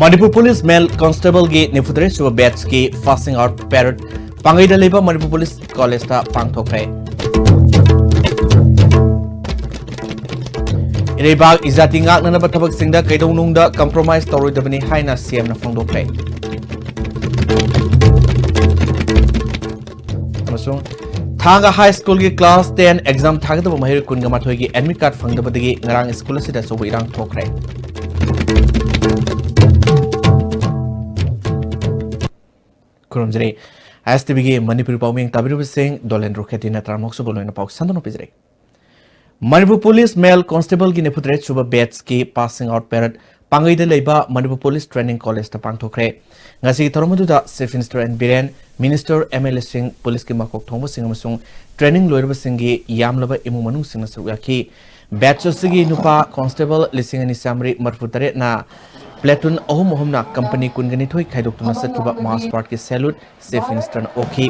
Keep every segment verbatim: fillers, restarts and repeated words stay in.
Manipur police ꯃꯦꯜ ꯀꯣꯟꯁꯇꯦꯕꯜꯒꯤ ꯅꯤꯐꯨꯇꯔꯦꯠ ꯁꯨꯕ ꯕꯦꯠꯁꯀꯤ ꯄꯥꯁꯤꯡ out parade ꯄꯥꯡꯒꯩꯗ ꯂꯩꯕ Manipur police ꯀꯣꯂꯦꯖꯇ ꯄꯥꯡꯊꯣꯛꯈ꯭ꯔꯦ꯫ ꯏꯔꯩꯕꯥꯛ ꯏꯖꯥꯇꯤ ꯉꯥꯛꯅꯅꯕ ꯊꯕꯛꯁꯤꯡꯗ ꯀꯩꯗꯧꯅꯨꯡꯗ ꯀꯝꯄ꯭ꯔꯣꯃꯥꯏꯁ ꯇꯧꯔꯣꯏꯗꯕꯅꯤ ꯍꯥꯏꯅ ꯁꯤ ꯑꯦꯝꯅ ꯐꯣꯡꯗꯣꯛꯈ꯭ꯔꯦ꯫ ꯑꯃꯁꯨꯡ ꯊꯥꯡꯒ ꯍꯥꯏ ꯁ꯭ꯀꯨꯜꯒꯤ ꯀ꯭ꯂꯥꯁ ꯇꯦꯟ ꯑꯦꯛꯖꯥꯝ ꯊꯥꯒꯗꯕ ꯃꯍꯩꯔꯣꯏ ꯀꯨꯟꯒ ꯃꯥꯊꯣꯏꯒꯤ ꯑꯦꯗꯃꯤꯠ ꯀꯥꯔꯗ ꯐꯪꯗꯕꯗꯒꯤ ꯉꯔꯥꯡ ꯁ꯭ꯀꯨꯜ ꯑꯁꯤꯗ ꯑꯆꯧꯕ ꯏꯔꯥꯡ ꯊꯣꯛꯈ꯭ꯔꯦ꯫ ꯈꯨꯔꯨꯝꯖꯔꯤ꯫ ꯑꯥꯏ ꯑꯦꯁ ꯇꯤ ꯚꯤꯒꯤ ꯃꯅꯤꯄꯨꯔꯤ ꯄꯥꯎꯃꯤ ꯇꯥꯕꯤꯔꯤꯕꯁꯤꯡ ꯗꯣꯂꯦꯟꯗ꯭ꯔꯣ ꯈꯦꯇ꯭ꯔꯤꯅ ꯇꯔꯥꯃꯛꯁꯨꯕ ꯂꯣꯏꯅ ꯄꯥꯎ ꯁꯟꯗꯣꯛꯅ ꯄꯤꯖꯔꯤ꯫ ꯃꯅꯤꯄꯨꯔ ꯄꯨꯂꯤꯁ ꯃꯦꯜ ꯀꯣꯟꯁꯇꯦꯕꯜꯒꯤ ꯅꯤꯐꯨꯇꯔꯦꯠ ꯁꯨꯕ ꯕꯦꯠꯁꯀꯤ ꯄꯥꯁꯤꯡ ꯑꯥꯎꯠ ꯄꯦꯔꯦꯗ ꯄꯥꯡꯒꯩꯗ ꯂꯩꯕ ꯃꯅꯤꯄꯨꯔ ꯄꯨꯂꯤꯁ ꯇ꯭ꯔꯦꯅꯤꯡ ꯀꯣꯂꯦꯖꯇ ꯄꯥꯡꯊꯣꯛꯈ꯭ꯔꯦ꯫ ꯉꯁꯤꯒꯤ ꯊꯧꯔꯝ ꯑꯗꯨꯗ chief minister N Biren, minister, M L ꯑꯦꯁꯤꯡ, ꯄꯨꯂꯤꯁꯀꯤ ꯃꯀꯣꯛ ꯊꯣꯡꯕꯁꯤꯡ ꯑꯃꯁꯨꯡ ꯇ꯭ꯔꯦꯅꯤꯡ ꯂꯣꯏꯔꯕꯁꯤꯡꯒꯤ ꯌꯥꯝꯂꯕ ꯏꯃꯨꯡ ꯃꯅꯨꯡꯁꯤꯡꯅ ꯁꯔꯨꯛ ꯌꯥꯈꯤ꯫ ꯕꯦꯠꯁ ꯑꯁꯤꯒꯤ ꯅꯨꯄꯥ ꯀꯣꯟꯁꯇꯦꯕꯜ ꯂꯤꯁꯤꯡ ꯑꯅꯤ ꯆꯥꯃꯔꯤ ꯃꯔꯤꯐꯨ ꯇꯔꯦꯠꯅ ꯄ꯭ꯂꯦꯇꯨꯟ ꯑꯍꯨꯝ ꯑꯍꯨꯝꯅ ꯀꯝꯄꯅꯤ ꯀꯨꯟꯒ ꯅꯤꯊꯣꯏ ꯈꯥꯏꯗꯣꯛꯇꯨꯅ ꯆꯠꯈꯤꯕ ꯃꯥꯔꯆ ꯄꯥꯁꯠꯀꯤ ꯁꯦꯂꯨꯠ ꯆꯤꯐ ꯃꯤꯅꯤꯁꯇꯔꯅ ꯑꯣꯛꯈꯤ꯫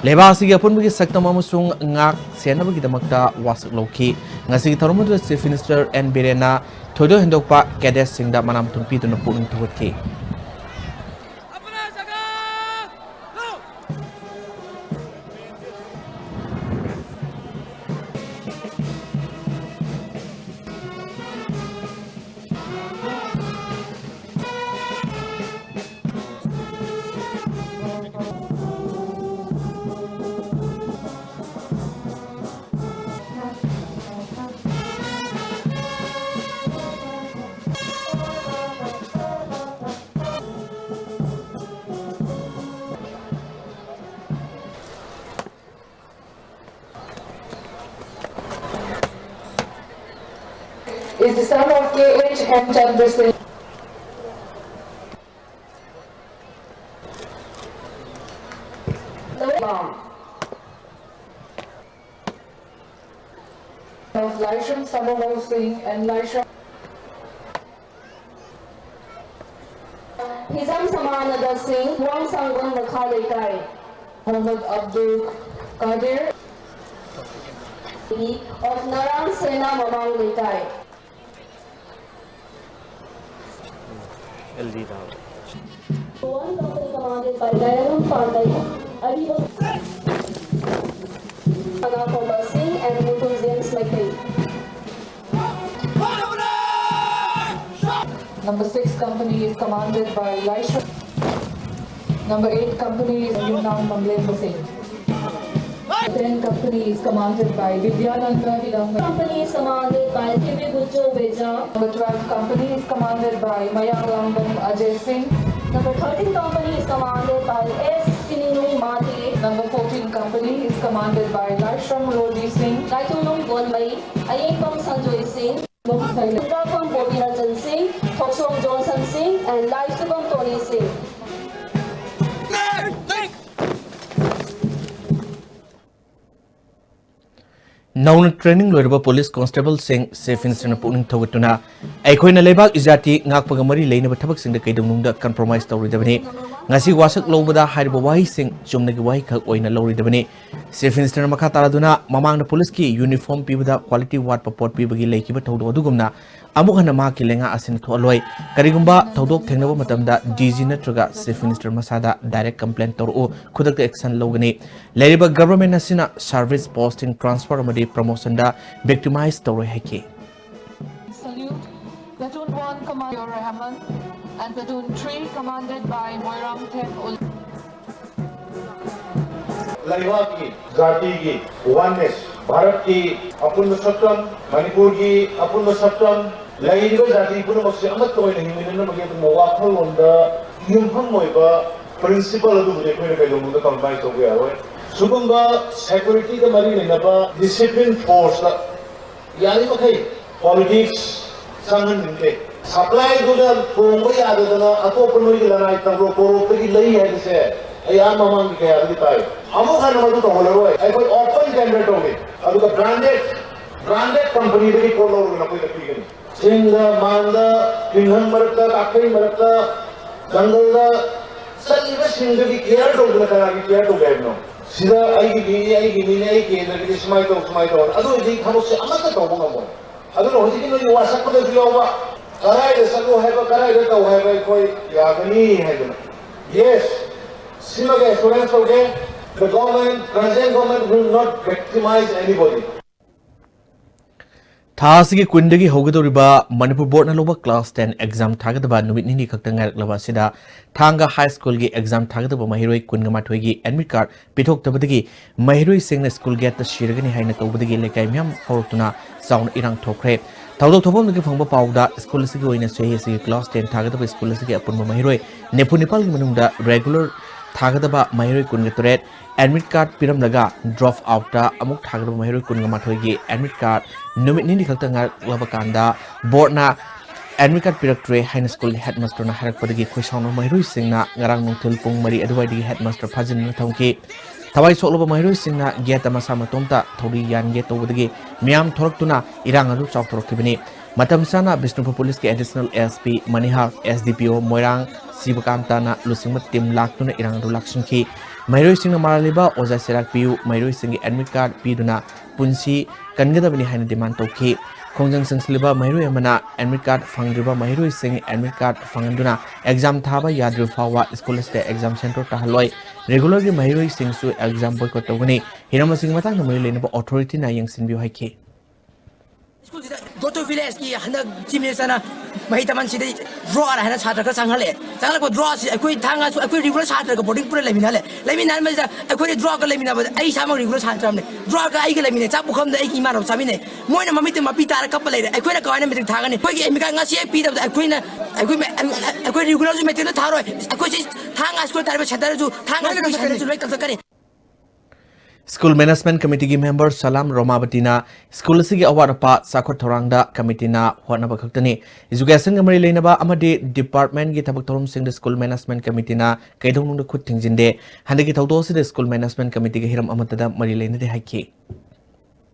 ꯂꯩꯕꯥꯛ ꯑꯁꯤꯒꯤ ꯑꯄꯨꯟꯕꯒꯤ ꯁꯛꯇꯝ ꯑꯃꯁꯨꯡ ꯉꯥꯛ ꯁꯦꯟꯅꯕꯒꯤꯗꯃꯛꯇ ꯋꯥꯁꯛ ꯂꯧꯈꯤ꯫ ꯉꯁꯤꯒꯤ ꯊꯧꯔꯝ ꯑꯗꯨꯗ ꯆꯤꯐ ꯃꯤꯅꯤꯁꯇꯔ ꯑꯦꯟ ꯕꯤꯔꯦꯟꯅ ꯊꯣꯏꯗꯣꯛ ꯍꯦꯟꯗꯣꯛꯄ ꯀꯦꯗꯦꯠꯁꯤꯡꯗ ꯃꯅꯥ ꯃꯊꯨꯝ ꯄꯤꯗꯨꯅ ꯄꯨꯛꯅꯤꯡ ꯊꯧꯒꯠꯈꯤ꯫ Is the son of K H M Chandrasekaran. Of Laishram Samawal Singh and Laishram Hizam Samanada Singh, Wangsangwang Makha Leikai. Muhammad Abdul Qadir of Narang Sena Mamang Leikai. One company commanded by Dayalum Pandey, Ariba Sana Komar Singh and Muthu James Maikei. Number six company is commanded by Laisha. Number eight company is Yunnan Mamlen Hussain. Ten company is commanded by Vidyananda Hilang. Company is commanded by Kibi Gucho Beja. Number twelve company is commanded by Mayang Langbam Ajay Singh. Number thirteen company is commanded by S Kininung Mate. Number fourteen company is commanded by Laishram Roji Singh. Laitulung Gonmei, Ayengpam Sanjoy Singh. Sundakam Bobi Ranjan Singh, Thoksom Johnson Singh, and Laisubam Tony Singh. ꯅꯧꯅ training ꯂꯣꯏꯔꯕ police constable ꯁꯤꯡ Chief Minister ꯅ ꯄꯨꯛꯅꯤꯡ ꯊꯧꯒꯠꯇꯨꯅ ꯑꯩꯈꯣꯏꯅ ꯂꯩꯕꯥꯛ ꯏꯖꯥꯇꯤ ꯉꯥꯛꯄꯒ ꯃꯔꯤ ꯂꯩꯅꯕ ꯊꯕꯛꯁꯤꯡꯗ ꯀꯩꯗꯧꯅꯨꯡꯗ compromise ꯇꯧꯔꯣꯏꯗꯕꯅꯤ꯫ ꯉꯁꯤ ꯋꯥꯁꯛ ꯂꯧꯕꯗ ꯍꯥꯏꯔꯤꯕ ꯋꯥꯍꯩꯁꯤꯡ ꯆꯨꯝꯅꯒꯤ ꯋꯥꯍꯩꯈꯛ ꯑꯣꯏꯅ ꯂꯧꯔꯣꯏꯗꯕꯅꯤ꯫ Chief Minister ꯅ ꯃꯈꯥ ꯇꯥꯔꯗꯨꯅ ꯃꯃꯥꯡꯗ police ꯀꯤ uniform ꯄꯤꯕꯗ quality ꯋꯥꯠꯄ ꯄꯣꯠ ꯄꯤꯕꯒꯤ ꯂꯩꯈꯤꯕ ꯊꯧꯗꯣꯛ ꯑꯗꯨꯒꯨꯝꯅ ꯑꯃꯨꯛ ꯍꯟꯅ ꯃꯍꯥꯛꯀꯤ ꯂꯩꯉꯥꯛ ꯑꯁꯤꯅ ꯊꯣꯛꯍꯜꯂꯣꯏ꯫ ꯀꯔꯤꯒꯨꯝꯕ ꯊꯧꯗꯣꯛ ꯊꯦꯡꯅꯕ ꯃꯇꯝꯗ D G ꯅꯠꯇ꯭ꯔꯒ Chief Minister ꯃꯁꯥꯗ direct complaint ꯇꯧꯔꯛꯎ, ꯈꯨꯗꯛꯇ action ꯂꯧꯒꯅꯤ꯫ ꯂꯩꯔꯤꯕ government ꯑꯁꯤꯅ service posting, transfer ꯑꯃꯗꯤ promotion ꯗ victimize ꯇꯧꯔꯣꯏ ꯍꯥꯏꯈꯤ꯫ Salute. Platoon one Commander Rahman and Platoon three commanded by Moirang Them Ul. ꯂꯩꯕꯥꯛꯀꯤ ꯖꯥꯇꯤꯒꯤ oneness, ꯚꯥꯔꯠꯀꯤ ꯑꯄꯨꯟꯕ ꯁꯛꯇꯝ, ꯃꯅꯤꯄꯨꯔꯒꯤ ꯑꯄꯨꯟꯕ ꯁꯛꯇꯝ, ꯂꯩꯔꯤꯕ ꯖꯥꯇꯤ ꯄꯨꯝꯅꯃꯛꯁꯦ ꯑꯃꯠꯇ ꯑꯣꯏꯅ ꯍꯤꯡꯃꯤꯟꯅꯅꯕꯒꯤ ꯑꯗꯨꯒꯨꯝꯕ ꯋꯥꯈꯜꯂꯣꯟꯗ ꯌꯨꯝꯐꯝ ꯑꯣꯏꯕ principle ꯑꯗꯨꯕꯨꯗꯤ ꯑꯩꯈꯣꯏꯅ ꯀꯩꯗꯧꯅꯨꯡꯗ compromise ꯇꯧꯕ ꯌꯥꯔꯣꯏ꯫ ꯁꯤꯒꯨꯝꯕ security ꯗ ꯃꯔꯤ ꯂꯩꯅꯕ discipline force ꯇ ꯌꯥꯔꯤꯃꯈꯩ politics ꯆꯪꯍꯟꯅꯤꯡꯗꯦ꯫ Supply ꯗꯨꯗ ꯇꯣꯡꯕ ꯌꯥꯗꯗꯅ ꯑꯇꯣꯞꯄ ꯅꯣꯏꯒꯤ ꯂꯅꯥꯏ ꯇꯧꯔꯣ ꯀꯣꯔꯣꯛꯇꯒꯤ ꯂꯩ ꯍꯥꯏꯕꯁꯦ ꯑꯩ ꯑꯥ ꯃꯃꯥꯡꯒꯤ ꯀꯌꯥꯗꯒꯤ ꯇꯥꯏ꯫ ꯑꯃꯨꯛ ꯍꯟꯅ ꯃꯗꯨ ꯇꯧꯍꯜꯂꯔꯣꯏ꯫ ꯑꯩꯈꯣꯏ open tender ꯇꯧꯒꯦ꯫ ꯑꯗꯨꯒ branded, branded company ꯗꯒꯤ ꯄꯣꯠ ꯂꯧꯔꯒ ꯅꯈꯣꯏꯗ ꯄꯤꯒꯅꯤ꯫ ꯆꯤꯡꯗ, ꯃꯥꯟꯗ, ꯇꯤꯡꯈꯪ ꯃꯔꯛꯇ, ꯀꯥꯐꯩ ꯃꯔꯛꯇ, ꯖꯪꯒꯜꯗ ꯆꯠꯂꯤꯕꯁꯤꯡꯗꯨꯒꯤ care ꯇꯧꯗꯅ ꯀꯅꯥꯒꯤ care ꯇꯧꯒꯦ ꯍꯥꯏꯕꯅꯣ? ꯁꯤꯗ ꯑꯩꯒꯤ ꯃꯤꯅꯤ, ꯑꯩꯒꯤ ꯃꯤꯅꯤ, ꯑꯩ ꯀꯦꯟꯗ꯭ꯔꯒꯤꯗꯤ ꯁꯨꯃꯥꯏꯅ ꯇꯧ, ꯁꯨꯃꯥꯏꯅ ꯇꯧ꯫ ꯑꯗꯨ ꯑꯣꯏꯔꯗꯤ ꯊꯕꯛꯁꯦ ꯑꯃꯠꯇ ꯇꯧꯕ ꯉꯝꯃꯣꯏ꯫ ꯑꯗꯨꯅ ꯍꯧꯖꯤꯛꯀꯤ ꯅꯣꯏꯒꯤ ꯋꯥꯁꯛꯄꯗꯁꯨ ꯌꯥꯎꯕ, ꯀꯗꯥꯏꯗ ꯆꯠꯂꯨ ꯍꯥꯏꯕ, ꯀꯗꯥꯏꯗ ꯇꯧ ꯍꯥꯏꯕ ꯑꯩꯈꯣꯏ ꯌꯥꯒꯅꯤ ꯍꯥꯏꯗꯅ꯫ Yes, ꯁꯤꯃꯒ assurance ꯇꯧꯒꯦ, the government, Ranjan government will not victimize anybody. ꯊꯥ ꯑꯁꯤꯒꯤ ꯀꯨꯟꯗꯒꯤ ꯍꯧꯒꯗꯧꯔꯤꯕ ꯃꯅꯤꯄꯨꯔ ꯕꯣꯔꯗꯅ ꯂꯧꯕ ꯀ꯭ꯂꯥꯁ ꯇꯦꯟ ꯑꯦꯛꯖꯥꯝ ꯊꯥꯒꯗꯕ ꯅꯨꯃꯤꯠ ꯅꯤꯅꯤ ꯈꯛꯇ ꯉꯥꯏꯔꯛꯂꯕ ꯑꯁꯤꯗ ꯊꯥꯡꯒ ꯍꯥꯏ ꯁ꯭ꯀꯨꯜꯒꯤ ꯑꯦꯛꯖꯥꯝ ꯊꯥꯒꯗꯕ ꯃꯍꯩꯔꯣꯏ ꯀꯨꯟꯒ ꯃꯥꯊꯣꯏꯒꯤ ꯑꯦꯗꯃꯤꯠ ꯀꯥꯔꯗ ꯄꯤꯊꯣꯛꯇꯕꯗꯒꯤ ꯃꯍꯩꯔꯣꯏꯁꯤꯡꯅ ꯁ꯭ꯀꯨꯜ ꯒꯦꯠꯇ ꯁꯤꯔꯒꯅꯤ ꯍꯥꯏꯅ ꯀꯧꯕꯗꯒꯤ ꯂꯩꯀꯥꯏ ꯃꯤꯌꯥꯝ ꯍꯧꯔꯛꯇꯨꯅ ꯆꯥꯎꯅ ꯏꯔꯥꯡ ꯊꯣꯛꯈ꯭ꯔꯦ꯫ ꯊꯧꯗꯣꯛ ꯊꯣꯛꯐꯝꯗꯒꯤ ꯐꯪꯕ ꯄꯥꯎꯗ ꯁ꯭ꯀꯨꯜ ꯑꯁꯤꯒꯤ ꯑꯣꯏꯅ ꯆꯍꯤ ꯑꯁꯤꯒꯤ ꯀ꯭ꯂꯥꯁ ꯇꯦꯟ ꯊꯥꯒꯗꯕ ꯁ꯭ꯀꯨꯜ ꯑꯁꯤꯒꯤ ꯑꯄꯨꯟꯕ ꯃꯍꯩꯔꯣꯏ ꯅꯤꯐꯨ ꯅꯤꯄꯥꯜꯒꯤ ꯃꯅꯨꯡꯗ ꯔꯦꯒꯨꯂꯔ ꯊꯥꯒꯗꯕ ꯃꯍꯩꯔꯣꯏ ꯀꯨꯟꯒ ꯇꯔꯦꯠ, ꯑꯦꯗꯃꯤꯠ ꯀꯥꯔꯗ ꯄꯤꯔꯝꯂꯒ ꯗ꯭ꯔꯣꯞ ꯑꯥꯎꯠꯇ ꯑꯃꯨꯛ ꯊꯥꯒꯗꯕ ꯃꯍꯩꯔꯣꯏ ꯀꯨꯟꯒ ꯃꯥꯊꯣꯏꯒꯤ ꯑꯦꯗꯃꯤꯠ ꯀꯥꯔꯗ ꯅꯨꯃꯤꯠ ꯅꯤꯅꯤ ꯈꯛꯇ ꯉꯥꯏꯔꯛꯂꯕ ꯀꯥꯟꯗ ꯕꯣꯔꯗꯅ ꯑꯦꯗꯃꯤꯠ ꯀꯥꯔꯗ ꯄꯤꯔꯛꯇ꯭ꯔꯦ ꯍꯥꯏꯅ ꯁ꯭ꯀꯨꯜꯒꯤ ꯍꯦꯗꯃꯥꯁꯇꯔꯅ ꯍꯥꯏꯔꯛꯄꯗꯒꯤ ꯈꯣꯏꯁꯥꯎꯅ ꯃꯍꯩꯔꯣꯏꯁꯤꯡꯅ ꯉꯔꯥꯡ ꯅꯨꯡꯊꯤꯜ ꯄꯨꯡ ꯃꯔꯤ ꯑꯗꯨꯋꯥꯏꯗꯒꯤ ꯍꯦꯗꯃꯥꯁꯇꯔ ꯐꯥꯖꯤꯟꯗꯨꯅ ꯊꯝꯈꯤ꯫ ꯊꯋꯥꯏ ꯁꯣꯛꯂꯕ ꯃꯍꯩꯔꯣꯏꯁꯤꯡꯅ ꯒꯦꯠꯇ ꯃꯁꯥ ꯃꯇꯣꯝꯇ ꯊꯧꯔꯤ ꯌꯥꯟꯒꯦ ꯇꯧꯕꯗꯒꯤ ꯃꯤꯌꯥꯝ ꯊꯣꯔꯛꯇꯨꯅ ꯏꯔꯥꯡ ꯑꯗꯨ ꯆꯥꯎꯊꯣꯔꯛꯈꯤꯕꯅꯤ꯫ ꯃꯇꯝ ꯆꯥꯅ ꯕꯤꯁꯅꯨꯄꯨꯔ ꯄꯨꯂꯤꯁꯀꯤ ꯑꯦꯗꯤꯁꯅꯦꯜ ꯑꯦꯁ ꯄꯤ ꯃꯅꯤꯍꯥꯔ, ꯑꯦꯁ ꯗꯤ ꯄꯤ ꯑꯣ ꯃꯣꯏꯔꯥꯡ ꯁꯤꯕꯀꯥꯟꯇꯅ ꯂꯨꯆꯤꯡꯕ ꯇꯤꯝ ꯂꯥꯛꯇꯨꯅ ꯏꯔꯥꯡ ꯑꯗꯨ ꯂꯥꯛꯁꯤꯟꯈꯤ꯫ ꯃꯍꯩꯔꯣꯏꯁꯤꯡꯅ ꯃꯔꯥꯜ ꯂꯩꯕ ꯑꯣꯖꯥ ꯆꯩꯔꯥꯛ ꯄꯤꯌꯨ, ꯃꯍꯩꯔꯣꯏꯁꯤꯡꯒꯤ ꯑꯦꯗꯃꯤꯠ ꯀꯥꯔꯗ ꯄꯤꯗꯨꯅ ꯄꯨꯟꯁꯤ ꯀꯟꯒꯗꯕꯅꯤ ꯍꯥꯏꯅ ꯗꯤꯃꯥꯟ ꯇꯧꯈꯤ꯫ ꯈꯣꯡꯖꯪ ꯆꯪꯁꯤꯜꯂꯤꯕ ꯃꯍꯩꯔꯣꯏ ꯑꯃꯅ ꯑꯦꯗꯃꯤꯠ ꯀꯥꯔꯗ ꯐꯪꯗ꯭ꯔꯤꯕ ꯃꯍꯩꯔꯣꯏꯁꯤꯡ ꯑꯦꯗꯃꯤꯠ ꯀꯥꯔꯗ ꯐꯪꯍꯟꯗꯨꯅ ꯑꯦꯛꯖꯥꯝ ꯊꯥꯕ ꯌꯥꯗ꯭ꯔꯤꯕ ꯐꯥꯎꯕ ꯁ꯭ꯀꯨꯜ ꯑꯁꯤꯗ ꯑꯦꯛꯖꯥꯝ ꯁꯦꯟꯇꯔ ꯇꯥꯍꯜꯂꯣꯏ꯫ ꯔꯤꯒꯨꯂꯔꯒꯤ ꯃꯍꯩꯔꯣꯏꯁꯤꯡꯁꯨ ꯑꯦꯛꯖꯥꯝ ꯕꯣꯏꯀꯣꯠ ꯇꯧꯒꯅꯤ꯫ ꯍꯤꯔꯝ ꯑꯁꯤꯒꯤ ꯃꯇꯥꯡꯗ ꯃꯔꯤ ꯂꯩꯅꯕ ꯑꯣꯊꯣꯔꯤꯇꯤꯅ ꯌꯦꯡꯁꯤꯟꯕꯤꯌꯨ ꯍꯥꯏꯈꯤ꯫ ꯁ꯭ꯀꯨꯜꯁꯤꯗ ꯗꯣꯇꯣ ꯚꯤꯂꯦꯖꯀꯤ ꯍꯟꯗꯛ ꯆꯤꯐ ꯃꯤꯅꯤꯁꯇꯔꯅ ꯃꯍꯩ ꯇꯝꯍꯟꯁꯤꯗ ꯗ꯭ꯔꯣ ꯑꯥꯔ ꯍꯥꯏꯅ ꯁꯥꯇ꯭ꯔ ꯈꯔ ꯆꯪꯍꯜꯂꯦ꯫ ꯆꯪꯍꯜꯂꯛꯄ ꯗ꯭ꯔꯣ ꯑꯁꯤ ꯑꯩꯈꯣꯏ ꯊꯥꯡꯒꯁꯨ ꯑꯩꯈꯣꯏ ꯔꯤꯒꯨꯂꯔ ꯁꯥꯇ꯭ꯔꯒ ꯕꯣꯔꯗꯤꯡ ꯄꯨꯔ ꯂꯩꯃꯤꯟꯅꯍꯜꯂꯦ꯫ ꯂꯩꯃꯤꯟꯅꯍꯟꯕꯁꯤꯗ ꯑꯩꯈꯣꯏꯗꯤ ꯗ꯭ꯔꯣ ꯑꯥꯔꯒ ꯂꯩꯃꯤꯟꯅꯕꯗ ꯑꯩ ꯏꯁꯥꯃꯛ ꯔꯤꯒꯨꯂꯔ ꯁꯥꯇ꯭ꯔ ꯑꯃꯅꯤ꯫ ꯗ꯭ꯔꯣ ꯑꯥꯔꯒ ꯑꯩꯒ ꯂꯩꯃꯤꯟꯅꯩ꯫ ꯆꯥꯛ ꯄꯨꯈꯝꯗ ꯑꯩꯒꯤ ꯏꯃꯥꯟꯅꯕ ꯆꯥꯃꯤꯟꯅꯩ꯫ ꯃꯣꯏꯅ ꯃꯃꯤꯠꯇ ꯃꯄꯤ ꯇꯥꯔ ꯀꯞꯄ ꯂꯩꯔꯦ꯫ ꯑꯩꯈꯣꯏꯅ ꯀꯃꯥꯏꯅ ꯃꯦꯇ꯭ꯔꯤꯛ ꯊꯥꯒꯅꯤ? ꯑꯩꯈꯣꯏꯒꯤ ꯑꯦꯗꯃꯤꯠ ꯀꯥꯔꯗ ꯉꯁꯤ ꯍꯦꯛ ꯄꯤꯗꯕꯗ ꯑꯩꯈꯣꯏꯅ ꯑꯩꯈꯣꯏ ꯑꯩꯈꯣꯏ ꯔꯤꯒꯨꯂꯔꯁꯨ ꯃꯦꯇ꯭ꯔꯤꯛꯇ ꯊꯥꯔꯣꯏ꯫ ꯑꯩꯈꯣꯏꯁꯤ ꯊꯥꯡꯒ ꯁ꯭ꯀꯨꯜ ꯇꯥꯔꯤꯕ ꯁꯦꯟꯇꯔꯁꯨ ꯊꯥꯡꯒ ꯁ꯭ꯀꯨꯜ ꯁꯦꯟꯇꯔꯁꯨ ꯂꯣꯏ ꯀꯛꯊꯠꯀꯅꯤ꯫ ꯁ꯭ꯀꯨꯜ ꯃꯦꯅꯦꯖꯃꯦꯟꯠ ꯀꯃꯤꯇꯤꯒꯤ ꯃꯦꯝꯕꯔ ꯁꯂꯥꯝ ꯔꯣꯃꯥꯕꯇꯤꯅ ꯁ꯭ꯀꯨꯜ ꯑꯁꯤꯒꯤ ꯑꯋꯥꯠ ꯑꯄꯥ ꯆꯥꯎꯈꯠ ꯊꯧꯔꯥꯡꯗ ꯀꯃꯤꯇꯤꯅ ꯍꯣꯠꯅꯕ ꯈꯛꯇꯅꯤ꯫ ꯑꯦꯖꯨꯀꯦꯁꯟꯒ ꯃꯔꯤ ꯂꯩꯅꯕ ꯑꯃꯗꯤ ꯗꯤꯄꯥꯔꯠꯃꯦꯟꯠꯀꯤ ꯊꯕꯛ ꯊꯧꯔꯝꯁꯤꯡꯗ ꯁ꯭ꯀꯨꯜ ꯃꯦꯅꯦꯖꯃꯦꯟꯠ ꯀꯃꯤꯇꯤꯅ ꯀꯩꯗꯧꯅꯨꯡꯗ ꯈꯨꯠ ꯊꯤꯡꯖꯤꯟꯗꯦ꯫ ꯍꯟꯗꯛꯀꯤ ꯊꯧꯗꯣꯛ ꯑꯁꯤꯗ ꯁ꯭ꯀꯨꯜ ꯃꯦꯅꯦꯖꯃꯦꯟꯠ ꯀꯃꯤꯇꯤꯒ ꯍꯤꯔꯝ ꯑꯃꯠꯇꯗ ꯃꯔꯤ ꯂꯩꯅꯗꯦ ꯍꯥꯏꯈꯤ꯫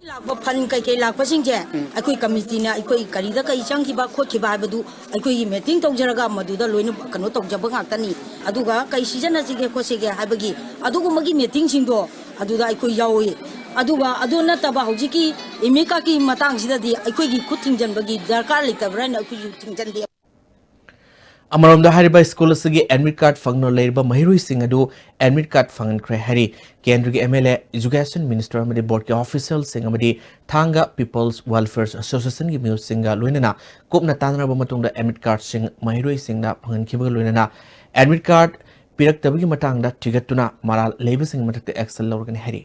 ꯂꯥꯛꯄ ꯐꯟ ꯀꯩꯀꯩ ꯂꯥꯛꯄꯁꯤꯡꯁꯦ ꯑꯩꯈꯣꯏ ꯀꯃꯤꯇꯤꯅ ꯑꯩꯈꯣꯏ ꯀꯔꯤꯗ ꯀꯔꯤ ꯆꯪꯈꯤꯕ ꯈꯣꯠꯈꯤꯕ ꯍꯥꯏꯕꯗꯨ ꯑꯩꯈꯣꯏꯒꯤ ꯃꯦꯇꯤꯡ ꯇꯧꯖꯔꯒ ꯃꯗꯨꯗ ꯂꯣꯏꯅ ꯀꯩꯅꯣ ꯇꯧꯖꯕ ꯉꯥꯛꯇꯅꯤ꯫ ꯑꯗꯨꯒ ꯀꯩ ꯁꯤꯖꯤꯟꯅꯁꯤꯒꯦ ꯈꯣꯠꯁꯤꯒꯦ ꯍꯥꯏꯕꯒꯤ ꯑꯗꯨꯒꯨꯝꯕꯒꯤ ꯃꯦꯇꯤꯡꯁꯤꯡꯗꯣ ꯑꯗꯨꯗ ꯑꯩꯈꯣꯏ ꯌꯥꯎꯏ꯫ ꯑꯗꯨꯒ ꯑꯗꯨ ꯅꯠꯇꯕ ꯍꯧꯖꯤꯛꯀꯤ ꯑꯦꯗꯃꯤꯠ ꯀꯥꯔꯗꯀꯤ ꯃꯇꯥꯡꯁꯤꯗꯗꯤ ꯑꯩꯈꯣꯏꯒꯤ ꯈꯨꯠ ꯊꯤꯡꯖꯤꯟꯕꯒꯤ ꯗꯔꯀꯥꯔ ꯂꯩꯇꯕ꯭ꯔꯥ ꯍꯥꯏꯅ ꯑꯩꯈꯣꯏꯁꯨ ꯊꯤꯡꯖꯤꯟꯗꯦ꯫ ꯑꯃꯔꯣꯝꯗ ꯍꯥꯏꯔꯤꯕ ꯁ꯭ꯀꯨꯜ ꯑꯁꯤꯒꯤ ꯑꯦꯗꯃꯤꯠ ꯀꯥꯔꯗ ꯐꯪꯗꯨꯅ ꯂꯩꯔꯤꯕ ꯃꯍꯩꯔꯣꯏꯁꯤꯡ ꯑꯗꯨ ꯑꯦꯗꯃꯤꯠ ꯀꯥꯔꯗ ꯐꯪꯍꯟꯈ꯭ꯔꯦ ꯍꯥꯏꯔꯤ꯫ ꯀꯦꯟꯗ꯭ꯔꯒꯤ ꯑꯦꯝ ꯑꯦꯜ ꯑꯦ, ꯏꯖꯨꯀꯦꯁꯟ ꯃꯤꯅꯤꯁꯇꯔ ꯑꯃꯗꯤ ꯕꯣꯔꯗꯀꯤ ꯑꯣꯐꯤꯁꯤꯌꯦꯜꯁꯤꯡ ꯑꯃꯗꯤ ꯊꯥꯡꯒ ꯄꯤꯄꯜꯁ ꯋꯦꯜꯐꯤꯌꯔ ꯑꯦꯁꯣꯁꯤꯌꯦꯁꯟꯒꯤ ꯃꯤꯑꯣꯏꯁꯤꯡꯒ ꯂꯣꯏꯅꯅ ꯀꯨꯞꯅ ꯇꯥꯟꯅꯔꯕ ꯃꯇꯨꯡꯗ ꯑꯦꯗꯃꯤꯠ ꯀꯥꯔꯗꯁꯤꯡ ꯃꯍꯩꯔꯣꯏꯁꯤꯡꯗ ꯐꯪꯍꯟꯈꯤꯕꯒ ꯂꯣꯏꯅꯅ ꯑꯦꯗꯃꯤꯠ ꯀꯥꯔꯗ ꯄꯤꯔꯛꯇꯕꯒꯤ ꯃꯇꯥꯡꯗ ꯊꯤꯒꯠꯇꯨꯅ ꯃꯔꯥꯜ ꯂꯩꯕꯁꯤꯡꯒꯤ ꯃꯊꯛꯇ ꯑꯦꯛꯁꯟ ꯂꯧꯔꯒꯅꯤ ꯍꯥꯏꯔꯤ꯫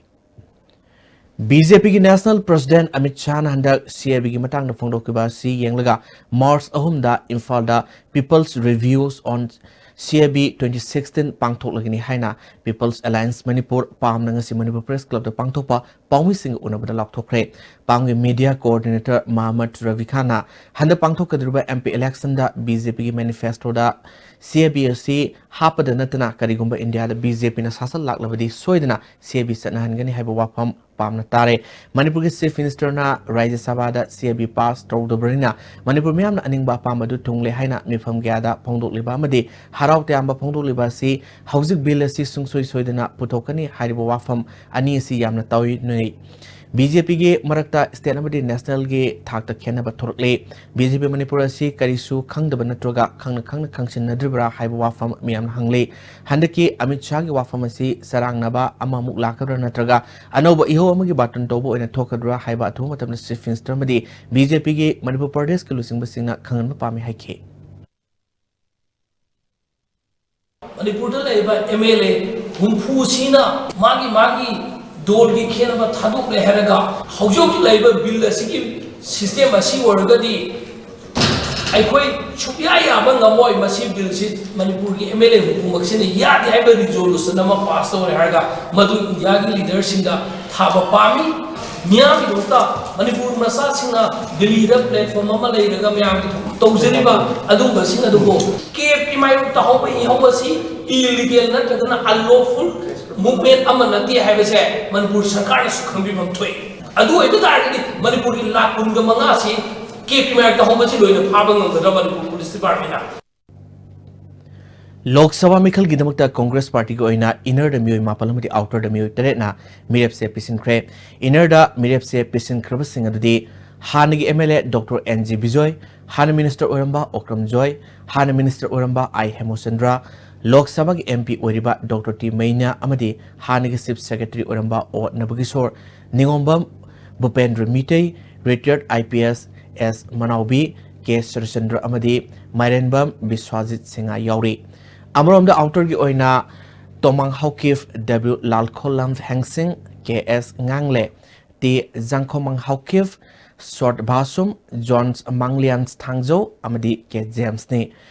ꯕꯤ ꯖꯦ ꯄꯤꯒꯤ ꯅꯦꯁꯅꯦꯜ ꯄ꯭ꯔꯁꯤꯗꯦꯟꯠ ꯑꯃꯤꯠ ꯁꯥꯍꯅ ꯍꯟꯗꯛ ꯁꯤ ꯑꯦ ꯕꯤꯒꯤ ꯃꯇꯥꯡꯗ ꯐꯣꯡꯗꯣꯛꯈꯤꯕ ꯑꯁꯤ ꯌꯦꯡꯂꯒ ꯃꯥꯔꯆ ꯑꯍꯨꯝꯗ ꯏꯝꯐꯥꯜꯗ People's Reviews on C A B twenty sixteen ꯄꯥꯡꯊꯣꯛꯂꯒꯅꯤ ꯍꯥꯏꯅ People's Alliance Manipur, ꯄꯥꯝꯅ ꯉꯁꯤ ꯃꯅꯤꯄꯨꯔ ꯄ꯭ꯔꯦꯁ ꯀ꯭ꯂꯕꯇ ꯄꯥꯡꯊꯣꯛꯄ ꯄꯥꯎꯃꯤꯁꯤꯡꯒ ꯎꯅꯕꯗ ꯂꯥꯎꯊꯣꯛꯈ꯭ꯔꯦ꯫ ꯄꯥꯝꯒꯤ ꯃꯤꯗꯤꯌꯥ ꯀꯣꯑꯣꯔꯗꯤꯅꯦꯇꯔ ꯃꯍꯃꯗ ꯔꯕꯤ ꯈꯥꯟꯅ ꯍꯟꯗꯛ ꯄꯥꯡꯊꯣꯛꯀꯗꯧꯔꯤꯕ ꯑꯦꯝ ꯄꯤ ꯏꯂꯦꯛꯁꯟꯗ ꯕꯤ ꯖꯦ ꯄꯤꯒꯤ ꯃꯦꯅꯤꯐꯦꯁꯇꯣꯗ ꯁꯤ ꯑꯦ ꯕꯤ ꯑꯁꯤ ꯍꯥꯞꯄꯗ ꯅꯠꯇꯅ ꯀꯔꯤꯒꯨꯝꯕ ꯏꯟꯗꯤꯌꯥꯗ ꯕꯤ ꯖꯦ ꯄꯤꯅ ꯁꯥꯁꯟ ꯂꯥꯛꯂꯕꯗꯤ ꯁꯣꯏꯗꯅ ꯁꯤ ꯑꯦ ꯕꯤ ꯆꯠꯅꯍꯟꯒꯅꯤ ꯍꯥꯏꯕ ꯋꯥꯐꯝ ꯄꯥꯝꯅ ꯇꯥꯔꯦ꯫ ꯃꯅꯤꯄꯨꯔꯒꯤ ꯆꯤꯐ ꯃꯤꯅꯤꯁꯇꯔꯅ ꯔꯥꯖ꯭ꯌ ꯁꯚꯥꯗ ꯁꯤ ꯑꯦ ꯕꯤ ꯄꯥꯁ ꯇꯧꯗꯕꯅꯤꯅ ꯃꯅꯤꯄꯨꯔ ꯃꯤꯌꯥꯝꯅ ꯑꯅꯤꯡꯕ ꯑꯄꯥꯝꯕ ꯑꯗꯨ ꯊꯨꯡꯂꯦ ꯍꯥꯏꯅ ꯃꯤꯐꯝ ꯀꯌꯥꯗ ꯐꯣꯡꯗꯣꯛꯂꯤꯕ ꯑꯃꯗꯤ ꯍꯔꯥꯎ ꯇꯌꯥꯝꯕ ꯐꯣꯡꯗꯣꯛꯂꯤꯕ ꯑꯁꯤ ꯍꯧꯖꯤꯛ ꯕꯤꯜ ꯑꯁꯤ ꯁꯨꯡꯁꯣꯏ ꯁꯣꯏꯗꯅ ꯄꯨꯊꯣꯛꯀꯅꯤ ꯍꯥꯏꯔꯤꯕ ꯋꯥꯐꯝ ꯑꯅꯤ ꯑꯁꯤ ꯌꯥꯝꯅ ꯇꯥꯎꯅꯩ꯫ ꯕꯤ ꯖꯦ ꯄꯤꯒꯤ ꯃꯔꯛꯇ ꯁ꯭ꯇꯦꯠ ꯑꯃꯗꯤ ꯅꯦꯁꯅꯦꯜꯒꯤ ꯊꯥꯛꯇ ꯈꯦꯠꯅꯕ ꯊꯣꯔꯛꯂꯤ꯫ ꯕꯤ ꯖꯦ ꯄꯤ ꯃꯅꯤꯄꯨꯔ ꯑꯁꯤ ꯀꯔꯤꯁꯨ ꯈꯪꯗꯕ ꯅꯠꯇ꯭ꯔꯒ ꯈꯪꯅ ꯈꯪꯅ ꯈꯪꯁꯤꯟꯅꯗ꯭ꯔꯤꯕ꯭ꯔꯥ ꯍꯥꯏꯕ ꯋꯥꯐꯝ ꯃꯤꯌꯥꯝꯅ ꯍꯪꯂꯤ꯫ ꯍꯟꯗꯛꯀꯤ ꯑꯃꯤꯠ ꯁꯥꯍꯒꯤ ꯋꯥꯐꯝ ꯑꯁꯤ ꯆꯔꯥꯡꯅꯕ ꯑꯃꯃꯨꯛ ꯂꯥꯛꯀꯗ꯭ꯔꯥ ꯅꯠꯇ꯭ꯔꯒ ꯑꯅꯧꯕ ꯏꯍꯧ ꯑꯃꯒꯤ ꯕꯥꯇꯣꯟ ꯇꯧꯕ ꯑꯣꯏꯅ ꯊꯣꯛꯀꯗ꯭ꯔꯥ ꯍꯥꯏꯕ ꯑꯊꯨꯕ ꯃꯇꯝꯗ ꯆꯤꯐ ꯃꯤꯅꯤꯁꯇꯔ ꯑꯃꯗꯤ ꯕꯤ ꯖꯦ ꯄꯤꯒꯤ ꯃꯅꯤꯄꯨꯔ ꯄ꯭ꯔꯗꯦꯁꯀꯤ ꯂꯨꯆꯤꯡꯕꯁꯤꯡꯅ ꯈꯪꯍꯟꯕ ꯄꯥꯝꯃꯤ ꯍꯥꯏꯈꯤ꯫ ꯃꯅꯤꯄꯨꯔꯗ ꯂꯩꯔꯤꯕ ꯑꯦꯝ ꯑꯦꯜ ꯑꯦ ꯍꯨꯝꯐꯨꯁꯤꯅ ꯃꯥꯒꯤ ꯃꯥꯒꯤ ꯗꯣꯜꯒꯤ ꯈꯦꯠꯅꯕ ꯊꯥꯗꯣꯛꯂꯦ ꯍꯥꯏꯔꯒ ꯍꯧꯖꯤꯛ ꯍꯧꯖꯤꯛ ꯂꯩꯔꯤꯕ ꯕꯤꯜ ꯑꯁꯤꯒꯤ ꯁꯤꯁꯇꯦꯝ ꯑꯁꯤ ꯑꯣꯏꯔꯒꯗꯤ ꯑꯩꯈꯣꯏ ꯁꯨꯛꯌꯥ ꯌꯥꯕ ꯉꯝꯃꯣꯏ꯫ ꯃꯁꯤ ꯕꯤꯜꯁꯤ ꯃꯅꯤꯄꯨꯔꯒꯤ ꯑꯦꯝ ꯑꯦꯜ ꯑꯦ ꯍꯨꯝꯐꯨꯃꯛꯁꯤꯅ ꯌꯥꯗꯦ ꯍꯥꯏꯕ ꯔꯤꯖꯣꯂꯨꯁꯟ ꯑꯃ ꯄꯥꯁ ꯇꯧꯔꯦ ꯍꯥꯏꯔꯒ ꯃꯗꯨ ꯏꯟꯗꯤꯌꯥꯒꯤ ꯂꯤꯗꯔꯁꯤꯡꯗ ꯊꯥꯕ ꯄꯥꯝꯃꯤ꯫ ꯃꯤꯌꯥꯝꯒꯤꯗꯃꯛꯇ ꯃꯅꯤꯄꯨꯔ ꯃꯆꯥꯁꯤꯡꯅ ꯗꯤꯜꯂꯤꯗ ꯄ꯭ꯂꯦꯠꯐꯣꯝ ꯑꯃ ꯂꯩꯔꯒ ꯃꯌꯥꯝꯒꯤ ꯊꯕꯛ ꯇꯧꯖꯔꯤꯕ ꯑꯗꯨꯒꯨꯝꯕꯁꯤꯡ ꯑꯗꯨꯕꯨ ꯀꯦꯞꯀꯤ ꯃꯥꯌꯣꯛꯇ ꯍꯧꯕ ꯏꯍꯧ ꯑꯁꯤ ꯏꯂꯤꯒꯦꯜ ꯅꯠꯇ꯭ꯔꯒꯅ ꯑꯟꯂꯣꯐꯨꯜ ꯃꯨꯚꯃꯦꯟ ꯑꯃ ꯅꯠꯇꯦ ꯍꯥꯏꯕꯁꯦ ꯃꯅꯤꯄꯨꯔ ꯁꯔꯀꯥꯔꯅꯁꯨ ꯈꯪꯕꯤꯐꯝ ꯊꯣꯛꯏ꯫ ꯑꯗꯨ ꯑꯣꯏꯕ ꯇꯥꯔꯒꯗꯤ ꯃꯅꯤꯄꯨꯔꯒꯤ ꯂꯥꯈ ꯀꯨꯟꯒ ꯃꯉꯥ ꯑꯁꯤ ꯀꯦꯞꯀꯤ ꯃꯥꯌꯣꯛꯇ ꯍꯧꯕꯁꯤ ꯂꯣꯏꯅ ꯐꯥꯕ ꯉꯝꯒꯗ꯭ꯔꯥ ꯃꯅꯤꯄꯨꯔ ꯄꯨꯂꯤꯁ ꯗꯤꯄꯥꯔꯠꯃꯦꯟꯅ? ꯂꯣꯛ ꯁꯚꯥ ꯃꯤꯈꯜꯒꯤꯗꯃꯛꯇ ꯀꯣꯡꯒ꯭ꯔꯦꯁ ꯄꯥꯔꯇꯤꯒꯤ ꯑꯣꯏꯅ ꯏꯟꯅꯔꯗ ꯃꯤꯑꯣꯏ ꯃꯥꯄꯜ ꯑꯃꯗꯤ ꯑꯥꯎꯇꯔꯗ ꯃꯤꯑꯣꯏ ꯇꯔꯦꯠꯅ ꯃꯤꯔꯦꯞꯁꯦ ꯄꯤꯁꯤꯟꯈ꯭ꯔꯦ꯫ ꯏꯟꯅꯔꯗ ꯃꯤꯔꯦꯞꯁꯦ ꯄꯤꯁꯤꯟꯈ꯭ꯔꯕꯁꯤꯡ ꯑꯗꯨꯗꯤ ꯍꯥꯟꯅꯒꯤ M L A doctor N G Bijoy, ꯍꯥꯟꯅ ꯃꯤꯅꯤꯁꯇꯔ ꯑꯣꯏꯔꯝꯕ ꯑꯣꯀ꯭ꯔꯝ ꯖꯣꯏ, ꯍꯥꯟꯅ ꯃꯤꯅꯤꯁꯇꯔ ꯑꯣꯏꯔꯝꯕ ꯑꯥꯏ ꯍꯦꯃꯣꯆꯟꯗ꯭ꯔ, ꯂꯣꯛ ꯁꯚꯥꯒꯤ ꯑꯦꯝ ꯄꯤ ꯑꯣꯏꯔꯤꯕ ꯗꯣꯛꯇꯔ ꯇꯤ ꯃꯩꯅ꯭ꯌꯥ ꯑꯃꯗꯤ ꯍꯥꯟꯅꯒꯤ ꯆꯤꯐ ꯁꯦꯀ꯭ꯔꯦꯇꯔꯤ ꯑꯣꯏꯔꯝꯕ ꯑꯣ ꯅꯕꯀꯤꯁꯣꯔ, ꯅꯤꯉꯣꯝꯕꯝ ꯚꯨꯄꯦꯟꯗ꯭ꯔ ꯃꯤꯇꯩ, ꯔꯤꯇꯥꯌꯔꯗ ꯑꯥꯏ ꯄꯤ ꯑꯦꯁ ꯑꯦꯁ ꯃꯅꯥꯎꯕꯤ ꯀꯦ ꯁꯨꯔꯆꯟꯗ꯭ꯔ ꯑꯃꯗꯤ ꯃꯥꯏꯔꯦꯟꯕꯝ ꯕꯤꯁ꯭ꯋꯥꯖꯤꯠ ꯁꯤꯡꯍ ꯌꯥꯎꯔꯤ꯫ ꯑꯃꯔꯣꯝꯗ ꯑꯥꯎꯇꯔꯒꯤ ꯑꯣꯏꯅ ꯇꯣꯃꯥꯡ ꯍꯥꯎꯀꯤꯞ, ꯗꯕ꯭ꯂꯤꯎ ꯂꯥꯜꯈꯣꯂꯝ ꯍꯦꯡꯁꯤꯡ, ꯀꯦ ꯑꯦꯁ ꯉꯥꯡꯂꯦ, ꯇꯤ ꯖꯥꯡꯈꯣꯃꯥꯡ ꯍꯥꯎꯀꯤꯞ, ꯁꯣꯔꯠ ꯚꯥꯁꯨꯝ, ꯖꯣꯟꯁ ꯃꯥꯡꯂꯤꯌꯥꯟꯁ ꯊꯥꯡꯖꯧ ꯑꯃꯗꯤ ꯀꯦ ꯖꯦꯝꯁꯅꯤ꯫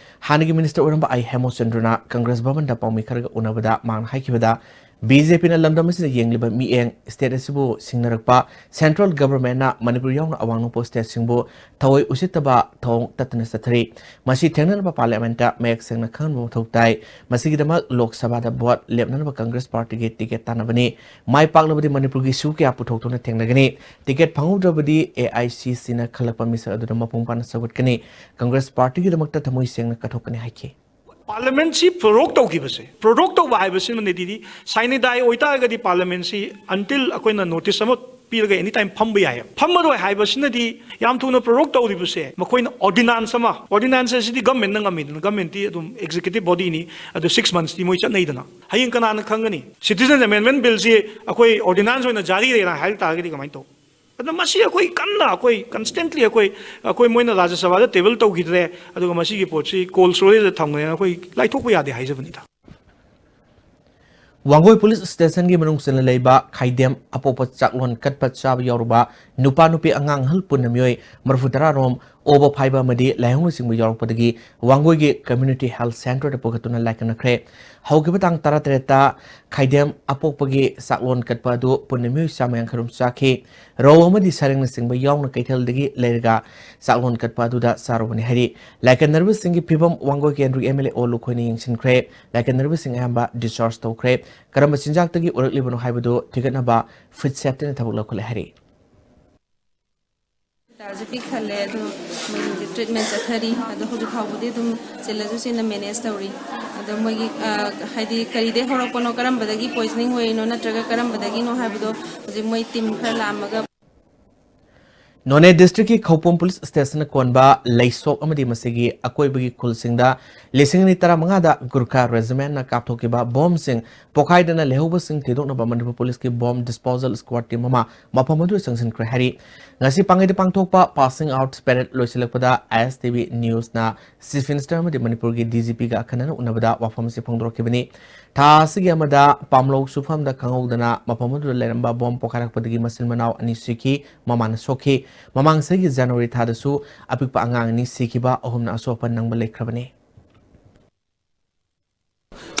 ꯍꯥꯟꯅꯒꯤ ꯃꯤꯅꯤꯁꯇꯔ ꯑꯣꯏꯔꯝꯕ ꯑꯥꯏ ꯍꯦꯃꯣꯆꯟꯗ꯭ꯔꯅ ꯀꯪꯒ꯭ꯔꯦꯁ ꯚꯕꯟꯗ ꯄꯥꯎꯃꯤ ꯈꯔꯒ ꯎꯅꯕꯗ ꯃꯍꯥꯛꯅ ꯍꯥꯏꯈꯤꯕꯗ, ꯕꯤ ꯖꯦ ꯄꯤꯅ ꯂꯝꯗꯝ ꯑꯁꯤꯗ ꯌꯦꯡꯂꯤꯕ ꯃꯤꯠꯌꯦꯡ, ꯁ꯭ꯇꯦꯠ ꯑꯁꯤꯕꯨ ꯁꯤꯡꯅꯔꯛꯄ, ꯁꯦꯟꯇ꯭ꯔꯦꯜ ꯒꯚꯔꯟꯃꯦꯟꯠꯅ ꯃꯅꯤꯄꯨꯔ ꯌꯥꯎꯅ ꯑꯋꯥꯡ ꯅꯣꯡꯄꯣꯛ ꯁ꯭ꯇꯦꯠꯁꯤꯡꯕꯨ ꯊꯑꯣꯏ ꯎꯁꯤꯠꯇꯕ ꯊꯧꯑꯣꯡ ꯇꯠꯇꯅ ꯆꯠꯊꯔꯤ꯫ ꯃꯁꯤ ꯊꯦꯡꯅꯅꯕ ꯄꯥꯔꯂꯤꯌꯥꯃꯦꯟꯠꯇ ꯃꯌꯦꯛ ꯁꯦꯡꯅ ꯈꯪꯍꯟꯕ ꯃꯊꯧ ꯇꯥꯏ꯫ ꯃꯁꯤꯒꯤꯗꯃꯛ ꯂꯣꯛ ꯁꯚꯥꯗ ꯚꯣꯠ ꯂꯦꯞꯅꯅꯕ ꯀꯪꯒ꯭ꯔꯦꯁ ꯄꯥꯔꯇꯤꯒꯤ ꯇꯤꯀꯦꯠ ꯇꯥꯟꯅꯕꯅꯤ꯫ ꯃꯥꯏ ꯄꯥꯛꯂꯕꯗꯤ ꯃꯅꯤꯄꯨꯔꯒꯤ ꯏꯁꯨ ꯀꯌꯥ ꯄꯨꯊꯣꯛꯇꯨꯅ ꯊꯦꯡꯅꯒꯅꯤ꯫ ꯇꯤꯀꯦꯠ ꯐꯪꯍꯧꯗ꯭ꯔꯕꯗꯤ ꯑꯦ ꯑꯥꯏ ꯁꯤ ꯁꯤꯅ ꯈꯜꯂꯛꯄ ꯃꯤꯁꯛ ꯑꯗꯨꯗ ꯃꯄꯨꯡ ꯐꯥꯅ ꯁꯧꯒꯠꯀꯅꯤ꯫ ꯀꯪꯒ꯭ꯔꯦꯁ ꯄꯥꯔꯇꯤꯒꯤꯗꯃꯛꯇ ꯊꯃꯣꯏ ꯁꯦꯡꯅ ꯀꯠꯊꯣꯛꯀꯅꯤ ꯍꯥꯏꯈꯤ꯫ ꯄꯥꯔꯂꯤꯌꯥꯃꯦꯟꯠꯁꯤ ꯄ꯭ꯔꯣꯔꯣꯛ ꯇꯧꯈꯤꯕꯁꯦ, ꯄ꯭ꯔꯣꯔꯣꯛ ꯇꯧꯕ ꯍꯥꯏꯕꯁꯤꯃꯅꯗꯤ, ꯁꯥꯏꯅꯤꯗꯥꯏ ꯑꯣꯏꯇꯥꯔꯒꯗꯤ ꯄꯥꯔꯂꯤꯌꯥꯃꯦꯟꯠꯁꯤ until ꯑꯩꯈꯣꯏꯅ ꯅꯣꯇꯤꯁ ꯑꯃ ꯄꯤꯔꯒ ꯑꯦꯅꯤ ꯇꯥꯏꯝ ꯐꯝꯕ ꯌꯥꯏ꯫ ꯐꯝꯃꯔꯣꯏ ꯍꯥꯏꯕꯁꯤꯅꯗꯤ ꯌꯥꯝ ꯊꯨꯅ ꯄ꯭ꯔꯣꯔꯣꯛ ꯇꯧꯔꯤꯕꯁꯦ, ꯃꯈꯣꯏꯅ ꯑꯣꯔꯗꯤꯅꯥꯟꯁ ꯑꯃ, ꯑꯣꯔꯗꯤꯅꯥꯟꯁ ꯑꯁꯤꯗꯤ ꯒꯃꯦꯟꯠꯅ ꯉꯝꯃꯤꯗꯅ, ꯒꯃꯦꯟꯠꯇꯤ ꯑꯗꯨꯝ ꯑꯦꯛꯖꯤꯀ꯭ꯌꯨꯇꯤꯚ ꯕꯣꯗꯤꯅꯤ, ꯑꯗꯨ ꯁꯤꯛꯁ ꯃꯟꯊꯁꯇꯤ ꯃꯣꯏ ꯆꯠꯅꯩꯗꯅ꯫ ꯍꯌꯦꯡ ꯀꯅꯥꯅ ꯈꯪꯒꯅꯤ? ꯁꯤꯇꯤꯖꯟ ꯑꯦꯃꯦꯟꯗꯃꯦꯟꯠ ꯕꯤꯜꯁꯤ ꯑꯩꯈꯣꯏ ꯑꯣꯔꯗꯤꯅꯥꯟꯁ ꯑꯣꯏꯅ ꯖꯥꯔꯤ ꯂꯩꯔꯥ ꯍꯥꯏ ꯇꯥꯔꯒꯗꯤ ꯀꯃꯥꯏꯅ ꯇꯧ? ꯑꯗꯨꯅ ꯃꯁꯤ ꯑꯩꯈꯣꯏ ꯀꯟꯅ, ꯑꯩꯈꯣꯏ ꯀꯟꯁꯇꯦꯟꯠꯂꯤ ꯑꯩꯈꯣꯏ, ꯑꯩꯈꯣꯏ ꯃꯣꯏꯅ ꯔꯥꯖ꯭ꯌ ꯁꯚꯥꯗ ꯇꯦꯕꯜ ꯇꯧꯈꯤꯗ꯭ꯔꯦ, ꯑꯗꯨꯒ ꯃꯁꯤꯒꯤ ꯄꯣꯠꯁꯤ ꯀꯣꯜꯗ ꯁ꯭ꯇꯣꯔꯦꯖꯇ ꯊꯝꯈ꯭ꯔꯦꯅ ꯑꯩꯈꯣꯏ ꯂꯥꯏꯊꯣꯛꯄ ꯌꯥꯗꯦ ꯍꯥꯏꯖꯕꯅꯤꯗ꯫ ꯋꯥꯡꯒꯣꯏ ꯄꯨꯂꯤꯁ ꯁ꯭ꯇꯦꯁꯟꯒꯤ ꯃꯅꯨꯡ ꯆꯟꯅ ꯂꯩꯕ ꯈꯥꯏꯗꯦꯝ ꯑꯄꯣꯛꯄ ꯆꯥꯛꯂꯣꯟ ꯀꯠꯄ ꯆꯥꯕ ꯌꯥꯎꯔꯨꯕ ꯅꯨꯄꯥ ꯅꯨꯄꯤ ꯑꯉꯥꯡ ꯑꯍꯜ ꯄꯨꯟꯅ ꯃꯤꯑꯣꯏ ꯃꯔꯤꯐꯨ ꯇꯔꯥ ꯔꯣꯝ ꯑꯣꯕ ꯐꯥꯏꯕ ꯑꯃꯗꯤ ꯂꯥꯏꯍꯧꯅꯆꯤꯡꯕ ꯌꯥꯎꯔꯛꯄꯗꯒꯤ ꯋꯥꯡꯒꯣꯏꯒꯤ ꯀꯝꯃ꯭ꯌꯨꯅꯤꯇꯤ ꯍꯦꯜꯊ ꯁꯦꯟꯇꯔꯗ ꯄꯨꯈꯠꯇꯨꯅ ꯂꯥꯏꯀꯠꯅꯈ꯭ꯔꯦ꯫ ꯍꯧꯈꯤꯕ ꯇꯥꯡ ꯇꯔꯥꯇꯔꯦꯠꯇ ꯈꯥꯏꯗꯦꯝ ꯑꯄꯣꯛꯄꯒꯤ ꯆꯥꯛꯂꯣꯟ ꯀꯠꯄ ꯑꯗꯨ ꯄꯨꯟꯅ ꯃꯤꯑꯣꯏ ꯆꯥꯝꯃ ꯌꯥꯡꯈꯩ ꯔꯣꯝ ꯆꯥꯈꯤ꯫ ꯔꯧ ꯑꯃꯗꯤ ꯁꯔꯦꯡꯅꯆꯤꯡꯕ ꯌꯥꯎꯅ ꯀꯩꯊꯦꯜꯗꯒꯤ ꯂꯩꯔꯒ ꯆꯥꯛꯂꯣꯟ ꯀꯠꯄ ꯑꯗꯨꯗ ꯆꯥꯔꯨꯕꯅꯤ ꯍꯥꯏꯔꯤ꯫ ꯂꯥꯏꯀꯠꯅꯔꯤꯕꯁꯤꯡꯒꯤ ꯐꯤꯕꯝ ꯋꯥꯡꯒꯣꯏ ꯀꯦꯟꯗ꯭ꯔꯒꯤ ꯑꯦꯝ ꯑꯦꯜ ꯑꯦ ꯑꯣ ꯂꯨꯈꯣꯏꯅ ꯌꯦꯡꯁꯤꯟꯈ꯭ꯔꯦ꯫ ꯂꯥꯏꯀꯠꯅꯔꯤꯕꯁꯤꯡ ꯑꯌꯥꯝꯕ ꯗꯤꯁꯆꯥꯔꯖ ꯇꯧꯈ꯭ꯔꯦ꯫ ꯀꯔꯝꯕ ꯆꯤꯟꯖꯥꯛꯇꯒꯤ ꯑꯣꯏꯔꯛꯂꯤꯕꯅꯣ ꯍꯥꯏꯕꯗꯨ ꯊꯤꯒꯠꯅꯕ ꯐꯨꯗ ꯁꯦꯐꯇꯤꯅ ꯊꯕꯛ ꯂꯧꯈꯠꯂꯦ ꯍꯥꯏꯔꯤ꯫ ꯍꯣꯁꯄꯤꯇꯥꯜꯁꯦ ꯄꯤꯛ ꯊꯜꯂꯦ, ꯑꯗꯣ ꯃꯣꯏꯒꯤ ꯇ꯭ꯔꯤꯠꯃꯦꯟ ꯆꯠꯊꯔꯤ꯫ ꯑꯗꯣ ꯍꯧꯖꯤꯛ ꯐꯥꯎꯕꯗꯤ ꯑꯗꯨꯝ ꯆꯤꯜꯂꯁꯨ ꯆꯤꯟꯅ ꯃꯦꯅꯦꯖ ꯇꯧꯔꯤ꯫ ꯑꯗꯣ ꯃꯣꯏꯒꯤ, ꯑ, ꯍꯥꯏꯗꯤ ꯀꯔꯤꯗꯩ ꯍꯧꯔꯛꯄꯅꯣ, ꯀꯔꯝꯕꯗꯒꯤ ꯄꯣꯏꯖꯅꯤꯡ ꯑꯣꯏꯔꯤꯅꯣ ꯅꯠꯇ꯭ꯔꯒ ꯀꯔꯝꯕꯗꯒꯤꯅꯣ ꯍꯥꯏꯕꯗꯣ ꯍꯧꯖꯤꯛ ꯃꯣꯏ ꯇꯤꯝ ꯈꯔ ꯂꯥꯛꯑꯝꯃꯒ ꯅꯣꯅꯦ ꯗꯤꯁꯇ꯭ꯔꯤꯛꯀꯤ ꯈꯧꯄꯨꯝ ꯄꯨꯂꯤꯁ ꯁ꯭ꯇꯦꯁꯟꯅ ꯀꯣꯟꯕ ꯂꯩꯁꯣꯛ ꯑꯃꯗꯤ ꯃꯁꯤꯒꯤ ꯑꯀꯣꯏꯕꯒꯤ ꯈꯨꯜꯁꯤꯡꯗ ꯂꯤꯁꯤꯡ ꯑꯅꯤ ꯇꯔꯥꯃꯉꯥꯗ ꯒꯨꯔꯈꯥ ꯔꯦꯖꯤꯃꯦꯟꯅ ꯀꯥꯞꯊꯣꯛꯈꯤꯕ ꯕꯣꯝꯁꯤꯡ ꯄꯣꯈꯥꯏꯗꯅ ꯂꯩꯍꯧꯕꯁꯤꯡ ꯊꯤꯗꯣꯛꯅꯕ ꯃꯅꯤꯄꯨꯔ ꯄꯨꯂꯤꯁꯀꯤ ꯕꯣꯝ ꯗꯤꯁꯄꯣꯖꯦꯜ ꯁ꯭ꯀ꯭ꯋꯥꯗ ꯇꯤꯝ ꯑꯃ ꯃꯐꯝ ꯑꯗꯨꯗ ꯆꯪꯁꯤꯟꯈ꯭ꯔꯦ ꯍꯥꯏꯔꯤ꯫ ꯉꯁꯤ ꯄꯥꯡꯒꯩꯗ ꯄꯥꯡꯊꯣꯛꯄ ꯄꯥꯁꯤꯡ ꯑꯥꯎꯠ ꯄꯦꯔꯦꯗ ꯂꯣꯏꯁꯤꯜꯂꯛꯄꯗ ꯑꯥꯏ S T V ꯅ꯭ꯌꯨꯁꯅ chief minister ꯑꯃꯗꯤ ꯃꯅꯤꯄꯨꯔꯒꯤ ꯗꯤ ꯖꯤ ꯄꯤꯒ ꯑꯈꯟꯅꯅ ꯎꯅꯕꯗ ꯋꯥꯐꯝ ꯑꯁꯤ ꯐꯣꯡꯗꯣꯔꯛꯈꯤꯕꯅꯤ꯫ ꯊꯥ ꯑꯁꯤꯒꯤ ꯑꯃꯗ ꯄꯥꯝꯂꯧ ꯁꯨꯐꯝꯗ ꯈꯪꯍꯧꯗꯅ ꯃꯐꯝ ꯑꯗꯨꯗ ꯂꯩꯔꯝꯕ ꯕꯣꯝ ꯄꯣꯈꯥꯏꯔꯛꯄꯗꯒꯤ ꯃꯆꯤꯟ ꯃꯅꯥꯎ ꯑꯅꯤ ꯁꯤꯈꯤ, ꯃꯃꯥꯅ ꯁꯣꯛꯈꯤ꯫ ꯃꯃꯥꯡ ꯆꯍꯤꯒꯤ ꯖꯅꯋꯥꯔꯤ ꯊꯥꯗꯁꯨ ꯑꯄꯤꯛꯄ ꯑꯉꯥꯡ ꯑꯅꯤ ꯁꯤꯈꯤꯕ, ꯑꯍꯨꯝꯅ ꯑꯁꯣꯛ ꯑꯄꯟ ꯅꯪꯕ ꯂꯩꯈ꯭ꯔꯕꯅꯤ꯫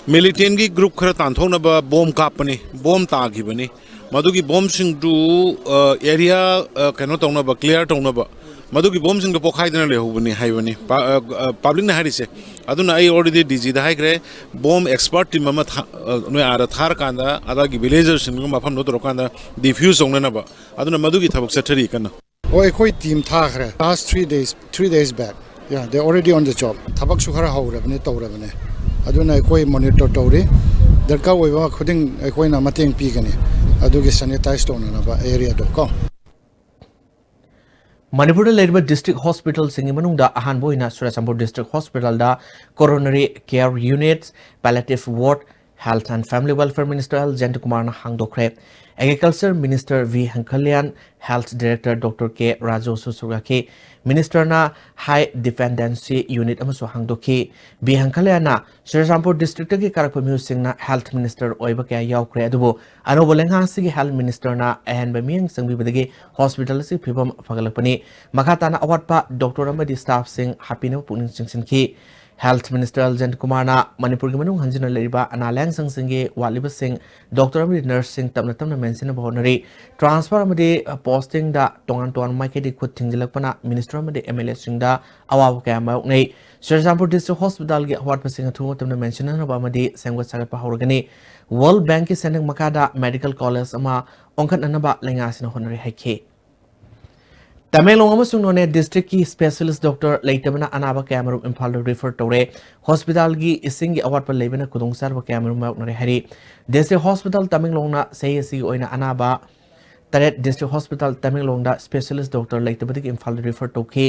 ꯃꯤꯂꯤꯇꯦꯟꯒꯤ ꯒ꯭ꯔꯨꯞ ꯈꯔ ꯇꯥꯟꯊꯣꯛꯅꯕ ꯕꯣꯝ ꯀꯥꯞꯄꯅꯤ, ꯕꯣꯝ ꯇꯥꯈꯤꯕꯅꯤ꯫ ꯃꯗꯨꯒꯤ ꯕꯣꯝꯁꯤꯡꯗꯨ, ꯑ, ꯑꯦꯔꯤꯌꯥ, ꯑ, ꯀꯩꯅꯣ ꯇꯧꯅꯕ, ꯀ꯭ꯂꯤꯌꯥꯔ ꯇꯧꯅꯕ, ꯃꯗꯨꯒꯤ ꯕꯣꯝꯁꯤꯡꯗꯣ ꯄꯣꯈꯥꯏꯗꯅ ꯂꯩꯍꯧꯕꯅꯤ ꯍꯥꯏꯕꯅꯤ ꯄ-, ꯑ, ꯑ, ꯄꯕ꯭ꯂꯤꯛꯅ ꯍꯥꯏꯔꯤꯁꯦ꯫ ꯑꯗꯨꯅ ꯑꯩ ꯑꯣꯜꯔꯦꯗꯤ ꯗꯤ ꯖꯤꯗ ꯍꯥꯏꯈ꯭ꯔꯦ, ꯕꯣꯝ ꯑꯦꯛꯁꯄꯔꯠ ꯇꯤꯝ ꯑꯃ ꯊꯥ-, ꯑ, ꯅꯣꯏ ꯑꯥꯗ ꯊꯥꯔꯀꯥꯟꯗ ꯑꯗꯥꯒꯤ ꯚꯤꯂꯦꯖꯔꯁꯤꯡꯗꯨꯒ ꯃꯐꯝꯗꯣ ꯇꯧꯔꯀꯥꯟꯗ ꯗꯤꯐ꯭ꯌꯨꯁ ꯇꯧꯅꯅꯕ, ꯑꯗꯨꯅ ꯃꯗꯨꯒꯤ ꯊꯕꯛ ꯆꯠꯊꯔꯤ ꯀꯟꯅ꯫ ꯑꯣ, ꯑꯩꯈꯣꯏ ꯇꯤꯝ ꯊꯥꯈ꯭ꯔꯦ꯫ Last three days, three days back. Yeah, they already on the job. ꯊꯕꯛꯁꯨ ꯈꯔ ꯍꯧꯔꯕꯅꯦ, ꯇꯧꯔꯕꯅꯦ꯫ ꯑꯗꯨꯅ ꯑꯩꯈꯣꯏ ꯃꯣꯅꯤꯇꯔ ꯇꯧꯔꯤ꯫ ꯗꯔꯀꯥꯔ ꯑꯣꯏꯕ ꯈꯨꯗꯤꯡ ꯑꯩꯈꯣꯏꯅ ꯃꯇꯦꯡ ꯄꯤꯒꯅꯤ꯫ ꯑꯗꯨꯒꯤ ꯁꯦꯅꯤꯇꯥꯏꯁ ꯇꯧꯅꯅꯕ ꯑꯦꯔꯤꯌꯥꯗꯣ ꯀꯣ꯫ ꯃꯅꯤꯄꯨꯔꯗ ꯂꯩꯔꯤꯕ ꯗꯤꯁꯇ꯭ꯔꯤꯛ ꯍꯣꯁꯄꯤꯇꯥꯜꯁꯤꯡꯒꯤ ꯃꯅꯨꯡꯗ ꯑꯍꯥꯟꯕ ꯑꯣꯏꯅ ꯆꯨꯔꯆꯥꯟꯄꯨꯔ ꯗꯤꯁꯇ꯭ꯔꯤꯛ ꯍꯣꯁꯄꯤꯇꯥꯜꯗ coronary care units, palliative ward, Health and Family Welfare Minister L ꯖꯌꯟꯇꯀꯨꯃꯥꯔꯅ ꯍꯥꯡꯗꯣꯛꯈ꯭ꯔꯦ꯫ Agriculture minister V Hangkhalian, health director doctor K ꯔꯥꯖꯨꯁꯨ ꯁꯔꯨꯛ ꯌꯥꯈꯤ꯫ ꯃꯤꯅꯤꯁꯇꯔꯅ ꯍꯥꯏ ꯗꯤꯄꯦꯟꯗꯦꯟꯁꯤ ꯌꯨꯅꯤꯠ ꯑꯃꯁꯨ ꯍꯥꯡꯗꯣꯛꯈꯤ꯫ ꯚꯤ ꯍꯪꯈꯜꯌꯥꯟꯅ ꯆꯨꯔꯆꯥꯟꯄꯨꯔ ꯗꯤꯁꯇ꯭ꯔꯤꯛꯇꯒꯤ ꯀꯥꯔꯛꯄ ꯃꯤꯑꯣꯏꯁꯤꯡꯅ ꯍꯦꯜꯊ ꯃꯤꯅꯤꯁꯇꯔ ꯑꯣꯏꯕ ꯀꯌꯥ ꯌꯥꯎꯈ꯭ꯔꯦ, ꯑꯗꯨꯕꯨ ꯑꯅꯧꯕ ꯂꯩꯉꯥꯛ ꯑꯁꯤꯒꯤ ꯍꯦꯜꯊ ꯃꯤꯅꯤꯁꯇꯔꯅ ꯑꯍꯦꯟꯕ ꯃꯤꯠꯌꯦꯡ ꯆꯪꯕꯤꯕꯗꯒꯤ ꯍꯣꯁꯄꯤꯇꯥꯜ ꯑꯁꯤꯒꯤ ꯐꯤꯕꯝ ꯐꯒꯠꯂꯛꯄꯅꯤ꯫ ꯃꯈꯥ ꯇꯥꯅ ꯑꯋꯥꯠꯄ ꯗꯣꯛꯇꯔ ꯑꯃꯗꯤ ꯁ꯭ꯇꯥꯐꯁꯤꯡ ꯍꯥꯞꯄꯤꯅꯕ ꯄꯨꯛꯅꯤꯡ ꯆꯤꯡꯁꯤꯟꯈꯤ꯫ ꯍꯦꯜꯊ ꯃꯤꯅꯤꯁꯇꯔ ꯑꯦꯜ ꯖꯌꯟꯇꯀꯨꯃꯥꯔꯅ ꯃꯅꯤꯄꯨꯔꯒꯤ ꯃꯅꯨꯡ ꯍꯟꯖꯤꯟꯅ ꯂꯩꯔꯤꯕ ꯑꯅꯥ ꯂꯥꯌꯦꯡ ꯁꯪꯁꯤꯡꯒꯤ ꯋꯥꯠꯂꯤꯕꯁꯤꯡ, ꯗꯣꯛꯇꯔ ꯑꯃꯗꯤ ꯅꯔꯁꯁꯤꯡ ꯇꯞꯅ ꯇꯞꯅ ꯃꯦꯟꯁꯤꯟꯅꯕ ꯍꯣꯠꯅꯔꯤ꯫ ꯇ꯭ꯔꯥꯟꯁꯐꯔ ꯑꯃꯗꯤ ꯄꯣꯁꯇꯤꯡꯗ ꯇꯣꯉꯥꯟ ꯇꯣꯉꯥꯟꯕ ꯃꯥꯏꯀꯩꯗꯒꯤ ꯈꯨꯠ ꯊꯤꯡꯖꯤꯜꯂꯛꯄꯅ ꯃꯤꯅꯤꯁꯇꯔ ꯑꯃꯗꯤ ꯑꯦꯝ ꯑꯦꯜ ꯑꯦꯁꯤꯡꯗ ꯑꯋꯥꯕ ꯀꯌꯥ ꯃꯥꯌꯣꯛꯅꯩ꯫ ꯆꯨꯔꯆꯥꯟꯄꯨꯔ ꯗꯤꯁꯇ꯭ꯔꯤꯛ ꯍꯣꯁꯄꯤꯇꯥꯜꯒꯤ ꯑꯋꯥꯠꯄꯁꯤꯡ ꯑꯊꯨꯕ ꯃꯇꯝꯗ ꯃꯦꯟꯁꯤꯟꯅꯅꯕ ꯑꯃꯗꯤ ꯁꯦꯝꯒꯠ ꯁꯥꯒꯠꯄ ꯍꯧꯔꯒꯅꯤ꯫ ꯋꯥꯔꯜꯗ ꯕꯦꯡꯛꯀꯤ ꯁꯦꯟꯊꯪ ꯃꯈꯥꯗ ꯃꯦꯗꯤꯀꯦꯜ ꯀꯣꯂꯦꯖ ꯑꯃ ꯍꯣꯡꯒꯠꯅꯅꯕ ꯂꯩꯉꯥꯛ ꯑꯁꯤꯅ ꯍꯣꯠꯅꯔꯤ ꯍꯥꯏꯈꯤ꯫ ꯇꯃꯦꯡꯂꯣꯡ ꯑꯃꯁꯨꯡ ꯅꯣꯅꯦ ꯗꯤꯁꯇ꯭ꯔꯤꯛꯀꯤ ꯁ꯭ꯄꯦꯁꯤꯌꯦꯂꯤꯁ꯭ꯠ ꯗꯣꯛꯇꯔ ꯂꯩꯇꯕꯅ ꯑꯅꯥꯕ ꯀꯌꯥꯃꯔꯨꯝ ꯏꯝꯐꯥꯜꯗ ꯔꯤꯐꯔ ꯇꯧꯔꯦ꯫ ꯍꯣꯁꯄꯤꯇꯥꯜꯒꯤ ꯏꯁꯤꯡꯒꯤ ꯑꯋꯥꯠꯄ ꯂꯩꯕꯅ ꯈꯨꯗꯣꯡꯆꯥꯗꯕ ꯀꯌꯥꯃꯔꯨꯝ ꯃꯥꯌꯣꯛꯅꯔꯦ ꯍꯥꯏꯔꯤ꯫ ꯗꯤꯁꯇ꯭ꯔꯤꯛ ꯍꯣꯁꯄꯤꯇꯥꯜ ꯇꯃꯦꯡꯂꯣꯡꯅ ꯆꯍꯤ ꯑꯁꯤꯒꯤ ꯑꯣꯏꯅ ꯑꯅꯥꯕ ꯇꯔꯦꯠ ꯗꯤꯁꯇ꯭ꯔꯤꯛ ꯍꯣꯁꯄꯤꯇꯥꯜ ꯇꯃꯦꯡꯂꯣꯡꯗ ꯁ꯭ꯄꯦꯁꯤꯌꯦꯂꯤꯁ꯭ꯠ ꯗꯣꯛꯇꯔ ꯂꯩꯇꯕꯗꯒꯤ ꯏꯝꯐꯥꯜꯗ ꯔꯤꯐꯔ ꯇꯧꯈꯤ꯫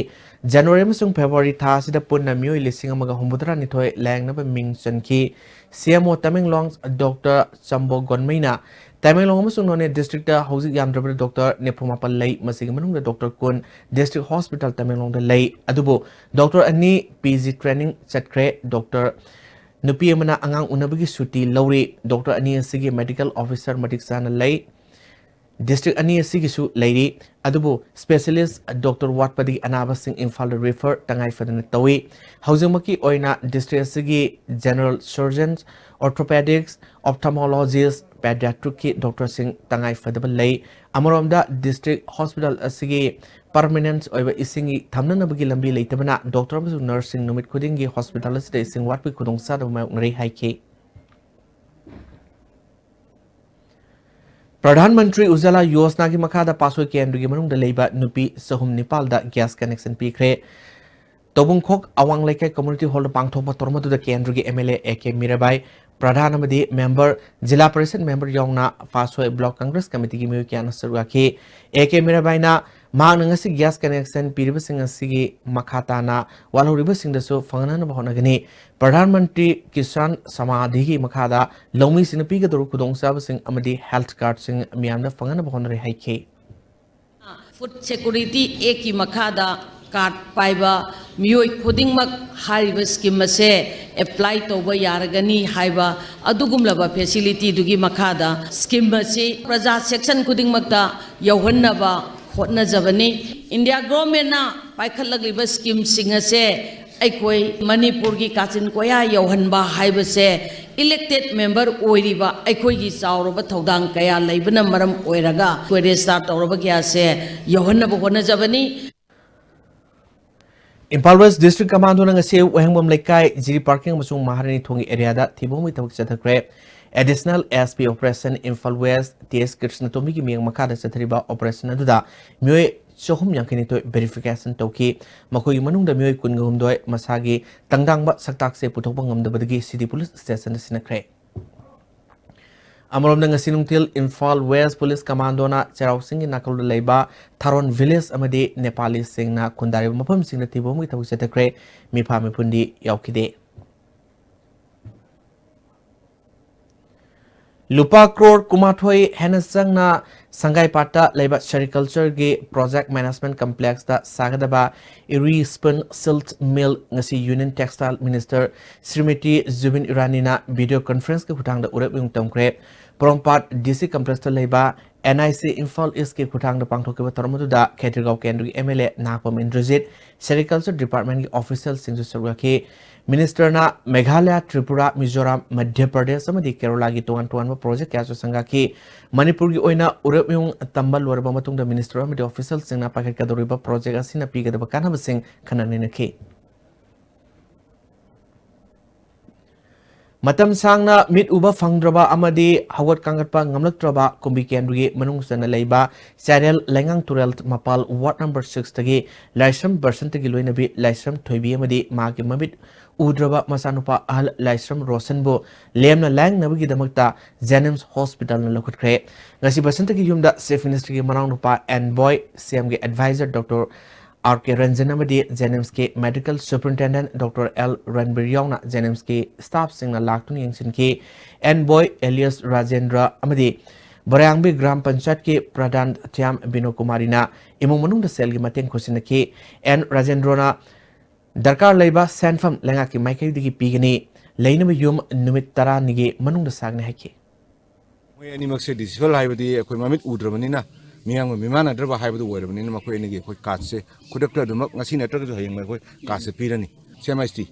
ꯖꯅꯋꯥꯔꯤ ꯑꯃꯁꯨꯡ ꯐꯦꯕ꯭ꯔꯨꯋꯥꯔꯤ ꯊꯥ ꯑꯁꯤꯗ ꯄꯨꯟꯅ ꯃꯤꯑꯣꯏ ꯂꯤꯁꯤꯡ ꯑꯃꯒ ꯍꯨꯝꯐꯨꯇꯔꯥꯅꯤꯊꯣꯏ ꯂꯥꯌꯦꯡꯅꯕ ꯃꯤꯡ ꯆꯟꯈꯤ꯫ ꯁꯤ M O Tamenglong doctor ꯆꯝꯕꯣ ꯒꯣꯟꯃꯩꯅ Tamenglong ꯑꯃꯁꯨꯡ ꯅꯣꯅꯦ ꯗꯤꯁꯇ꯭ꯔꯤꯛꯇ ꯍꯧꯖꯤꯛ ꯌꯥꯝꯗ꯭ꯔꯕꯗ ꯗꯣꯛꯇꯔ ꯅꯤꯐꯨ ꯃꯥꯄꯟ ꯂꯩ꯫ ꯃꯁꯤꯒꯤ ꯃꯅꯨꯡꯗ ꯗꯣꯛꯇꯔ ꯀꯨꯟ ꯗꯤꯁꯇ꯭ꯔꯤꯛ ꯍꯣꯁꯄꯤꯇꯥꯜ ꯇꯃꯦꯡꯂꯣꯡꯗ ꯂꯩ꯫ ꯑꯗꯨꯕꯨ ꯗꯣꯛꯇꯔ ꯑꯅꯤ ꯄꯤ ꯖꯤ ꯇ꯭ꯔꯦꯅꯤꯡ ꯆꯠꯈ꯭ꯔꯦ꯫ ꯗꯣꯛꯇꯔ ꯅꯨꯄꯤ ꯑꯃꯅ ꯑꯉꯥꯡ ꯎꯅꯕꯒꯤ ꯁꯨꯇꯤ ꯂꯧꯔꯤ꯫ ꯗꯣꯛꯇꯔ ꯑꯅꯤ ꯑꯁꯤꯒꯤ ꯃꯦꯗꯤꯀꯦꯜ ꯑꯣꯐꯤꯁꯔ ꯃꯇꯤꯛ ꯆꯥꯅ ꯂꯩ꯫ ꯗꯤꯁꯇ꯭ꯔꯤꯛ ꯑꯅꯤ ꯑꯁꯤꯒꯤꯁꯨ ꯂꯩꯔꯤ꯫ ꯑꯗꯨꯕꯨ ꯁ꯭ꯄꯦꯁꯤꯌꯦꯂꯤꯁ꯭ꯠ ꯗꯣꯛꯇꯔ ꯋꯥꯠꯄꯗꯒꯤ ꯑꯅꯥꯕꯁꯤꯡ ꯏꯝꯐꯥꯜꯗ ꯔꯤꯐꯔ ꯇꯉꯥꯏ ꯐꯗꯅ ꯇꯧꯏ꯫ ꯍꯧꯖꯤꯛꯃꯛꯀꯤ ꯑꯣꯏꯅ ꯗꯤꯁꯇ꯭ꯔꯤꯛ ꯑꯁꯤꯒꯤ ꯖꯦꯅꯔꯦꯜ ꯁꯔꯖꯟ, ꯑꯣꯔꯊꯣꯄꯦꯗꯤꯛꯁ, ꯑꯣꯞꯊꯥꯜꯃꯣꯂꯣꯖꯤꯁ꯭ꯠ, ꯄꯦꯗꯤꯌꯥꯇ꯭ꯔꯤꯛꯀꯤ ꯗꯣꯛꯇꯔꯁꯤꯡ ꯇꯉꯥꯏ ꯐꯗꯕ ꯂꯩ꯫ ꯑꯃꯔꯣꯝꯗ ꯗꯤꯁꯇ꯭ꯔꯤꯛ ꯍꯣꯁꯄꯤꯇꯥꯜ ꯑꯁꯤꯒꯤ ꯄꯔꯃꯅꯦꯟꯠ ꯑꯣꯏꯕ ꯏꯁꯤꯡꯒꯤ ꯊꯝꯅꯅꯕꯒꯤ ꯂꯝꯕꯤ ꯂꯩꯇꯕꯅ ꯗꯣꯛꯇꯔ ꯑꯃꯁꯨꯡ ꯅꯔꯁꯁꯤꯡ ꯅꯨꯃꯤꯠ ꯈꯨꯗꯤꯡꯒꯤ ꯍꯣꯁꯄꯤꯇꯥꯜ ꯑꯁꯤꯗ ꯏꯁꯤꯡ ꯋꯥꯠꯄꯒꯤ ꯈꯨꯗꯣꯡꯆꯥꯗꯕ ꯃꯥꯌꯣꯛꯅꯔꯤ ꯍꯥꯏꯈꯤ꯫ ꯄ꯭ꯔꯙꯥꯟ ꯃꯟꯇ꯭ꯔꯤ ꯎꯖꯥꯂꯥ ꯌꯣꯖꯅꯥꯒꯤ ꯃꯈꯥꯗ ꯄꯥꯁꯣꯏ ꯀꯦꯟꯗ꯭ꯔꯒꯤ ꯃꯅꯨꯡꯗ ꯂꯩꯕ ꯅꯨꯄꯤ ꯆꯍꯨꯝ ꯅꯤꯄꯥꯜꯗ ꯒ꯭ꯌꯥꯁ ꯀꯅꯦꯛꯁꯟ ꯄꯤꯈ꯭ꯔꯦ꯫ ꯇꯧꯕꯨꯡꯈꯣꯛ ꯑꯋꯥꯡ ꯂꯩꯀꯥꯏ ꯀꯝꯃ꯭ꯌꯨꯅꯤꯇꯤ ꯍꯣꯜꯗ ꯄꯥꯡꯊꯣꯛꯄ ꯊꯧꯔꯝ ꯑꯗꯨꯗ ꯀꯦꯟꯗ꯭ꯔꯒꯤ M L A A K Mirabai, Pradhan ꯑꯃꯗꯤ ꯃꯦꯝꯕꯔ, ꯖꯤꯂꯥ ꯄꯔꯤꯁꯗ ꯃꯦꯝꯕꯔ ꯌꯥꯎꯅ ꯐꯥꯁꯣꯏ ꯕ꯭ꯂꯣꯛ ꯀꯪꯒ꯭ꯔꯦꯁ ꯀꯃꯤꯇꯤꯒꯤ ꯃꯤꯑꯣꯏ ꯀꯌꯥꯅ ꯁꯔꯨꯛ ꯌꯥꯈꯤ꯫ ꯑꯦ ꯀꯦ ꯃꯤꯔꯥꯕꯥꯏꯅ ꯃꯍꯥꯛꯅ ꯉꯁꯤ ꯒ꯭ꯌꯥꯁ ꯀꯅꯦꯛꯁꯟ ꯄꯤꯔꯤꯕꯁꯤꯡ ꯑꯁꯤꯒꯤ ꯃꯈꯥ ꯇꯥꯅ ꯋꯥꯠꯍꯧꯔꯤꯕꯁꯤꯡꯗꯁꯨ ꯐꯪꯍꯟꯅꯕ ꯍꯣꯠꯅꯒꯅꯤ꯫ ꯄ꯭ꯔꯙꯥꯟ ꯃꯟꯇ꯭ꯔꯤ ꯀꯤꯁꯥꯟ ꯁꯃꯥꯙꯤꯒꯤ ꯃꯈꯥꯗ ꯂꯧꯃꯤꯁꯤꯡꯅ ꯄꯤꯒꯗꯧꯔꯤꯕ ꯈꯨꯗꯣꯡꯆꯥꯕꯁꯤꯡ ꯑꯃꯗꯤ ꯍꯦꯜꯊ ꯀꯥꯔꯗꯁꯤꯡ ꯃꯤꯌꯥꯝꯗ ꯐꯪꯍꯟꯅꯕ ꯍꯣꯠꯅꯔꯤ ꯍꯥꯏꯈꯤ꯫ ꯐꯨꯗ ꯁꯦꯀ꯭ꯌꯨꯔꯤꯇꯤ ꯑꯦꯛꯀꯤ ꯃꯈꯥꯗ ꯀꯥꯔꯗ ꯄꯥꯏꯕ ꯃꯤꯑꯣꯏ ꯈꯨꯗꯤꯡꯃꯛ ꯍꯥꯏꯔꯤꯕ ꯁ꯭ꯀꯤꯝ ꯑꯁꯦ ꯑꯦꯄ꯭ꯂꯥꯏ ꯇꯧꯕ ꯌꯥꯔꯒꯅꯤ ꯍꯥꯏꯕ ꯑꯗꯨꯒꯨꯝꯂꯕ ꯐꯦꯁꯤꯂꯤꯇꯤꯗꯨꯒꯤ ꯃꯈꯥꯗ ꯁ꯭ꯀꯤꯝ ꯑꯁꯤ ꯄ꯭ꯔꯖꯥ ꯁꯦꯛꯁꯟ ꯈꯨꯗꯤꯡꯃꯛꯇ ꯌꯧꯍꯟꯅꯕ ꯍꯣꯠꯅꯖꯕꯅꯤ꯫ ꯏꯟꯗꯤꯌꯥ ꯒꯣꯔꯃꯦꯟꯅ ꯄꯥꯏꯈꯠꯂꯛꯂꯤꯕ ꯁ꯭ꯀꯤꯝꯁꯤꯡ ꯑꯁꯦ ꯑꯩꯈꯣꯏ ꯃꯅꯤꯄꯨꯔꯒꯤ ꯀꯥꯆꯤꯟ ꯀꯣꯌꯥ ꯌꯧꯍꯟꯕ ꯍꯥꯏꯕꯁꯦ ꯏꯂꯦꯛꯇꯦꯗ ꯃꯦꯝꯕꯔ ꯑꯣꯏꯔꯤꯕ ꯑꯩꯈꯣꯏꯒꯤ ꯆꯥꯎꯔꯕ ꯊꯧꯗꯥꯡ ꯀꯌꯥ ꯂꯩꯕꯅ ꯃꯔꯝ ꯑꯣꯏꯔꯒ ꯑꯩꯈꯣꯏ ꯔꯦꯖꯤꯁꯇꯥꯔ ꯇꯧꯔꯕ ꯀꯌꯥꯁꯦ ꯌꯧꯍꯟꯅꯕ ꯍꯣꯠꯅꯖꯕꯅꯤ꯫ ꯏꯝꯐꯥꯜ ꯋꯦꯁ ꯗꯤꯁꯇ꯭ꯔꯤꯛ ꯀꯃꯥꯟꯗꯣꯅ ꯉꯁꯤ ꯋꯥꯍꯦꯡꯕꯝ ꯂꯩꯀꯥꯏ, ꯖꯤꯔꯤ ꯄꯥꯔꯀꯤꯡ ꯑꯃꯁꯨꯡ ꯃꯍꯥꯔꯥꯅꯤ ꯊꯣꯡꯒꯤ ꯑꯦꯔꯤꯌꯥꯗ ꯊꯤꯕ ꯍꯨꯝꯕꯒꯤ ꯊꯕꯛ ꯆꯠꯊꯈ꯭ꯔꯦ꯫ Additional S P operation Imphal west T S ꯀ꯭ꯔꯤꯁꯅꯇꯣꯝꯕꯤꯒꯤ ꯃꯤꯠꯌꯦꯡ ꯃꯈꯥꯗ ꯆꯠꯊꯔꯤꯕ ꯑꯣꯄꯔꯦꯁꯟ ꯑꯗꯨꯗ ꯃꯤꯑꯣꯏ ꯆꯍꯨꯝ ꯌꯥꯡꯈꯩꯅꯤꯊꯣꯏ verification ꯇꯧꯈꯤ꯫ ꯃꯈꯣꯏꯒꯤ ꯃꯅꯨꯡꯗ ꯃꯤꯑꯣꯏ ꯀꯨꯟꯒ ꯍꯨꯝꯗꯣꯏ ꯃꯁꯥꯒꯤ ꯇꯪꯗꯥꯡꯕ ꯁꯛꯇꯥꯛꯁꯦ ꯄꯨꯊꯣꯛꯄ ꯉꯝꯗꯕꯗꯒꯤ ꯁꯤꯇꯤ ꯄꯨꯂꯤꯁ ꯁ꯭ꯇꯦꯁꯟꯗ ꯁꯤꯟꯅꯈ꯭ꯔꯦ꯫ ꯑꯃꯔꯣꯝꯗ, ꯉꯁꯤ ꯅꯨꯡꯊꯤꯜ ꯏꯝꯐꯥꯜ ꯋꯦꯁ ꯄꯨꯂꯤꯁ ꯀꯃꯥꯟꯗꯣꯅ ꯆꯩꯔꯥꯎ ꯆꯤꯡꯒꯤ ꯅꯥꯀꯜꯗ ꯂꯩꯕ ꯊꯥꯔꯣꯟ ꯚꯤꯂꯦꯖ ꯑꯃꯗꯤ ꯅꯦꯄꯥꯂꯤꯁꯤꯡꯅ ꯈꯨꯟꯗꯥꯔꯤꯕ ꯃꯐꯝꯁꯤꯡꯗ ꯊꯤꯕ ꯍꯨꯝꯕꯒꯤ ꯊꯕꯛ ꯆꯠꯊꯈ꯭ꯔꯦ꯫ ꯃꯤꯐꯥ ꯃꯤꯄꯨꯟꯗꯤ ꯌꯥꯎꯈꯤꯗꯦ꯫ ꯂꯨꯄꯥ ꯀ꯭ꯔꯣꯔ ꯀꯨꯟꯃꯥꯊꯣꯏ ꯍꯦꯟꯅ ꯆꯪꯅ ꯁꯪꯒꯥꯏꯄꯥꯠꯇ ꯂꯩꯕ ꯁꯦꯔꯤꯀꯜꯆꯔꯒꯤ ꯄ꯭ꯔꯣꯖꯦꯛ ꯃꯦꯅꯦꯖꯃꯦꯟꯠ ꯀꯝꯄ꯭ꯂꯦꯛꯁꯇ ꯁꯥꯒꯗꯕ ꯏꯔꯤ ꯁ꯭ꯄꯤꯟ ꯁꯤꯜꯛ ꯃꯤꯜ ꯉꯁꯤ union textile minister Shrimati Jubin ꯏꯔꯥꯅꯤꯅ ꯚꯤꯗꯤꯑꯣ ꯀꯟꯐꯔꯦꯟꯁꯀꯤ ꯈꯨꯠꯊꯥꯡꯗ ꯎꯔꯞ ꯌꯨꯡ ꯇꯝꯈ꯭ꯔꯦ꯫ ꯄꯣꯔꯣꯝꯄꯥꯠ ꯗꯤ ꯁꯤ ꯀꯝꯄ꯭ꯂꯦꯛꯁꯇ ꯂꯩꯕ ꯑꯦꯟ ꯑꯥꯏ ꯁꯤ ꯏꯝꯐꯥꯜ ꯏꯁꯀꯤ ꯈꯨꯠꯊꯥꯡꯗ ꯄꯥꯡꯊꯣꯛꯈꯤꯕ ꯊꯧꯔꯝ ꯑꯗꯨꯗ ꯈꯦꯇ꯭ꯔꯤꯒꯥꯎ ꯀꯦꯟꯗ꯭ꯔꯒꯤ ꯑꯦꯝ ꯑꯦꯜ ꯑꯦ ꯅꯥꯄꯝ ꯏꯟꯗ꯭ꯔꯖꯤꯠ, ꯁꯦꯔꯤꯀꯜꯆꯔ ꯗꯤꯄꯥꯔꯠꯃꯦꯟꯠꯀꯤ ꯑꯣꯐꯤꯁꯤꯌꯦꯜꯁꯤꯡꯁꯨ ꯁꯔꯨꯛ ꯌꯥꯈꯤ꯫ ꯃꯤꯅꯤꯁꯇꯔꯅ ꯃꯦꯘꯥꯂꯌꯥ, ꯇ꯭ꯔꯤꯄꯨꯔꯥ, ꯃꯤꯖꯣꯔꯥꯝ, ꯃꯙ꯭ꯌ ꯄ꯭ꯔꯗꯦꯁ ꯑꯃꯗꯤ ꯀꯦꯔꯂꯥꯒꯤ ꯇꯣꯉꯥꯟ ꯇꯣꯉꯥꯟꯕ ꯄ꯭ꯔꯣꯖꯦꯛ ꯀꯌꯥꯁꯨ ꯁꯪꯒꯥꯈꯤ꯫ ꯃꯅꯤꯄꯨꯔꯒꯤ ꯑꯣꯏꯅ ꯎꯔꯞ ꯌꯨꯡ ꯇꯝꯕ ꯂꯣꯏꯔꯕ ꯃꯇꯨꯡꯗ ꯃꯤꯅꯤꯁꯇꯔ ꯑꯃꯗꯤ ꯑꯣꯐꯤꯁꯤꯌꯦꯜꯁꯤꯡꯅ ꯄꯥꯏꯈꯠꯀꯗꯧꯔꯤꯕ ꯄ꯭ꯔꯣꯖꯦꯛ ꯑꯁꯤꯅ ꯄꯤꯒꯗꯕ ꯀꯥꯟꯅꯕꯁꯤꯡ ꯈꯟꯅ ꯅꯩꯅꯈꯤ꯫ ꯃꯇꯝ ꯁꯥꯡꯅ ꯃꯤꯠ ꯎꯕ ꯐꯪꯗ꯭ꯔꯕ ꯑꯃꯗꯤ ꯍꯧꯒꯠ ꯀꯥꯡꯒꯠꯄ ꯉꯝꯂꯛꯇ꯭ꯔꯕ ꯀꯨꯝꯕꯤ ꯀꯦꯟꯗ꯭ꯔꯒꯤ ꯃꯅꯨꯡ ꯆꯟꯅ ꯂꯩꯕ ꯆꯥꯏꯔꯦꯜ ꯂꯩꯉꯥꯡ ꯇꯨꯔꯦꯜ ꯃꯄꯥꯜ ꯋꯥꯔꯗ ꯅꯝꯕꯔ ꯁꯤꯛꯁꯇꯒꯤ ꯂꯥꯏꯁ꯭ꯔꯝ ꯕꯁꯟꯇꯒꯤ ꯂꯣꯏꯅꯕꯤ ꯂꯥꯏꯁ꯭ꯔꯝ ꯊꯣꯏꯕꯤ ꯑꯃꯗꯤ ꯃꯥꯒꯤ ꯃꯃꯤꯠ ꯎꯗ꯭ꯔꯕ ꯃꯆꯥꯅꯨꯄꯥ ꯑꯍꯜ ꯂꯥꯏꯁ꯭ꯔꯝ ꯔꯣꯁꯟꯕꯨ ꯂꯦꯝꯅ ꯂꯥꯌꯦꯡꯅꯕꯒꯤꯗꯃꯛꯇ ꯖꯦꯅꯤꯝꯁ ꯍꯣꯁꯄꯤꯇꯥꯜꯅ ꯂꯧꯈꯠꯈ꯭ꯔꯦ꯫ ꯉꯁꯤ ꯕꯁꯟꯇꯒꯤ ꯌꯨꯝꯗ ꯆꯤꯐ ꯃꯤꯅꯤꯁꯇꯔꯒꯤ ꯃꯅꯥꯎꯅꯨꯄꯥ ꯑꯦꯟ ꯕꯣꯏ, ꯁꯤ ꯑꯦꯝꯒꯤ ꯑꯦꯗꯚꯥꯏꯖꯔ ꯗꯣꯛꯇꯔ ꯑꯥꯔ ꯀꯦ ꯔꯟꯖꯟ ꯑꯃꯗꯤ ꯖꯦꯅꯤꯝꯁꯀꯤ ꯃꯦꯗꯤꯀꯦꯜ ꯁꯨꯄꯔꯤꯟꯇꯦꯟꯗꯦꯟꯠ ꯗꯣꯛꯇꯔ ꯑꯦꯜ ꯔꯟꯕꯤꯔ ꯌꯥꯎꯅ ꯖꯦꯅꯤꯝꯁꯀꯤ ꯁ꯭ꯇꯥꯐꯁꯤꯡꯅ ꯂꯥꯛꯇꯨꯅ ꯌꯦꯡꯁꯤꯟꯈꯤ꯫ ꯑꯦꯟ ꯕꯣꯏ ꯑꯦꯂꯤꯌꯥꯁ ꯔꯥꯖꯦꯟꯗ꯭ꯔ ꯑꯃꯗꯤ ꯕꯔꯥꯌꯥꯡꯕꯤ ꯒ꯭ꯔꯥꯝ ꯄꯟꯆꯥꯌꯠꯀꯤ ꯄ꯭ꯔꯙꯥꯟ ꯊ꯭ꯌꯥꯝ ꯕꯤꯅꯣ ꯀꯨꯃꯥꯔꯤꯅ ꯏꯃꯨꯡ ꯃꯅꯨꯡꯗ ꯁꯦꯜꯒꯤ ꯃꯇꯦꯡ ꯈꯨꯠꯁꯤꯟꯅꯈꯤ꯫ ꯑꯦꯟ ꯔꯥꯖꯦꯟꯗ꯭ꯔꯣꯅ ꯗꯔꯀꯥꯔ ꯂꯩꯕ ꯁꯦꯟꯐꯝ ꯂꯩꯉꯥꯛꯀꯤ ꯃꯥꯏꯀꯩꯗꯒꯤ ꯄꯤꯒꯅꯤ꯫ ꯂꯩꯅꯕ ꯌꯨꯝ ꯅꯨꯃꯤꯠ ꯇꯔꯥꯅꯤꯒꯤ ꯃꯅꯨꯡꯗ ꯁꯥꯒꯅꯤ ꯍꯥꯏꯈꯤ꯫ ꯃꯣꯏ ꯑꯅꯤꯃꯛꯁꯦ ꯗꯤꯁꯦꯕꯜ ꯍꯥꯏꯕꯗꯤ ꯑꯩꯈꯣꯏ ꯃꯃꯤꯠ ꯎꯗ꯭ꯔꯕꯅꯤꯅ, ꯃꯤꯌꯥꯝꯒ ꯃꯤꯃꯥꯟꯅꯗ꯭ꯔꯕ ꯍꯥꯏꯕꯗꯨ ꯑꯣꯏꯔꯕꯅꯤꯅ, ꯃꯈꯣꯏ ꯑꯅꯤꯒꯤ ꯑꯩꯈꯣꯏ ꯀꯥꯔꯗꯁꯦ ꯈꯨꯗꯛꯇ ꯑꯗꯨꯃꯛ ꯉꯁꯤ ꯅꯠꯇ꯭ꯔꯒꯁꯨ ꯍꯌꯦꯡ ꯑꯩꯈꯣꯏ ꯀꯥꯔꯗꯁꯦ ꯄꯤꯔꯅꯤ꯫ ꯁꯤ ꯑꯦꯝ ꯑꯥꯏ ꯁꯤ ꯇꯤ,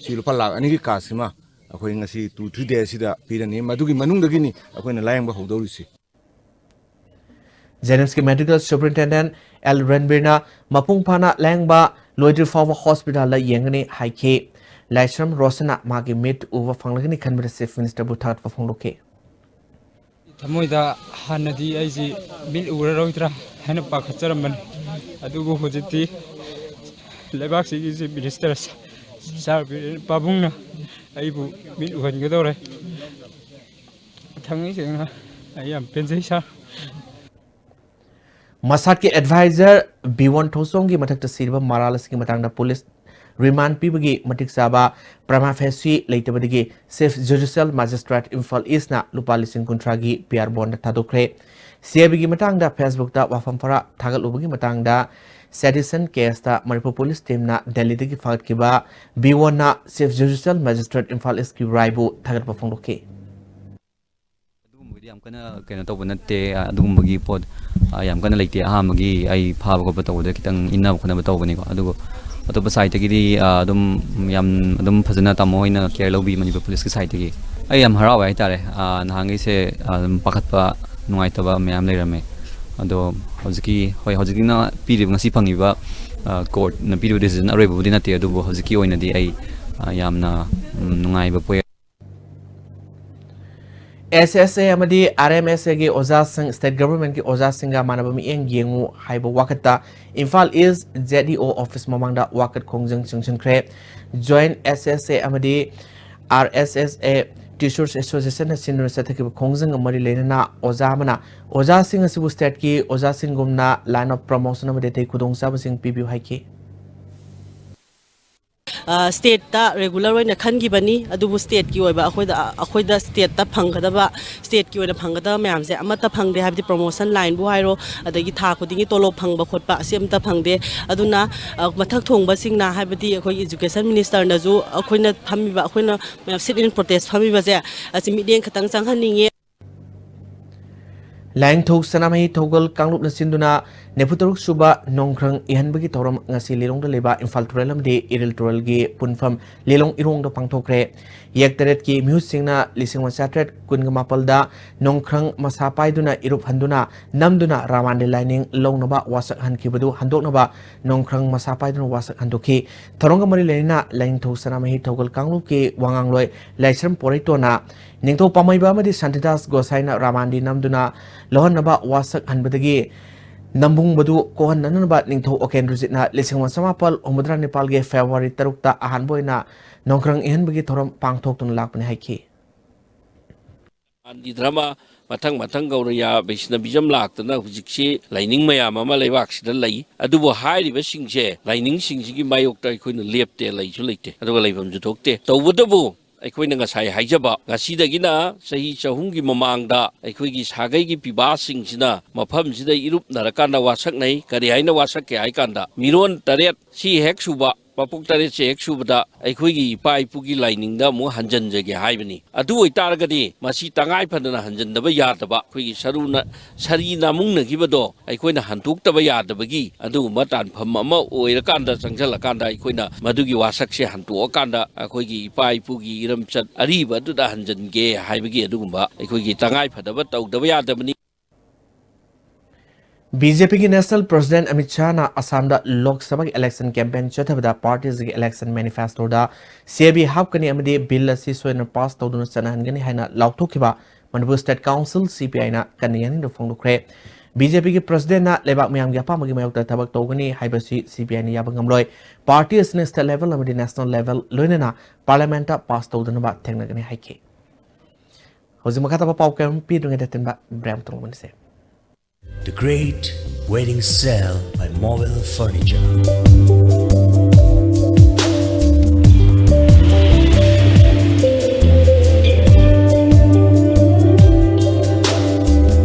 ꯁꯤ ꯂꯨꯄꯥ ꯂꯥꯈ ꯑꯅꯤꯒꯤ ꯀꯥꯔꯗꯁꯤꯃ ꯑꯩꯈꯣꯏ ꯉꯁꯤ ꯇꯨ ꯊ꯭ꯔꯤ ꯗꯦꯁꯁꯤꯗ ꯄꯤꯔꯅꯤ꯫ ꯃꯗꯨꯒꯤ ꯃꯅꯨꯡꯗꯒꯤꯅꯤ ꯑꯩꯈꯣꯏꯅ ꯂꯥꯌꯦꯡꯕ ꯍꯧꯗꯧꯔꯤꯁꯤ꯫ ꯖꯦꯅꯤꯝꯁꯀꯤ ꯃꯦꯗꯤꯀꯦꯜ ꯁꯨꯄꯔꯤꯟꯇꯦꯟꯗꯦꯟꯠ ꯑꯦꯜ ꯔꯟꯕꯤꯔꯅ ꯃꯄꯨꯡ ꯐꯥꯅ ꯂꯥꯌꯦꯡꯕ ꯂꯣꯏꯗ꯭ꯔꯤ ꯐꯥꯎꯕ ꯍꯣꯁꯄꯤꯇꯥꯜꯗ ꯌꯦꯡꯒꯅꯤ ꯍꯥꯏꯈꯤ꯫ ꯂꯥꯏꯁ꯭ꯔꯝ ꯔꯣꯁꯟꯅ ꯃꯥꯒꯤ ꯃꯤꯠ ꯎꯕ ꯐꯪꯂꯒꯅꯤ ꯈꯟꯕꯗ ꯆꯤꯐ ꯃꯤꯅꯤꯁꯇꯔꯕꯨ ꯊꯥꯒꯠꯄ ꯐꯣꯡꯗꯣꯛꯈꯤ꯫ ꯊꯃꯣꯏꯗ ꯍꯥꯟꯅꯗꯤ ꯑꯩꯁꯤ ꯃꯤꯠ ꯎꯔꯔꯣꯏꯗ꯭ꯔꯥ ꯍꯥꯏꯅ ꯄꯥꯈꯠꯆꯔꯝꯕꯅꯤ꯫ ꯑꯗꯨꯕꯨ ꯍꯧꯖꯤꯛꯇꯤ ꯂꯩꯕꯥꯛꯁꯤꯒꯤ ꯆꯤꯐ ꯃꯤꯅꯤꯁꯇꯔ ꯁꯥꯔ ꯕꯤꯔꯦꯟ ꯄꯥꯕꯨꯡꯅ ꯑꯩꯕꯨ ꯃꯤꯠ ꯎꯍꯟꯒꯗꯧꯔꯦ꯫ ꯊꯥꯡꯃꯩ ꯁꯦꯡꯅ ꯑꯩ ꯌꯥꯝ ꯄꯦꯟꯖꯩ ꯁꯥꯔ꯫ ꯃꯁꯥꯗꯀꯤ ꯑꯦꯗꯚꯥꯏꯖꯔ ꯕꯤꯋꯣꯟ ꯊꯧꯁꯣꯝꯒꯤ ꯃꯊꯛꯇ ꯁꯤꯔꯕ ꯃꯔꯥꯜ ꯑꯁꯤꯒꯤ ꯃꯇꯥꯡꯗ ꯄꯨꯂꯤꯁ ꯔꯤꯃꯥꯟ ꯄꯤꯕꯒꯤ ꯃꯇꯤꯛ ꯆꯥꯕ ꯄ꯭ꯔꯃꯥ ꯐꯦꯁꯤ ꯂꯩꯇꯕꯗꯒꯤ ꯆꯤꯐ ꯖꯨꯗꯤꯁꯤꯌꯦꯜ ꯃꯦꯖꯤꯁꯇ꯭ꯔꯦꯠ ꯏꯝꯐꯥꯜ ꯏꯁꯅ ꯂꯨꯄꯥ ꯂꯤꯁꯤꯡ ꯀꯨꯟꯊ꯭ꯔꯥꯒꯤ ꯄꯤꯌꯥꯔ ꯕꯣꯟꯗ ꯊꯥꯗꯣꯛꯈ꯭ꯔꯦ꯫ ꯁꯤꯑꯥꯏꯕꯤꯒꯤ ꯃꯇꯥꯡꯗ ꯐꯦꯁꯕꯨꯛꯇ ꯋꯥꯐꯝ ꯈꯔ ꯊꯥꯒꯠꯂꯨꯕꯒꯤ ꯃꯇꯥꯡꯗ ꯁꯦꯗꯤꯁꯟ ꯀꯦꯁꯇ ꯃꯅꯤꯄꯨꯔ ꯄꯨꯂꯤꯁ ꯇꯤꯝꯅ ꯗꯦꯜꯂꯤꯗꯒꯤ ꯐꯥꯒꯠꯈꯤꯕ ꯕꯤꯋꯣꯟꯅ ꯆꯤꯐ ꯖꯨꯗꯤꯁꯤꯌꯦꯜ ꯃꯦꯖꯤꯁꯇ꯭ꯔꯦꯠ ꯏꯝꯐꯥꯜ ꯏꯁꯀꯤ ꯔꯥꯏꯕꯨ ꯊꯥꯒꯠꯄ ꯐꯣꯡꯗꯣꯛꯈꯤ꯫ ꯑꯗꯨꯒꯨꯝꯕꯒꯤꯗꯤ ꯌꯥꯝ ꯀꯟꯅ ꯀꯩꯅꯣ ꯇꯧꯕ ꯅꯠꯇꯦ꯫ ꯑꯗꯨꯒꯨꯝꯕꯒꯤ ꯄꯣꯠ, ꯑ, ꯌꯥꯝ ꯀꯟꯅ ꯂꯩꯇꯦ꯫ ꯑꯍꯥꯟꯕꯒꯤ ꯑꯩ ꯐꯥꯕ ꯈꯣꯠꯄ ꯇꯧꯕꯗ ꯈꯤꯇꯪ ꯏꯟꯅꯕ ꯈꯣꯠꯅꯕ ꯇꯧꯕꯅꯤꯀꯣ꯫ ꯑꯗꯨꯕꯨ ꯑꯇꯣꯞꯄ ꯁꯥꯏꯠꯇꯒꯤꯗꯤ, ꯑ, ꯑꯗꯨꯝ ꯌꯥꯝ ꯑꯗꯨꯝ ꯐꯖꯅ ꯇꯥꯃꯣ ꯍꯣꯏꯅ ꯀꯦꯌꯔ ꯂꯧꯕꯤ ꯃꯅꯤꯄꯨꯔ ꯄꯨꯂꯤꯁꯀꯤ ꯁꯥꯏꯠꯇꯒꯤ꯫ ꯑꯩ ꯌꯥꯝ ꯍꯔꯥꯎꯋꯦ ꯍꯥꯏꯇꯥꯔꯦ꯫ ꯑ, ꯅꯍꯥꯟꯈꯩꯁꯦ, ꯑ, ꯑꯗꯨꯝ ꯄꯥꯈꯠꯄ, ꯅꯨꯡꯉꯥꯏꯇꯕ ꯃꯌꯥꯝ ꯂꯩꯔꯝꯃꯦ꯫ ꯑꯗꯣ ꯍꯧꯖꯤꯛꯀꯤ, ꯍꯣꯏ, ꯍꯧꯖꯤꯛꯀꯤꯅ ꯄꯤꯔꯤꯕ, ꯉꯁꯤ ꯐꯪꯉꯤꯕ, ꯑ, ꯀꯣꯔꯠꯅ ꯄꯤꯔꯤꯕ ꯗꯤꯁꯤꯖꯟ ꯑꯔꯣꯏꯕꯕꯨꯗꯤ ꯅꯠꯇꯦ, ꯑꯗꯨꯕꯨ ꯍꯧꯖꯤꯛꯀꯤ ꯑꯣꯏꯅꯗꯤ ꯑꯩ, ꯑ, ꯌꯥꯝꯅ, ꯎꯝ, ꯅꯨꯡꯉꯥꯏꯕ ꯄꯣꯛꯑꯦ꯫ ꯑꯦꯁ ꯑꯦꯁ ꯑꯦ ꯑꯃꯗꯤ ꯑꯥꯔ ꯑꯦꯝ ꯑꯦꯁ ꯑꯦꯒꯤ ꯑꯣꯖꯥꯁꯤꯡ ꯁ꯭ꯇꯦꯠ ꯒꯚꯔꯟꯃꯦꯟꯠꯀꯤ ꯑꯣꯖꯥꯁꯤꯡꯒ ꯃꯥꯟꯅꯕ ꯃꯤꯠꯌꯦꯡ ꯌꯦꯡꯉꯨ ꯍꯥꯏꯕ ꯋꯥꯀꯠꯇ ꯏꯝꯐꯥꯜ ꯏꯁ ꯖꯦꯠ ꯏ ꯑꯣ ꯑꯣꯐꯤꯁ ꯃꯃꯥꯡꯗ ꯋꯥꯀꯠ ꯈꯣꯡꯖꯪ ꯆꯪꯁꯤꯟꯈ꯭ꯔꯦ꯫ ꯖꯣꯏꯟꯠ ꯑꯦꯁ ꯑꯦꯁ ꯑꯦ ꯑꯃꯗꯤ ꯑꯥꯔ ꯑꯦꯁ ꯑꯦꯁ ꯑꯦ ꯇꯤꯆꯔꯁ ꯑꯦꯁꯣꯁꯤꯌꯦꯁꯟꯅ ꯁꯤꯟꯗꯨꯅ ꯆꯠꯊꯈꯤꯕ ꯈꯣꯡꯖꯪꯒ ꯃꯔꯤ ꯂꯩꯅꯅ ꯑꯣꯖꯥ ꯑꯃꯅ ꯑꯣꯖꯥꯁꯤꯡ ꯑꯁꯤꯕꯨ ꯁ꯭ꯇꯦꯠꯀꯤ ꯑꯣꯖꯥꯁꯤꯡꯒꯨꯝꯅ line of promotion ꯑꯃꯗꯤ ꯑꯇꯩ ꯈꯨꯗꯣꯡꯆꯥꯕꯁꯤꯡ ꯄꯤꯕꯤꯌꯨ ꯍꯥꯏꯈꯤ꯫ ꯑ, ꯁ꯭ꯇꯦꯠꯇ ꯔꯦꯒꯨꯂꯔ ꯑꯣꯏꯅ ꯈꯟꯈꯤꯕꯅꯤ, ꯑꯗꯨꯕꯨ ꯁ꯭ꯇꯦꯠꯀꯤ ꯑꯣꯏꯕ ꯑꯩꯈꯣꯏꯗ, ꯑꯩꯈꯣꯏꯗ ꯁ꯭ꯇꯦꯠꯇ ꯐꯪꯒꯗꯕ, ꯁ꯭ꯇꯦꯠꯀꯤ ꯑꯣꯏꯅ ꯐꯪꯒꯗꯕ ꯃꯌꯥꯝꯁꯦ ꯑꯃꯠꯇ ꯐꯪꯗꯦ꯫ ꯍꯥꯏꯕꯗꯤ ꯄ꯭ꯔꯣꯃꯣꯁꯟ ꯂꯥꯏꯟꯕꯨ ꯍꯥꯏꯔꯣ, ꯑꯗꯒꯤ ꯊꯥ ꯈꯨꯗꯤꯡꯒꯤ ꯇꯣꯂꯣꯞ ꯐꯪꯕ ꯈꯣꯠꯄ, ꯑꯁꯤ ꯑꯃꯠꯇ ꯐꯪꯗꯦ꯫ ꯑꯗꯨꯅ, ꯑ, ꯃꯊꯛ ꯊꯣꯡꯕꯁꯤꯡꯅ, ꯍꯥꯏꯕꯗꯤ ꯑꯩꯈꯣꯏꯒꯤ ꯏꯖꯨꯀꯦꯁꯟ ꯃꯤꯅꯤꯁꯇꯔꯅꯁꯨ ꯑꯩꯈꯣꯏꯅ ꯐꯝꯃꯤꯕ, ꯑꯩꯈꯣꯏꯅ ꯃꯌꯥꯝ sit in protest ꯐꯝꯃꯤꯕꯁꯦ, ꯑꯁꯤ ꯃꯤꯠꯌꯦꯡ ꯈꯤꯇꯪ ꯆꯪꯍꯟꯅꯤꯡꯉꯤ꯫ ꯂꯥꯏꯅꯤꯡꯊꯧ ꯁꯅꯥꯃꯍꯤ ꯊꯧꯒꯜ ꯀꯥꯡꯂꯨꯞꯅ ꯁꯤꯟꯗꯨꯅ ꯅꯤꯐꯨ ꯇꯔꯨꯛ ꯁꯨꯕ ꯅꯣꯡꯈ꯭ꯔꯪ ꯏꯍꯟꯕꯒꯤ ꯊꯧꯔꯝ ꯉꯁꯤ ꯂꯤꯂꯣꯡꯗ ꯂꯩꯕ ꯏꯝꯐꯥꯜ ꯇꯨꯔꯦꯜ ꯑꯃꯗꯤ ꯏꯔꯤꯜ ꯇꯨꯔꯦꯜꯒꯤ ꯄꯨꯟꯐꯝ ꯂꯤꯂꯣꯡ ꯏꯔꯣꯡꯗ ꯄꯥꯡꯊꯣꯛꯈ꯭ꯔꯦ꯫ ꯌꯦꯛ ꯇꯔꯦꯠꯀꯤ ꯃꯤꯍꯨꯠꯁꯤꯡꯅ ꯂꯤꯁꯤꯡ ꯑꯃ ꯆꯥꯇ꯭ꯔꯦꯠ ꯀꯨꯟꯒ ꯃꯥꯄꯜꯗ ꯅꯣꯡꯈ꯭ꯔꯪ ꯃꯁꯥ ꯄꯥꯏꯗꯨꯅ ꯏꯔꯨꯞ ꯍꯟꯗꯨꯅ ꯅꯝꯗꯨꯅ ꯔꯥꯃꯥꯟꯗꯤ ꯂꯥꯏꯅꯤꯡ ꯂꯧꯅꯕ ꯋꯥꯁꯛ ꯍꯟꯈꯤꯕꯗꯨ ꯍꯟꯗꯣꯛꯅꯕ ꯅꯣꯡꯈ꯭ꯔꯪ ꯃꯁꯥ ꯄꯥꯏꯗꯨꯅ ꯋꯥꯁꯛ ꯍꯟꯗꯣꯛꯈꯤ꯫ ꯊꯧꯔꯝꯒ ꯃꯔꯤ ꯂꯩꯅꯅ ꯂꯥꯏꯅꯤꯡꯊꯧ ꯁꯅꯥꯃꯍꯤ ꯊꯧꯒꯜ ꯀꯥꯡꯂꯨꯞꯀꯤ ꯋꯥꯉꯥꯡꯂꯣꯏ ꯂꯥꯏꯁ꯭ꯔꯝ ꯄꯣꯔꯩꯇꯣꯟꯅ ꯅꯤꯡꯊꯧ ꯄꯥꯝꯍꯩꯕ ꯑꯃꯗꯤ ꯁꯥꯟꯇꯤꯗꯥꯁ ꯒꯣꯁꯥꯏꯅ ꯔꯥꯃꯥꯟꯗꯤ ꯅꯝꯗꯨꯅ ꯂꯧꯍꯟꯅꯕ ꯋꯥꯁꯛ ꯍꯟꯕꯗꯒꯤ ꯅꯝꯕꯨꯡꯕꯗꯨ ꯀꯣꯍꯟꯅꯅꯕ ꯅꯤꯡꯊꯧ ꯑꯣꯀꯦꯟꯗ꯭ꯔꯖꯤꯠꯅ ꯂꯤꯁꯤꯡ ꯑꯃ ꯆꯃꯥꯄꯜ ꯍꯨꯝꯐꯨꯇꯔꯥ ꯅꯤꯄꯥꯜꯒꯤ ꯐꯦꯕ꯭ꯔꯨꯋꯥꯔꯤ ꯇꯔꯨꯛꯇ ꯑꯍꯥꯟꯕ ꯑꯣꯏꯅ ꯅꯣꯡꯈ꯭ꯔꯪ ꯏꯍꯟꯕꯒꯤ ꯊꯧꯔꯝ ꯄꯥꯡꯊꯣꯛꯇꯨꯅ ꯂꯥꯛꯄꯅꯤ ꯍꯥꯏꯈꯤ꯫ ꯒꯥꯟꯙꯤ ꯙꯔꯃ ꯃꯊꯪ ꯃꯊꯪ ꯒꯧꯔꯌꯥ ꯕꯩꯁꯅꯕꯤꯖꯝ ꯂꯥꯛꯇꯅ ꯍꯧꯖꯤꯛꯁꯤ ꯂꯥꯏꯅꯤꯡ ꯃꯌꯥꯝ ꯑꯃ ꯂꯩꯕꯥꯛꯁꯤꯗ ꯂꯩ꯫ ꯑꯗꯨꯕꯨ ꯍꯥꯏꯔꯤꯕꯁꯤꯡꯁꯦ, ꯂꯥꯏꯅꯤꯡꯁꯤꯡꯁꯤꯒꯤ ꯃꯥꯌꯣꯛꯇ ꯑꯩꯈꯣꯏꯅ ꯂꯦꯞꯇꯦ, ꯂꯩꯁꯨ ꯂꯩꯇꯦ, ꯑꯗꯨꯒ ꯂꯩꯐꯝꯁꯨ ꯊꯣꯛꯇꯦ꯫ ꯇꯧꯕꯇꯕꯨ ꯑꯩꯈꯣꯏꯅ ꯉꯁꯥꯏ ꯍꯥꯏꯖꯕ, ꯉꯁꯤꯗꯒꯤꯅ ꯆꯍꯤ ꯆꯍꯨꯝꯒꯤ ꯃꯃꯥꯡꯗ ꯑꯩꯈꯣꯏꯒꯤ ꯁꯥꯒꯩꯒꯤ ꯄꯤꯕꯥꯁꯤꯡꯁꯤꯅ ꯃꯐꯝꯁꯤꯗ ꯏꯔꯨꯞꯅꯔꯀꯥꯟꯗ ꯋꯥꯁꯛꯅꯩ꯫ ꯀꯔꯤ ꯍꯥꯏꯅ ꯋꯥꯁꯛꯀꯦ ꯍꯥꯏ ꯀꯥꯟꯗ, ꯃꯤꯔꯣꯟ ꯇꯔꯦꯠ, ꯁꯤ ꯍꯦꯛ ꯁꯨꯕ, ꯃꯄꯣꯛ ꯇꯔꯦꯠꯁꯦ ꯍꯦꯛ ꯁꯨꯕꯗ ꯑꯩꯈꯣꯏꯒꯤ ꯏꯄꯥ ꯏꯄꯨꯒꯤ ꯂꯥꯏꯅꯤꯡꯗ ꯑꯃꯨꯛ ꯍꯟꯖꯟꯖꯒꯦ ꯍꯥꯏꯕꯅꯤ꯫ ꯑꯗꯨ ꯑꯣꯏꯇꯥꯔꯒꯗꯤ ꯃꯁꯤ ꯇꯉꯥꯏ ꯐꯗꯅ ꯍꯟꯖꯟꯗꯕ ꯌꯥꯗꯕ, ꯑꯩꯈꯣꯏꯒꯤ ꯁꯔꯨꯅ, ꯁꯔꯤ ꯅꯥꯃꯨꯡꯅꯈꯤꯕꯗꯣ ꯑꯩꯈꯣꯏꯅ ꯍꯟꯗꯣꯛꯇꯕ ꯌꯥꯗꯕꯒꯤ ꯑꯗꯨꯒꯨꯝꯕ ꯇꯥꯟꯐꯝ ꯑꯃ ꯑꯣꯏꯔꯀꯥꯟꯗ, ꯆꯪꯁꯤꯜꯂꯀꯥꯟꯗ ꯑꯩꯈꯣꯏꯅ ꯃꯗꯨꯒꯤ ꯋꯥꯁꯛꯁꯦ ꯍꯟꯇꯣꯛꯑꯀꯥꯟꯗ ꯑꯩꯈꯣꯏꯒꯤ ꯏꯄꯥ ꯏꯄꯨꯒꯤ ꯏꯔꯝꯆꯠ ꯑꯔꯤꯕ ꯑꯗꯨꯗ ꯍꯟꯖꯤꯟꯒꯦ ꯍꯥꯏꯕꯒꯤ ꯑꯗꯨꯒꯨꯝꯕ ꯑꯩꯈꯣꯏꯒꯤ ꯇꯉꯥꯏ ꯐꯗꯕ ꯇꯧꯗꯕ ꯌꯥꯗꯕꯅꯤ꯫ ꯕꯤ ꯖꯦ ꯄꯤꯒꯤ National President ꯑꯃꯤꯠ ꯁꯥꯍꯅ ꯑꯁꯥꯝꯗ ꯂꯣꯛ ꯁꯚꯥꯒꯤ election campaign ꯆꯠꯊꯕꯗ parties ꯒꯤ election manifesto ꯗ ꯁꯤ ꯑꯦ ꯕꯤ ꯍꯥꯞꯀꯅꯤ ꯑꯃꯗꯤ bill ꯑꯁꯤ ꯁꯣꯏꯗꯅ pass ꯇꯧꯗꯨꯅ ꯆꯠꯅꯍꯟꯒꯅꯤ ꯍꯥꯏꯅ ꯂꯥꯎꯊꯣꯛꯈꯤꯕ Manipur State Council, C P I ꯅ ꯀꯟꯅ ꯌꯥꯅꯤꯡꯗꯕ ꯐꯣꯡꯗꯣꯛꯈ꯭ꯔꯦ꯫ ꯕꯤ ꯖꯦ ꯄꯤꯒꯤ President ꯅ ꯂꯩꯕꯥꯛ ꯃꯤꯌꯥꯝꯒꯤ ꯑꯄꯥꯝꯕꯒꯤ ꯃꯥꯌꯣꯛꯇ ꯊꯕꯛ ꯇꯧꯒꯅꯤ ꯍꯥꯏꯕꯁꯤ C P I ꯅ ꯌꯥꯕ ꯉꯝꯂꯣꯏ꯫ Party ꯑꯁꯤꯅ state level ꯑꯃꯗꯤ national level ꯂꯣꯏꯅꯅ Parliament ꯇ pass ꯇꯧꯗꯅꯕ ꯊꯦꯡꯅꯒꯅꯤ ꯍꯥꯏꯈꯤ꯫ ꯍꯧꯖꯤꯛ ꯃꯈꯥ ꯇꯥꯕ ꯄꯥꯎ ꯀꯌꯥ ꯑꯃ ꯄꯤꯗ꯭ꯔꯤꯉꯩꯗ ꯇꯤꯟꯕ break ꯑꯃ ꯇꯧꯕꯅꯤꯁꯦ꯫ The Great Wedding Sale by Mobile Furniture.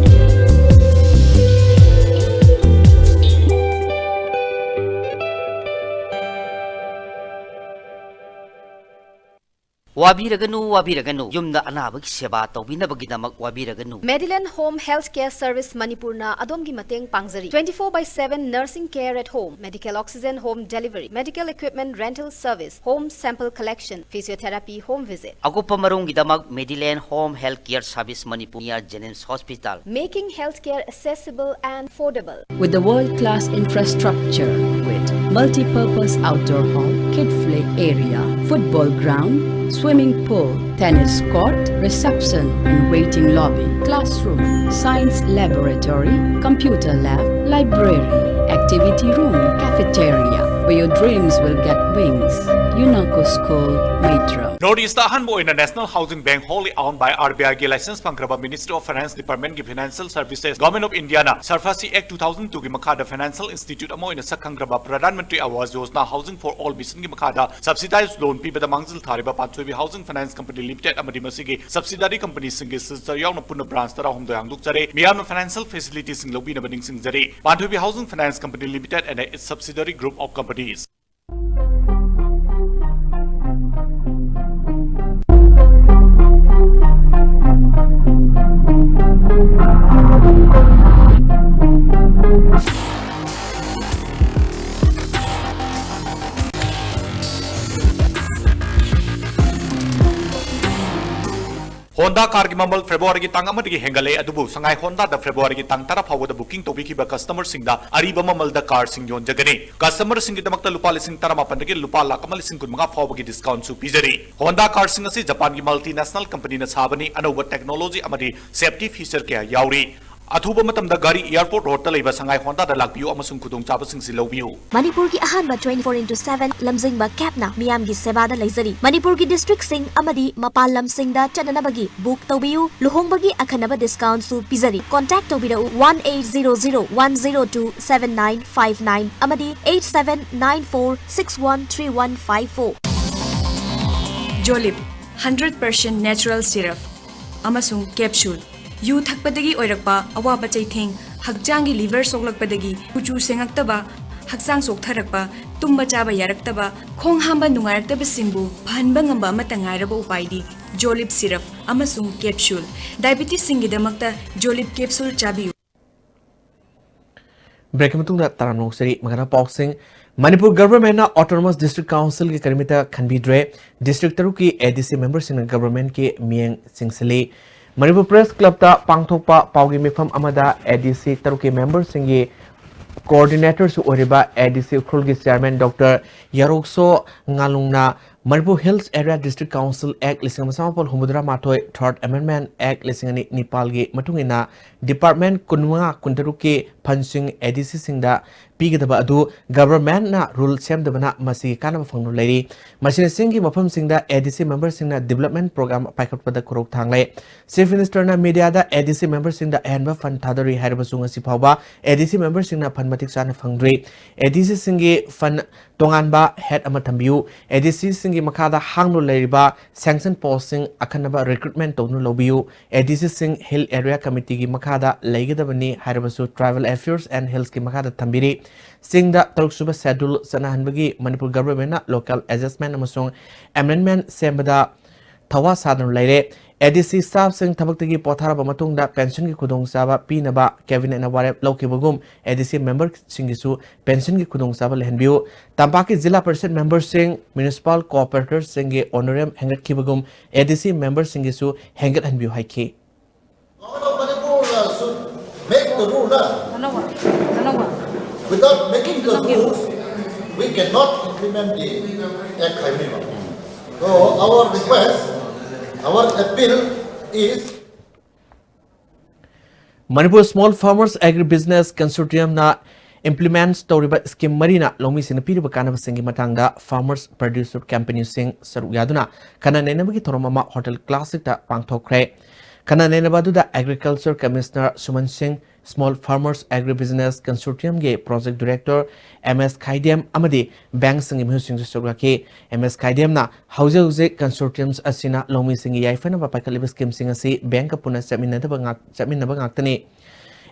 ꯋꯥꯕꯤꯔꯒꯅꯨ, ꯋꯥꯕꯤꯔꯒꯅꯨ꯫ ꯌꯨꯝꯗ ꯑꯅꯥꯕꯒꯤ ꯁꯦꯕꯥ ꯇꯧꯕꯤꯅꯕꯒꯤꯗꯃꯛ ꯋꯥꯕꯤꯔꯒꯅꯨ꯫ Medilane Home Healthcare Service ꯃꯅꯤꯄꯨꯔꯅ ꯑꯗꯣꯝꯒꯤ ꯃꯇꯦꯡ ꯄꯥꯡꯖꯔꯤ꯫ Twenty four by seven nursing care at home, medical oxygen home delivery, medical equipment rental service, home sample collection, physiotherapy home visit. ꯑꯀꯨꯞꯄ ꯃꯔꯣꯜꯒꯤꯗꯃꯛ Medilane Home Healthcare Service Manipur, near Jenims Hospital. Making healthcare accessible and affordable. With the world-class infrastructure, with Multi-purpose outdoor hall, kid play area, football ground, swimming pool, tennis court, reception and waiting lobby, classroom, science laboratory, computer lab, library, activity room, cafeteria, where your dreams will get wings. Unako School, Maitram. North East ꯑꯍꯥꯟꯕ ꯑꯣꯏꯅ National Housing Bank, wholly owned by R B I ꯒꯤ license ꯐꯪꯈ꯭ꯔꯕ Ministry of Finance Department ꯒꯤ Financial Services, Government of India ꯅ SARFAESI Act two thousand two ꯒꯤ ꯃꯈꯥꯗ financial institute ꯑꯃ ꯑꯣꯏꯅ ꯁꯛ ꯈꯪꯈ꯭ꯔꯕ Pradhan Mantri Awas Yojana Housing for All Mission ꯒꯤ ꯃꯈꯥꯗ subsidized loan ꯄꯤꯕꯗ ꯃꯥꯡꯖꯤꯜ ꯊꯥꯔꯤꯕ ꯄꯥꯟꯊꯣꯏꯕꯤ Housing Finance Company Limited ꯑꯃꯗꯤ ꯃꯁꯤꯒꯤ subsidiary company ꯁꯤꯡꯒꯤ ꯁꯤꯜꯆꯔ ꯌꯥꯎꯅ ꯄꯨꯟꯅ branch ꯇꯔꯥꯍꯨꯝꯗꯣꯏ ꯍꯥꯡꯗꯣꯛꯆꯔꯦ꯫ ꯃꯤꯌꯥꯝꯅ financial facility ꯁꯤꯡ ꯂꯧꯕꯤꯅꯕ ꯅꯤꯡꯁꯤꯡꯖꯔꯤ꯫ ꯄꯥꯟꯊꯣꯏꯕꯤ Housing Finance Company Limited and its subsidiary group of companies꯫ Honda car ꯒꯤ ꯃꯃꯜ February ꯒꯤ ꯇꯥꯡ ꯑꯃꯗꯒꯤ ꯍꯦꯟꯒꯠꯂꯦ, ꯑꯗꯨꯕꯨ ꯁꯉꯥꯏ Honda ꯗ February ꯒꯤ ꯇꯥꯡ ꯇꯔꯥ ꯐꯥꯎꯕꯗ booking ꯇꯧꯕꯤꯈꯤꯕ customer ꯁꯤꯡꯗ ꯑꯔꯤꯕ ꯃꯃꯜꯗ car ꯁꯤꯡ ꯌꯣꯟꯖꯒꯅꯤ꯫ Customer ꯁꯤꯡꯒꯤꯗꯃꯛꯇ ꯂꯨꯄꯥ ꯂꯤꯁꯤꯡ ꯇꯔꯥꯃꯥꯄꯟꯗꯒꯤ ꯂꯨꯄꯥ ꯂꯥꯈ ꯑꯃ ꯂꯤꯁꯤꯡ ꯀꯨꯟꯃꯉꯥ ꯐꯥꯎꯕꯒꯤ discount ꯁꯨ ꯄꯤꯖꯔꯤ꯫ Honda car ꯁꯤꯡ ꯑꯁꯤ Japan ꯒꯤ multinational company ꯅ ꯁꯥꯕꯅꯤ, ꯑꯅꯧꯕ technology ꯑꯃꯗꯤ safety feature ꯀꯌꯥ ꯌꯥꯎꯔꯤ꯫ ꯑꯊꯨꯕ ꯃꯇꯝꯗ ꯒꯥꯔꯤ airport road ꯇ ꯂꯩꯕ ꯁꯉꯥꯏ Honda ꯗ ꯂꯥꯛꯄꯤꯌꯨ ꯑꯃꯁꯨꯡ ꯈꯨꯗꯣꯡꯆꯥꯕꯁꯤꯡꯁꯤ ꯂꯧꯕꯤꯌꯨ꯫ ꯃꯅꯤꯄꯨꯔꯒꯤ ꯑꯍꯥꯟꯕ twenty four into seven ꯂꯝꯖꯤꯡꯕ cab ꯅ ꯃꯤꯌꯥꯝꯒꯤ ꯁꯦꯕꯥꯗ ꯂꯩꯖꯔꯤ꯫ ꯃꯅꯤꯄꯨꯔꯒꯤ district ꯁꯤꯡ ꯑꯃꯗꯤ ꯃꯄꯥꯟ ꯂꯝꯁꯤꯡꯗ ꯆꯠꯅꯅꯕꯒꯤ book ꯇꯧꯕꯤꯌꯨ꯫ ꯂꯨꯍꯣꯡꯕꯒꯤ ꯑꯈꯟꯅꯕ discount ꯁꯨ ꯄꯤꯖꯔꯤ꯫ Contact ꯇꯧꯕꯤꯔꯛꯎ one eight zero zero one zero two seven nine five nine ꯑꯃꯗꯤ eight seven nine four six one three one five four꯫ Jolib, hundred percent natural syrup ꯑꯃꯁꯨꯡ capsule꯫ ꯌꯨ ꯊꯛꯄꯗꯒꯤ ꯑꯣꯏꯔꯛꯄ ꯑꯋꯥꯕ ꯆꯩꯊꯦꯡ, ꯍꯛꯆꯥꯡꯒꯤ liver ꯁꯣꯛꯂꯛꯄꯗꯒꯤ ꯀꯨꯆꯨ ꯁꯦꯡꯉꯛꯇꯕ, ꯍꯛꯆꯥꯡ ꯆꯣꯛꯊꯔꯛꯄ, ꯇꯨꯝꯕ ꯆꯥꯕ ꯌꯥꯔꯛꯇꯕ, ꯈꯣꯡ ꯍꯥꯝꯕ ꯅꯨꯡꯉꯥꯏꯔꯛꯇꯕꯁꯤꯡꯕꯨ ꯐꯍꯟꯕ ꯉꯝꯕ ꯑꯃꯠꯇ ꯉꯥꯏꯔꯕ ꯎꯄꯥꯏꯗꯤ Jolib syrup ꯑꯃꯁꯨꯡ capsule꯫ Diabetes ꯁꯤꯡꯒꯤꯗꯃꯛꯇ Jolib capsule ꯆꯥꯕꯤꯌꯨ꯫ Break ꯀꯤ ꯃꯇꯨꯡꯗ ꯇꯔꯥꯝꯅ ꯑꯣꯛꯆꯔꯤ꯫ ꯃꯈꯥꯗ ꯄꯥꯎꯁꯤꯡ꯫ ꯃꯅꯤꯄꯨꯔ government ꯅ Autonomous District Council ꯒꯤ ꯀꯔꯤꯃꯠꯇ ꯈꯟꯕꯤꯗ꯭ꯔꯦ꯫ District ꯇꯔꯨꯛꯀꯤ A D C member ꯁꯤꯡꯅ government ꯀꯤ ꯃꯤꯠꯌꯦꯡ ꯆꯤꯡꯁꯤꯜꯂꯤ꯫ ꯃꯅꯤꯄꯨꯔ Press Club ꯇ ꯄꯥꯡꯊꯣꯛꯄ ꯄꯥꯎꯒꯤ ꯃꯤꯐꯝ ꯑꯃꯗ A D C ꯇꯔꯨꯛꯀꯤ member ꯁꯤꯡꯒꯤ Coordinatorꯁꯨ ꯑꯣꯏꯔꯤꯕ ADC ꯎꯈ꯭ꯔꯨꯜꯒꯤ Chairman Doctor ꯌꯥꯔꯣꯛꯁꯣ ꯉꯥꯂꯨꯡꯅ Manipur Hills Area District Council Act ꯂꯤꯁꯤꯡ ꯑꯃ ꯆꯥꯃꯥꯄꯜ ꯍꯨꯝꯐꯨꯇꯔꯥ ꯃꯥꯊꯣꯏ, Third Amendment Act ꯂꯤꯁꯤꯡ ꯑꯅꯤ ꯅꯤꯄꯥꯜꯒꯤ ꯃꯇꯨꯡ ꯏꯟꯅ department ꯀꯨꯟꯃꯉꯥ ꯀꯨꯟꯇꯔꯨꯛꯀꯤ fundꯁꯤꯡ ADCꯁꯤꯡꯗ ꯄꯤꯒꯗꯕ ꯑꯗꯨ governmentꯅ rule ꯁꯦꯝꯗꯕꯅ ꯃꯁꯤꯒꯤ ꯀꯥꯟꯅꯕ ꯐꯪꯗꯨꯅ ꯂꯩꯔꯤ꯫ ꯃꯁꯤꯅ ꯆꯤꯡꯒꯤ ꯃꯐꯝꯁꯤꯡꯗ ADC memberꯁꯤꯡꯅ development program ꯄꯥꯏꯈꯠꯄꯗ ꯈꯨꯔꯧ ꯊꯥꯡꯂꯦ꯫ Chief Ministerꯅ mediaꯗ ADC memberꯁꯤꯡꯗ ꯑꯍꯦꯟꯕ fund ꯊꯥꯗꯔꯤ ꯍꯥꯏꯔꯕꯁꯨ ꯉꯁꯤ ꯐꯥꯎꯕ ADC memberꯁꯤꯡꯅ fund ꯃꯇꯤꯛ ꯆꯥꯅ ꯐꯪꯗ꯭ꯔꯤ꯫ ADCꯁꯤꯡꯒꯤ fund ꯇꯣꯉꯥꯟꯕ head ꯑꯃ ꯊꯝꯕꯤꯌꯨ꯫ ADCꯁꯤꯡꯒꯤ ꯃꯈꯥꯗ ꯍꯥꯡꯗꯨꯅ ꯂꯩꯔꯤꯕ sanction postꯁꯤꯡ ꯑꯈꯟꯅꯕ recruitment ꯇꯧꯗꯨꯅ ꯂꯧꯕꯤꯌꯨ꯫ ADCꯁꯤꯡ Hill Area Committeeꯒꯤ ꯃꯈꯥꯗ ꯂꯩꯒꯗꯕꯅꯤ ꯍꯥꯏꯔꯕꯁꯨ Tribal Affairs and Hillsꯀꯤ ꯃꯈꯥꯗ ꯊꯝꯕꯤꯔꯤ꯫ ꯆꯤꯡꯗ ꯇꯔꯨꯛꯁꯨꯕ schedule ꯆꯠꯅꯍꯟꯕꯒꯤ ꯃꯅꯤꯄꯨꯔ governmentꯅ local adjustment ꯑꯃꯁꯨꯡ amendment ꯁꯦꯝꯕꯗ ꯊꯋꯥ ꯁꯥꯗꯨꯅ ꯂꯩꯔꯦ꯫ ADC staffꯁꯤꯡ ꯊꯕꯛꯇꯒꯤ ꯄꯣꯊꯥꯔꯕ ꯃꯇꯨꯡꯗ pensionꯒꯤ ꯈꯨꯗꯣꯡꯆꯥꯕ ꯄꯤꯅꯕ cabinetꯅ ꯋꯥꯔꯦꯞ ꯂꯧꯈꯤꯕꯒꯨꯝ ADC memberꯁꯤꯡꯒꯤꯁꯨ pensionꯒꯤ ꯈꯨꯗꯣꯡꯆꯥꯕ ꯂꯩꯍꯟꯕꯤꯌꯨ꯫ ꯇꯝꯄꯥꯛꯀꯤ ꯖꯤꯂꯥ ꯄꯔꯤꯁꯗ memberꯁꯤꯡ, municipal corporatorꯁꯤꯡꯒꯤ honorarium ꯍꯦꯟꯒꯠꯈꯤꯕꯒꯨꯝ ADC memberꯁꯤꯡꯒꯤꯁꯨ ꯍꯦꯟꯒꯠꯍꯟꯕꯤꯌꯨ ꯍꯥꯏꯈꯤ꯫ Government of Manipur uh, should make the rule. Na? Without making the rules, we cannot implement the act ꯍꯥꯏꯕꯅꯦꯕ꯫ So our request, our appeal is Manipur Small Farmers Agribusiness Consortiumꯅ implement ꯇꯧꯔꯤꯕ scheme ꯃꯔꯤꯅ ꯂꯧꯃꯤꯁꯤꯡꯅ ꯄꯤꯔꯤꯕ ꯀꯥꯟꯅꯕꯁꯤꯡꯒꯤ ꯃꯇꯥꯡꯗ farmers producer companyꯁꯤꯡ ꯁꯔꯨꯛ ꯌꯥꯗꯨꯅ ꯈꯟꯅ ꯅꯩꯅꯕꯒꯤ ꯊꯧꯔꯝ ꯑꯃ Hotel Classicꯇ ꯄꯥꯡꯊꯣꯛꯈ꯭ꯔꯦ꯫ ꯈꯟꯅ ꯅꯩꯅꯕ ꯑꯗꯨꯗ Agriculture Commissioner ꯁꯨꯃꯟ ꯁꯤꯡ, Small Farmers Agribusiness Consortiumꯒꯤ Project Director M S Khaidem ꯑꯃꯗꯤ bankꯁꯤꯡꯒꯤ ꯃꯤꯍꯨꯠꯁꯤꯡꯁꯨ ꯁꯔꯨꯛ ꯌꯥꯈꯤ꯫ ꯑꯦꯝ ꯑꯦꯁ ꯈꯥꯏꯗꯦꯝꯅ ꯍꯧꯖꯤꯛ ꯍꯧꯖꯤꯛ consortiums ꯑꯁꯤꯅ ꯂꯧꯃꯤꯁꯤꯡꯒꯤ ꯌꯥꯏꯐꯅꯕ ꯄꯥꯏꯈꯠꯂꯤꯕ schemeꯁꯤꯡ ꯑꯁꯤ bankꯀ ꯄꯨꯟꯅ ꯆꯠꯃꯤꯟꯅꯗꯕ ꯉꯥꯛ-, ꯆꯠꯃꯤꯟꯅꯕ ꯉꯥꯛꯇꯅꯤ꯫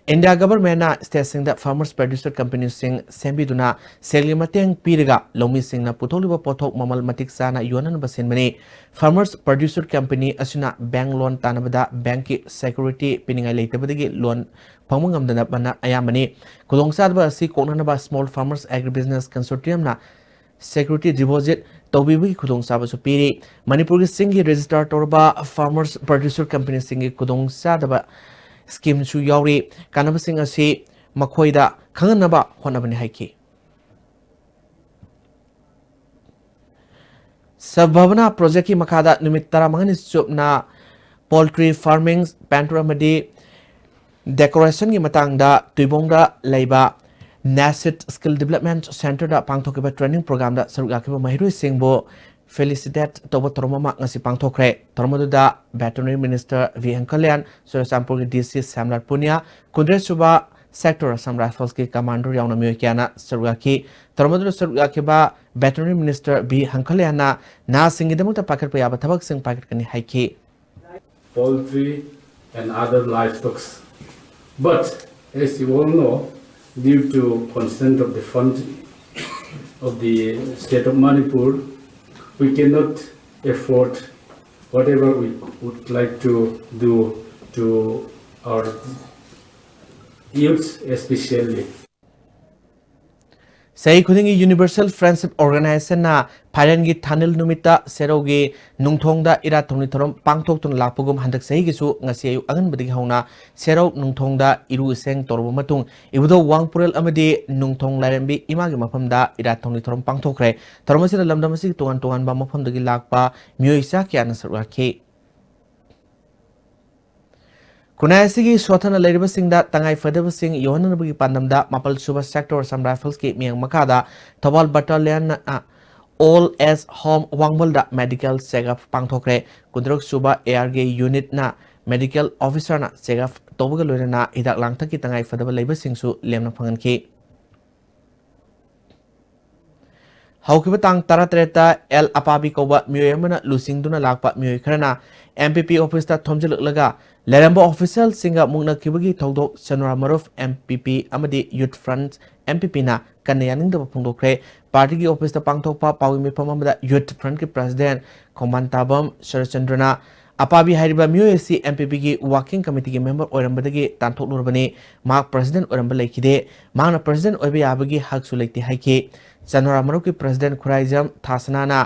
India governmentꯅ stateꯁꯤꯡꯗ farmers producer companyꯁꯤꯡ ꯁꯦꯝꯕꯤꯗꯨꯅ ꯁꯦꯜꯒꯤ ꯃꯇꯦꯡ ꯄꯤꯔꯒ ꯂꯧꯃꯤꯁꯤꯡꯅ ꯄꯨꯊꯣꯛꯂꯤꯕ ꯄꯣꯠꯊꯣꯛ ꯃꯃꯜ ꯃꯇꯤꯛ ꯆꯥꯅ ꯌꯣꯟꯅꯅꯕ ꯁꯤꯟꯕꯅꯤ꯫ Farmers producer company ꯑꯁꯤꯅ bank loan ꯇꯥꯟꯅꯕꯗ bankꯀꯤ security ꯄꯤꯅꯤꯡꯉꯥꯏ ꯂꯩꯇꯕꯗꯒꯤ loan ꯐꯪꯕ ꯉꯝꯗꯅꯕꯅ ꯑꯌꯥꯝꯕꯅꯤ꯫ ꯈꯨꯗꯣꯡꯆꯥꯗꯕ ꯑꯁꯤ ꯀꯣꯛꯅꯅꯕ Small Farmers Agribusiness Consortiumꯅ security deposit ꯇꯧꯕꯤꯕꯒꯤ ꯈꯨꯗꯣꯡꯆꯥꯕꯁꯨ ꯄꯤꯔꯤ꯫ ꯃꯅꯤꯄꯨꯔꯒꯤ ꯆꯤꯡꯒꯤ register ꯇꯧꯔꯕ farmers producer companyꯁꯤꯡꯒꯤ ꯈꯨꯗꯣꯡꯆꯥꯗꯕ schemeꯁꯨ ꯌꯥꯎꯔꯤ꯫ ꯀꯥꯟꯅꯕꯁꯤꯡ ꯑꯁꯤ ꯃꯈꯣꯏꯗ ꯈꯪꯍꯟꯅꯕ ꯍꯣꯠꯅꯕꯅꯤ ꯍꯥꯏꯈꯤ꯫ ꯁꯕꯚꯥꯕꯅꯥ ꯄ꯭ꯔꯣꯖꯦꯛꯀꯤ ꯃꯈꯥꯗ ꯅꯨꯃꯤꯠ ꯇꯔꯥꯃꯉꯥꯅꯤ ꯆꯨꯞꯅ ꯄꯣꯜꯇ꯭ꯔꯤ ꯐꯥꯔꯃꯤꯡ, ꯄꯦꯟꯇꯨꯔ ꯑꯃꯗꯤ ꯗꯦꯀꯣꯔꯦꯁꯟꯒꯤ ꯃꯇꯥꯡꯗ ꯇꯨꯏꯕꯣꯡꯗ ꯂꯩꯕ ꯅꯦꯁꯤꯠ ꯁ꯭ꯀꯤꯜ ꯗꯤꯕꯦꯂꯞꯃꯦꯟꯠ ꯁꯦꯟꯇꯔꯗ ꯄꯥꯡꯊꯣꯛꯈꯤꯕ ꯇ꯭ꯔꯦꯅꯤꯡ ꯄ꯭ꯔꯣꯒ꯭ꯔꯥꯝꯗ ꯁꯔꯨꯛ ꯌꯥꯈꯤꯕ ꯃꯍꯩꯔꯣꯏꯁꯤꯡꯕꯨ ꯐꯦꯂꯤꯁꯤꯇꯦꯠ ꯇꯧꯕ ꯊꯧꯔꯝ ꯑꯃ ꯉꯁꯤ ꯄꯥꯡꯊꯣꯛꯈ꯭ꯔꯦ꯫ ꯊꯧꯔꯝ ꯑꯗꯨꯗ ꯚꯦꯇꯔꯅꯔꯤ ꯃꯤꯅꯤꯁꯇꯔ ꯚꯤ ꯍꯪꯀꯂꯌꯥꯟ, ꯆꯨꯔꯆꯥꯟꯄꯨꯔꯒꯤ ꯗꯤ ꯁꯤ ꯁ꯭ꯌꯥꯝꯂꯥꯜ ꯄꯨꯅꯤꯌꯥ, ꯀꯨꯟꯇꯔꯦꯠ ꯁꯨꯕ ꯁꯦꯛꯇꯔ ꯑꯁꯥꯝ ꯔꯥꯏꯐꯜꯁꯀꯤ ꯀꯃꯥꯟꯗꯔ ꯌꯥꯎꯅ ꯃꯤꯑꯣꯏ ꯀꯌꯥꯅ ꯁꯔꯨꯛ ꯌꯥꯈꯤ꯫ ꯊꯧꯔꯝ ꯑꯗꯨꯗ ꯁꯔꯨꯛ ꯌꯥꯈꯤꯕ ꯚꯦꯇꯔꯅꯔꯤ ꯃꯤꯅꯤꯁꯇꯔ ꯚꯤ ꯍꯪꯀꯂꯌꯥꯟꯅ ꯅꯍꯥꯁꯤꯡꯒꯤꯗꯃꯛꯇ ꯄꯥꯏꯈꯠꯄ ꯌꯥꯕ ꯊꯕꯛꯁꯤꯡ ꯄꯥꯏꯈꯠꯀꯅꯤ ꯍꯥꯏꯈꯤ꯫ Poultry and other livestock. But as you all know, due to constraint of the fund of the state of Manipur, we cannot afford whatever we would like to do to our youths especially. ꯆꯍꯤ ꯈꯨꯗꯤꯡꯒꯤ universal ꯐ꯭ꯔꯦꯟꯗꯁꯤꯞ ꯑꯣꯔꯒꯅꯥꯏꯖꯦꯁꯟꯅ ꯐꯥꯏꯔꯦꯟꯒꯤ ꯊꯥꯅꯤꯜ ꯅꯨꯃꯤꯠꯇ ꯁꯦꯔꯧꯒꯤ ꯅꯨꯡꯊꯣꯡꯗ ꯏꯔꯥꯠ ꯊꯧꯅꯤ ꯊꯧꯔꯝ ꯄꯥꯡꯊꯣꯛꯇꯨꯅ ꯂꯥꯛꯄꯒꯨꯝ ꯍꯟꯗꯛ ꯆꯍꯤꯒꯤꯁꯨ ꯉꯁꯤ ꯑꯌꯨꯛ ꯑꯉꯟꯕꯗꯒꯤ ꯍꯧꯅ ꯁꯦꯔꯧ ꯅꯨꯡꯊꯣꯡꯗ ꯏꯔꯨ ꯏꯁꯦꯡ ꯇꯧꯔꯕ ꯃꯇꯨꯡ ꯏꯕꯨꯙꯧ ꯋꯥꯡꯄꯨꯔꯦꯜ ꯑꯃꯗꯤ ꯅꯨꯡꯊꯣꯡ ꯂꯥꯏꯔꯦꯝꯕꯤ ꯏꯃꯥꯒꯤ ꯃꯐꯝꯗ ꯏꯔꯥꯠ ꯊꯧꯅꯤ ꯊꯧꯔꯝ ꯄꯥꯡꯊꯣꯛꯈ꯭ꯔꯦ꯫ ꯊꯧꯔꯝ ꯑꯁꯤꯗ ꯂꯝꯗꯝ ꯑꯁꯤꯒꯤ ꯇꯣꯉꯥꯟ ꯇꯣꯉꯥꯟꯕ ꯃꯐꯝꯗꯒꯤ ꯂꯥꯛꯄ ꯃꯤꯑꯣꯏ ꯆꯥ ꯀꯌꯥꯅ ꯁꯔꯨꯛ ꯌꯥꯈꯤ꯫ ꯈꯨꯟꯅꯥꯏ ꯑꯁꯤꯒꯤ ꯁꯣꯠꯊꯅ ꯂꯩꯔꯤꯕꯁꯤꯡꯗ ꯇꯉꯥꯏ ꯐꯗꯕꯁꯤꯡ ꯌꯧꯍꯟꯅꯕꯒꯤ ꯄꯥꯟꯗꯝꯗ ꯃꯥꯄꯜ ꯁꯨꯕ ꯁꯦꯛꯇꯔ ꯑꯁꯥꯝ ꯔꯥꯏꯐꯜꯁꯀꯤ ꯃꯤꯠꯌꯦꯡ ꯃꯈꯥꯗ ꯊꯧꯕꯥꯜ ꯕꯠꯇꯥꯂꯤꯌꯟꯅ ꯑꯣꯜ ꯑꯦꯖ ꯍꯣꯝ ꯋꯥꯡꯕꯜꯗ ꯃꯦꯗꯤꯀꯦꯜ ꯆꯦꯛꯑꯞ ꯄꯥꯡꯊꯣꯛꯈ꯭ꯔꯦ꯫ ꯀꯨꯟꯇꯔꯨꯛ ꯁꯨꯕ ꯑꯦ ꯑꯥꯔꯒꯤ ꯌꯨꯅꯤꯠꯅ ꯃꯦꯗꯤꯀꯦꯜ ꯑꯣꯐꯤꯁꯔꯅ ꯆꯦꯛꯑꯞ ꯇꯧꯕꯒ ꯂꯣꯏꯅꯅ ꯍꯤꯗꯥꯛ ꯂꯥꯡꯊꯛꯀꯤ ꯇꯉꯥꯏ ꯐꯗꯕ ꯂꯩꯕꯁꯤꯡꯁꯨ ꯂꯦꯝꯅ ꯐꯪꯍꯟꯈꯤ꯫ ꯍꯧꯈꯤꯕ ꯇꯥꯡ ꯇꯔꯥꯇꯔꯦꯠꯇ ꯑꯦꯜ ꯑꯄꯥꯕꯤ ꯀꯧꯕ ꯃꯤꯑꯣꯏ ꯑꯃꯅ ꯂꯨꯆꯤꯡꯗꯨꯅ ꯂꯥꯛꯄ ꯃꯤꯑꯣꯏ ꯈꯔꯅ ꯑꯦꯝ ꯄꯤ ꯄꯤ ꯑꯣꯐꯤꯁꯇ ꯊꯣꯝꯖꯤꯜꯂꯛꯂꯒ ꯂꯩꯔꯝꯕ ꯑꯣꯐꯤꯁꯤꯌꯦꯜꯁꯤꯡꯒ ꯃꯨꯛꯅꯈꯤꯕꯒꯤ ꯊꯧꯗꯣꯛ ꯆꯅꯣꯔꯥ ꯃꯔꯨꯞ ꯑꯦꯝ ꯄꯤ ꯄꯤ ꯑꯃꯗꯤ ꯌꯨꯠ ꯐ꯭ꯔꯟꯠ ꯑꯦꯝ ꯄꯤ ꯄꯤꯅ ꯀꯟꯅ ꯌꯥꯅꯤꯡꯗꯕ ꯐꯣꯡꯗꯣꯛꯈ꯭ꯔꯦ꯫ ꯄꯥꯔꯇꯤꯒꯤ ꯑꯣꯐꯤꯁꯇ ꯄꯥꯡꯊꯣꯛꯄ ꯄꯥꯎꯃꯤ ꯃꯤꯐꯝ ꯑꯃꯗ ꯌꯨꯠ ꯐ꯭ꯔꯟꯠꯀꯤ ꯄ꯭ꯔꯁꯤꯗꯦꯟꯠ ꯈꯣꯡꯕꯥꯟ ꯇꯥꯕꯝ ꯁꯔꯠꯆꯟꯗ꯭ꯔꯅ ꯑꯄꯥꯕꯤ ꯍꯥꯏꯔꯤꯕ ꯃꯤꯑꯣꯏ ꯑꯁꯤ ꯑꯦꯝ ꯄꯤ ꯄꯤꯒꯤ ꯋꯥꯔꯀꯤꯡ ꯀꯃꯤꯇꯤꯒꯤ ꯃꯦꯝꯕꯔ ꯑꯣꯏꯔꯝꯕꯗꯒꯤ ꯇꯥꯟꯊꯣꯛꯂꯨꯔꯕꯅꯤ꯫ ꯃꯍꯥꯛ ꯄ꯭ꯔꯁꯤꯗꯦꯟꯠ ꯑꯣꯏꯔꯝꯕ ꯂꯩꯈꯤꯗꯦ꯫ ꯃꯍꯥꯛꯅ ꯄ꯭ꯔꯁꯤꯗꯦꯟꯠ ꯑꯣꯏꯕ ꯌꯥꯕꯒꯤ ꯍꯛꯁꯨ ꯂꯩꯇꯦ ꯍꯥꯏꯈꯤ꯫ ꯆꯅꯣꯔꯥ ꯃꯔꯨꯞꯀꯤ ꯄ꯭ꯔꯁꯤꯗꯦꯟꯠ ꯈꯨꯔꯥꯏꯖꯝ ꯊꯥꯁꯅꯥꯅ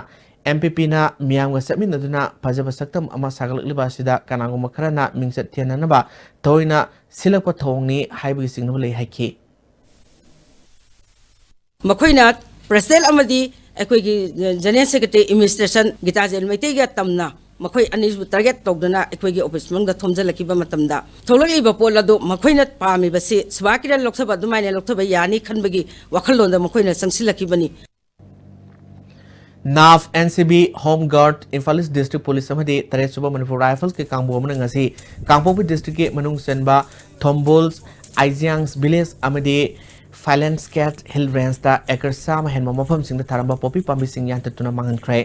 ꯑꯦꯝ ꯄꯤ ꯄꯤꯅ ꯃꯤꯌꯥꯝꯒ ꯆꯠꯃꯤꯟꯅꯗꯨꯅ ꯐꯖꯕ ꯁꯛꯇꯝ ꯑꯃ ꯁꯥꯒꯠꯂꯛꯂꯤꯕ ꯑꯁꯤꯗ ꯀꯅꯥꯒꯨꯝꯕ ꯈꯔꯅ ꯃꯤꯡꯆꯠ ꯊꯤꯍꯟꯅꯅꯕ ꯊꯑꯣꯏꯅ ꯁꯤꯜꯂꯛꯄ ꯊꯧꯑꯣꯡꯅꯤ ꯍꯥꯏꯕꯒꯤ ꯆꯤꯡꯅꯕ ꯂꯩ ꯍꯥꯏꯈꯤ꯫ ꯃꯈꯣꯏꯅ ꯄ꯭ꯔꯁꯤꯗꯦꯟ ꯑꯃꯗꯤ ꯑꯩꯈꯣꯏꯒꯤ ꯖꯦꯅꯔꯦꯜ ꯁꯦꯀ꯭ꯔꯦꯇꯔꯤ ꯑꯦꯗꯃꯤꯅꯤꯁꯇ꯭ꯔꯦꯁꯟ ꯒꯤꯇꯥꯖꯦꯟ ꯃꯩꯇꯩꯒ ꯇꯝꯅ ꯃꯈꯣꯏ ꯑꯅꯤꯁꯤꯕꯨ ꯇꯥꯔꯒꯦꯠ ꯇꯧꯗꯨꯅ ꯑꯩꯈꯣꯏꯒꯤ ꯑꯣꯐꯤꯁ ꯃꯅꯨꯡꯗ ꯊꯣꯝꯖꯤꯜꯂꯛꯈꯤꯕ ꯃꯇꯝꯗ ꯊꯣꯛꯂꯛꯂꯤꯕ ꯄꯣꯠ ꯑꯗꯨ ꯃꯈꯣꯏꯅ ꯄꯥꯝꯃꯤꯕꯁꯤ ꯁꯨꯚꯥꯁ ꯀꯤꯔꯟ ꯂꯧꯊꯕ ꯑꯗꯨꯃꯥꯏꯅ ꯂꯧꯊꯕ ꯌꯥꯅꯤ ꯈꯟꯕꯒꯤ ꯋꯥꯈꯜꯂꯣꯟꯗ ꯃꯈꯣꯏꯅ ꯆꯪꯁꯤꯜꯂꯛꯈꯤꯕꯅꯤ꯫ ꯅꯥꯐ, N C B, home guard, Imphal east district police ꯑꯃꯗꯤ ꯇꯔꯦꯠ ꯁꯨꯕ ꯃꯅꯤꯄꯨꯔ ꯔꯥꯏꯐꯜꯁꯀꯤ ꯀꯥꯡꯕꯨ ꯑꯃꯅ ꯉꯁꯤ ꯀꯥꯡꯄꯣꯛꯄꯤ ꯗꯤꯁꯇ꯭ꯔꯤꯛꯀꯤ ꯃꯅꯨꯡ ꯆꯟꯕ ꯊꯣꯝꯕꯣꯜ, ꯑꯥꯏꯖꯤꯌꯥꯡꯁ ꯚꯤꯂꯦꯖ ꯑꯃꯗꯤ ꯐꯥꯏꯂꯦꯟꯁꯀꯦꯠ ꯍꯤꯜ ꯔꯦꯟꯖꯇ ꯑꯦꯀꯔ ꯆꯥꯝꯃ ꯍꯦꯟꯕ ꯃꯐꯝꯁꯤꯡꯗ ꯊꯥꯔꯝꯕ ꯄꯣꯄꯤ ꯄꯥꯝꯕꯤꯁꯤꯡ ꯌꯥꯟꯊꯠꯇꯨꯅ ꯃꯥꯡꯍꯟꯈ꯭ꯔꯦ꯫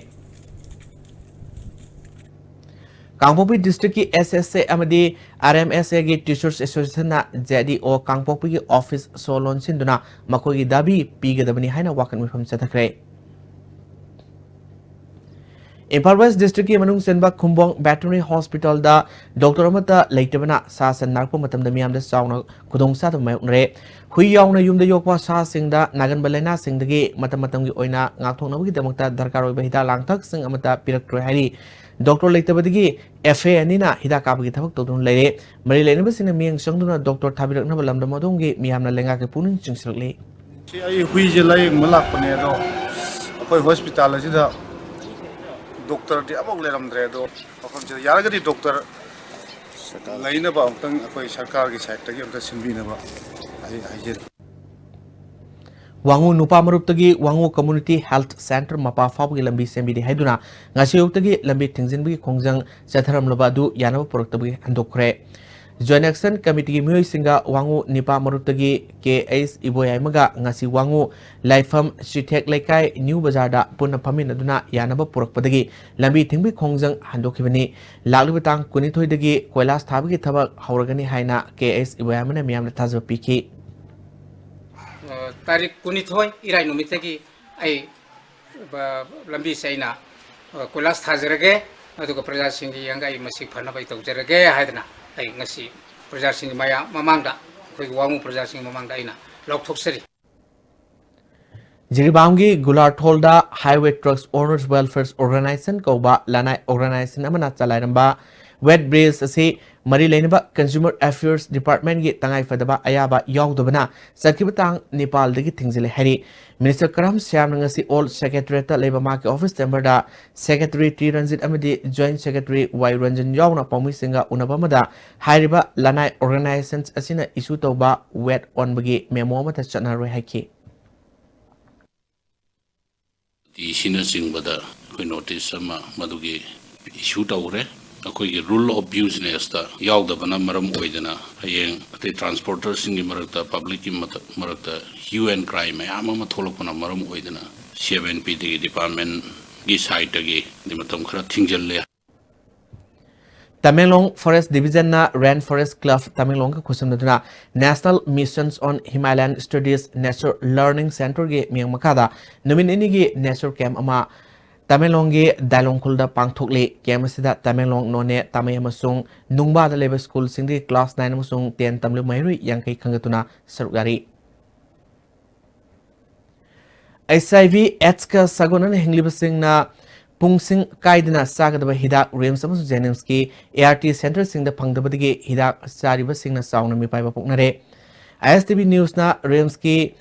ꯀꯥꯡꯄꯣꯛꯄꯤ ꯗꯤꯁꯇ꯭ꯔꯤꯛꯀꯤ ꯑꯦꯁ ꯑꯦꯁ ꯑꯦ ꯑꯃꯗꯤ ꯑꯥꯔ ꯑꯦꯝ ꯑꯦꯁ ꯑꯦꯒꯤ ꯇꯤꯆꯔꯁ ꯑꯦꯁꯣꯁꯤꯌꯦꯁꯟꯅ ꯖꯦ ꯗꯤ ꯑꯣ ꯀꯥꯡꯄꯣꯛꯄꯤꯒꯤ ꯑꯣꯐꯤꯁ ꯁꯣ ꯂꯣꯟꯁꯤꯟꯗꯨꯅ ꯃꯈꯣꯏꯒꯤ ꯗꯥꯕꯤ ꯄꯤꯒꯗꯕꯅꯤ ꯍꯥꯏꯅ ꯋꯥꯀꯠ ꯃꯤꯐꯝ ꯆꯠꯊꯈ꯭ꯔꯦ꯫ ꯏꯝꯐꯥꯜ ꯋꯦꯁ ꯗꯤꯁꯇ꯭ꯔꯤꯛꯀꯤ ꯃꯅꯨꯡ ꯆꯟꯕ ꯈꯨꯝꯕꯣꯡ ꯚꯦꯇꯔꯤꯅꯔꯤ ꯍꯣꯁꯄꯤꯇꯥꯜꯗ ꯗꯣꯛꯇꯔ ꯑꯃꯠꯇ ꯂꯩꯇꯕꯅ ꯁꯥ ꯁꯟ ꯅꯥꯔꯛꯄ ꯃꯇꯝꯗ ꯃꯤꯌꯥꯝꯗ ꯆꯥꯎꯅ ꯈꯨꯗꯣꯡꯆꯥꯗꯕ ꯃꯥꯌꯣꯛꯅꯔꯦ꯫ ꯍꯨꯏ ꯌꯥꯎꯅ ꯌꯨꯝꯗ ꯌꯣꯛꯄ ꯁꯥꯁꯤꯡꯗ ꯅꯥꯒꯟꯕ ꯂꯥꯏꯅꯥꯁꯤꯡꯗꯒꯤ ꯃꯇꯝ ꯃꯇꯝꯒꯤ ꯑꯣꯏꯅ ꯉꯥꯛꯊꯣꯛꯅꯕꯒꯤꯗꯃꯛꯇ ꯗꯔꯀꯥꯔ ꯑꯣꯏꯕ ꯍꯤꯗꯥꯛ ꯂꯥꯡꯊꯛꯁꯤꯡ ꯑꯃꯠꯇ ꯄꯤꯔꯛꯇ꯭ꯔꯦ ꯍꯥꯏꯔꯤ꯫ ꯗꯣꯛꯇꯔ ꯂꯩꯇꯕꯗꯒꯤ ꯑꯦꯐ ꯑꯦ ꯑꯅꯤꯅ ꯍꯤꯗꯥꯛ ꯀꯥꯞꯄꯒꯤ ꯊꯕꯛ ꯇꯧꯗꯨꯅ ꯂꯩꯔꯦ꯫ ꯃꯔꯤ ꯂꯩꯅꯕꯁꯤꯡꯅ ꯃꯤꯠꯌꯦꯡ ꯆꯪꯗꯨꯅ ꯗꯣꯛꯇꯔ ꯊꯥꯕꯤꯔꯛꯅꯕ ꯂꯝꯗꯝ ꯑꯗꯣꯝꯒꯤ ꯃꯤꯌꯥꯝꯅ ꯂꯩꯉꯥꯛꯀꯤ ꯄꯨꯛꯅꯤꯡ ꯆꯤꯡꯁꯤꯜꯂꯛꯂꯤ꯫ ꯁꯤ ꯑꯩ ꯍꯨꯏꯁꯦ ꯂꯥꯌꯦꯡꯕ ꯂꯥꯛꯄꯅꯦ, ꯑꯗꯣ ꯑꯩꯈꯣꯏ ꯍꯣꯁꯄꯤꯇꯥꯜ ꯑꯁꯤꯗ ꯗꯣꯛꯇꯔꯗꯤ ꯑꯃꯐꯥꯎ ꯂꯩꯔꯝꯗ꯭ꯔꯦ꯫ ꯑꯗꯣ ꯃꯐꯝꯁꯤꯗ ꯌꯥꯔꯒꯗꯤ ꯗꯣꯛꯇꯔ ꯂꯩꯅꯕ ꯑꯃꯨꯛꯇꯪ ꯑꯩꯈꯣꯏ ꯁꯔꯀꯥꯔꯒꯤ ꯁꯥꯏꯠꯇꯒꯤ ꯑꯃꯨꯛꯇ ꯁꯤꯟꯕꯤꯅꯕ ꯑꯩ ꯍꯥꯏꯖꯔꯤ꯫ ꯋꯥꯉꯨ ꯅꯨꯄꯥ ꯃꯔꯨꯞꯇꯒꯤ ꯋꯥꯉꯨ ꯀꯝꯃ꯭ꯌꯨꯅꯤꯇꯤ ꯍꯦꯜꯊ ꯁꯦꯟꯇꯔ ꯃꯄꯥ ꯐꯥꯎꯕꯒꯤ ꯂꯝꯕꯤ ꯁꯦꯝꯕꯤꯔꯦ ꯍꯥꯏꯗꯨꯅ ꯉꯁꯤ ꯑꯌꯨꯛꯇꯒꯤ ꯂꯝꯕꯤ ꯊꯤꯡꯖꯤꯟꯕꯒꯤ ꯈꯣꯡꯖꯪ ꯆꯠꯊꯔꯝꯂꯕ ꯑꯗꯨ ꯌꯥꯅꯕ ꯄꯨꯔꯛꯇꯕꯒꯤ ꯍꯟꯗꯣꯛꯈ꯭ꯔꯦ꯫ ꯖꯣꯏꯟꯠ ꯑꯦꯛꯁꯟ ꯀꯃꯤꯇꯤꯒꯤ ꯃꯤꯑꯣꯏꯁꯤꯡꯒ ꯋꯥꯉꯨ ꯅꯤꯄꯥ ꯃꯔꯨꯞꯇꯒꯤ ꯀꯦ ꯑꯩꯆ ꯏꯕꯣꯌꯥꯏꯃꯒ ꯉꯁꯤ ꯋꯥꯉꯨ ꯂꯥꯏꯐꯝ ꯆꯤꯊꯦꯛ ꯂꯩꯀꯥꯏ ꯅ꯭ꯌꯨ ꯕꯖꯥꯔꯗ ꯄꯨꯟꯅ ꯐꯝꯃꯤꯟꯅꯗꯨꯅ ꯌꯥꯅꯕ ꯄꯨꯔꯛꯄꯗꯒꯤ ꯂꯝꯕꯤ ꯊꯤꯡꯕꯒꯤ ꯈꯣꯡꯖꯪ ꯍꯟꯗꯣꯛꯈꯤꯕꯅꯤ꯫ ꯂꯥꯛꯂꯤꯕ ꯇꯥꯡ ꯀꯨꯟꯅꯤꯊꯣꯏꯗꯒꯤ ꯀꯣꯏꯂꯥꯁ ꯊꯥꯕꯒꯤ ꯊꯕꯛ ꯍꯧꯔꯒꯅꯤ ꯍꯥꯏꯅ ꯀꯦ ꯑꯩꯆ ꯏꯕꯣꯌꯥꯏꯃꯅ ꯃꯤꯌꯥꯝꯗ ꯊꯥꯖꯕ ꯄꯤꯈꯤ꯫ ꯑ, ꯇꯥꯔꯤꯛ ꯀꯨꯟꯅꯤꯊꯣꯏ ꯏꯔꯥꯏ ꯅꯨꯃꯤꯠꯇꯒꯤ ꯑꯩ, ꯑ, ꯂꯝꯕꯤꯁꯦ ꯑꯩꯅ, ꯑ, ꯀꯣꯏꯂꯥꯁ ꯊꯥꯖꯔꯒꯦ, ꯑꯗꯨꯒ ꯄ꯭ꯔꯖꯥꯁꯤꯡꯒꯤ ꯌꯦꯡꯉꯒ ꯑꯩ ꯃꯁꯤ ꯐꯅꯕ ꯑꯩ ꯇꯧꯖꯔꯒꯦ ꯍꯥꯏꯗꯅ ꯑꯩ ꯉꯁꯤ ꯄ꯭ꯔꯖꯥꯁꯤꯡꯒꯤ ꯃꯌꯥꯝ ꯃꯃꯥꯡꯗ, ꯑꯩꯈꯣꯏꯒꯤ ꯋꯥꯉꯨ ꯄ꯭ꯔꯖꯥꯁꯤꯡꯒꯤ ꯃꯃꯥꯡꯗ ꯑꯩꯅ ꯂꯥꯎꯊꯣꯛꯆꯔꯤ꯫ ꯖꯤꯔꯤꯕꯥꯝꯒꯤ ꯒꯨꯂꯥꯔꯊꯣꯜꯗ Highway Trucks Owners Welfare Organization ꯀꯧꯕ ꯂꯅꯥꯏ organization ꯑꯃꯅ ꯆꯂꯥꯏꯔꯝꯕ wet bridge ꯑꯁꯤ ꯃꯔꯤ ꯂꯩꯅꯕ Consumer Affairs Departmentꯀꯤ ꯇꯉꯥꯏꯐꯗꯕ ꯑꯌꯥꯕ ꯌꯥꯎꯗꯕꯅ ꯆꯠꯈꯤꯕ ꯇꯥꯡ ꯅꯤꯄꯥꯜꯗꯒꯤ ꯊꯤꯡꯖꯤꯜꯂꯦ ꯍꯥꯏꯔꯤ꯫ Minister ꯀꯔꯝ ꯁ꯭ꯌꯥꯝꯅ ꯉꯁꯤ Old Secretariatꯇ ꯂꯩꯕ ꯃꯍꯥꯛꯀꯤ office chamberꯗ Secretary ꯇꯤ ꯔꯟꯖꯤꯠ ꯑꯃꯗꯤ Joint Secretary ꯋꯥꯏ ꯔꯟꯖꯟ ꯌꯥꯎꯅ ꯄꯥꯎꯃꯤꯁꯤꯡꯒ ꯎꯅꯕ ꯑꯃꯗ ꯍꯥꯏꯔꯤꯕ ꯂꯅꯥꯏ organizations ꯑꯁꯤꯅ issue ꯇꯧꯕ wet ꯑꯣꯟꯕꯒꯤ memo ꯑꯃꯠꯇ ꯆꯠꯅꯔꯣꯏ ꯍꯥꯏꯈꯤ꯫ ꯗꯤ ꯁꯤꯅꯆꯤꯡꯕꯗ ꯑꯩꯈꯣꯏ notice ꯑꯃ ꯃꯗꯨꯒꯤ issue ꯇꯧꯈ꯭ꯔꯦ꯫ ꯑꯩꯈꯣꯏꯒꯤ rule of businessꯇ ꯌꯥꯎꯗꯕꯅ ꯃꯔꯝ ꯑꯣꯏꯗꯅ ꯍꯌꯦꯡ ꯑꯇꯩ transporterꯁꯤꯡꯒꯤ ꯃꯔꯛꯇ, publicꯀꯤ ꯃꯊꯛ-, ꯃꯔꯛꯇ hue and cry ꯃꯌꯥꯝ ꯑꯃ ꯊꯣꯛꯂꯛꯄꯅ ꯃꯔꯝ ꯑꯣꯏꯗꯅ ꯁꯤ ꯑꯦꯝ ꯑꯦꯟ ꯄꯤꯗꯒꯤ departmentꯀꯤ sideꯇꯒꯤ ꯃꯇꯝ ꯈꯔ ꯊꯤꯡꯖꯤꯜꯂꯦ꯫ Tamenglong Forest Divisionꯅ Rain Forest Club ꯇꯃꯦꯡꯂꯣꯡꯒ ꯈꯨꯠꯁꯝꯅꯗꯨꯅ National Missions on Himalayan Studies Nature Learning Centreꯒꯤ ꯃꯤꯌꯥꯡ ꯃꯈꯥꯗ ꯅꯨꯃꯤꯠ ꯅꯤꯅꯤꯒꯤ nature camp ꯑꯃ ꯇꯃꯦꯡꯂꯣꯡꯒꯤ ꯗꯥꯏꯂꯣꯡꯈꯨꯜꯗ ꯄꯥꯡꯊꯣꯛꯂꯤ꯫ Camp ꯑꯁꯤꯗ ꯇꯃꯦꯡꯂꯣꯡ, ꯅꯣꯅꯦ, ꯇꯥꯃꯩ ꯑꯃꯁꯨꯡ ꯅꯨꯡꯕꯥꯗ ꯂꯩꯕ schoolꯁꯤꯡꯗꯒꯤ class nine ꯑꯃꯁꯨꯡ ten ꯇꯝꯂꯤꯕ ꯃꯍꯩꯔꯣꯏ ꯌꯥꯡꯈꯩ ꯈꯟꯒꯠꯇꯨꯅ ꯁꯔꯨꯛ ꯌꯥꯔꯤ꯫ H I V AIDSꯀ ꯁꯥꯒꯣꯟꯅꯅ ꯍꯤꯡꯂꯤꯕꯁꯤꯡꯅ ꯄꯨꯡꯁꯤꯡ ꯀꯥꯏꯗꯅ ꯆꯥꯒꯗꯕ ꯍꯤꯗꯥꯛ RIMS ꯑꯃꯁꯨꯡ JNIMSꯀꯤ ART centreꯁꯤꯡꯗ ꯐꯪꯗꯕꯗꯒꯤ ꯍꯤꯗꯥꯛ ꯆꯥꯔꯤꯕꯁꯤꯡꯅ ꯆꯥꯎꯅ ꯃꯤꯄꯥꯏꯕ ꯄꯣꯛꯅꯔꯦ꯫ ISTV Newsꯅ RIMSꯀꯤ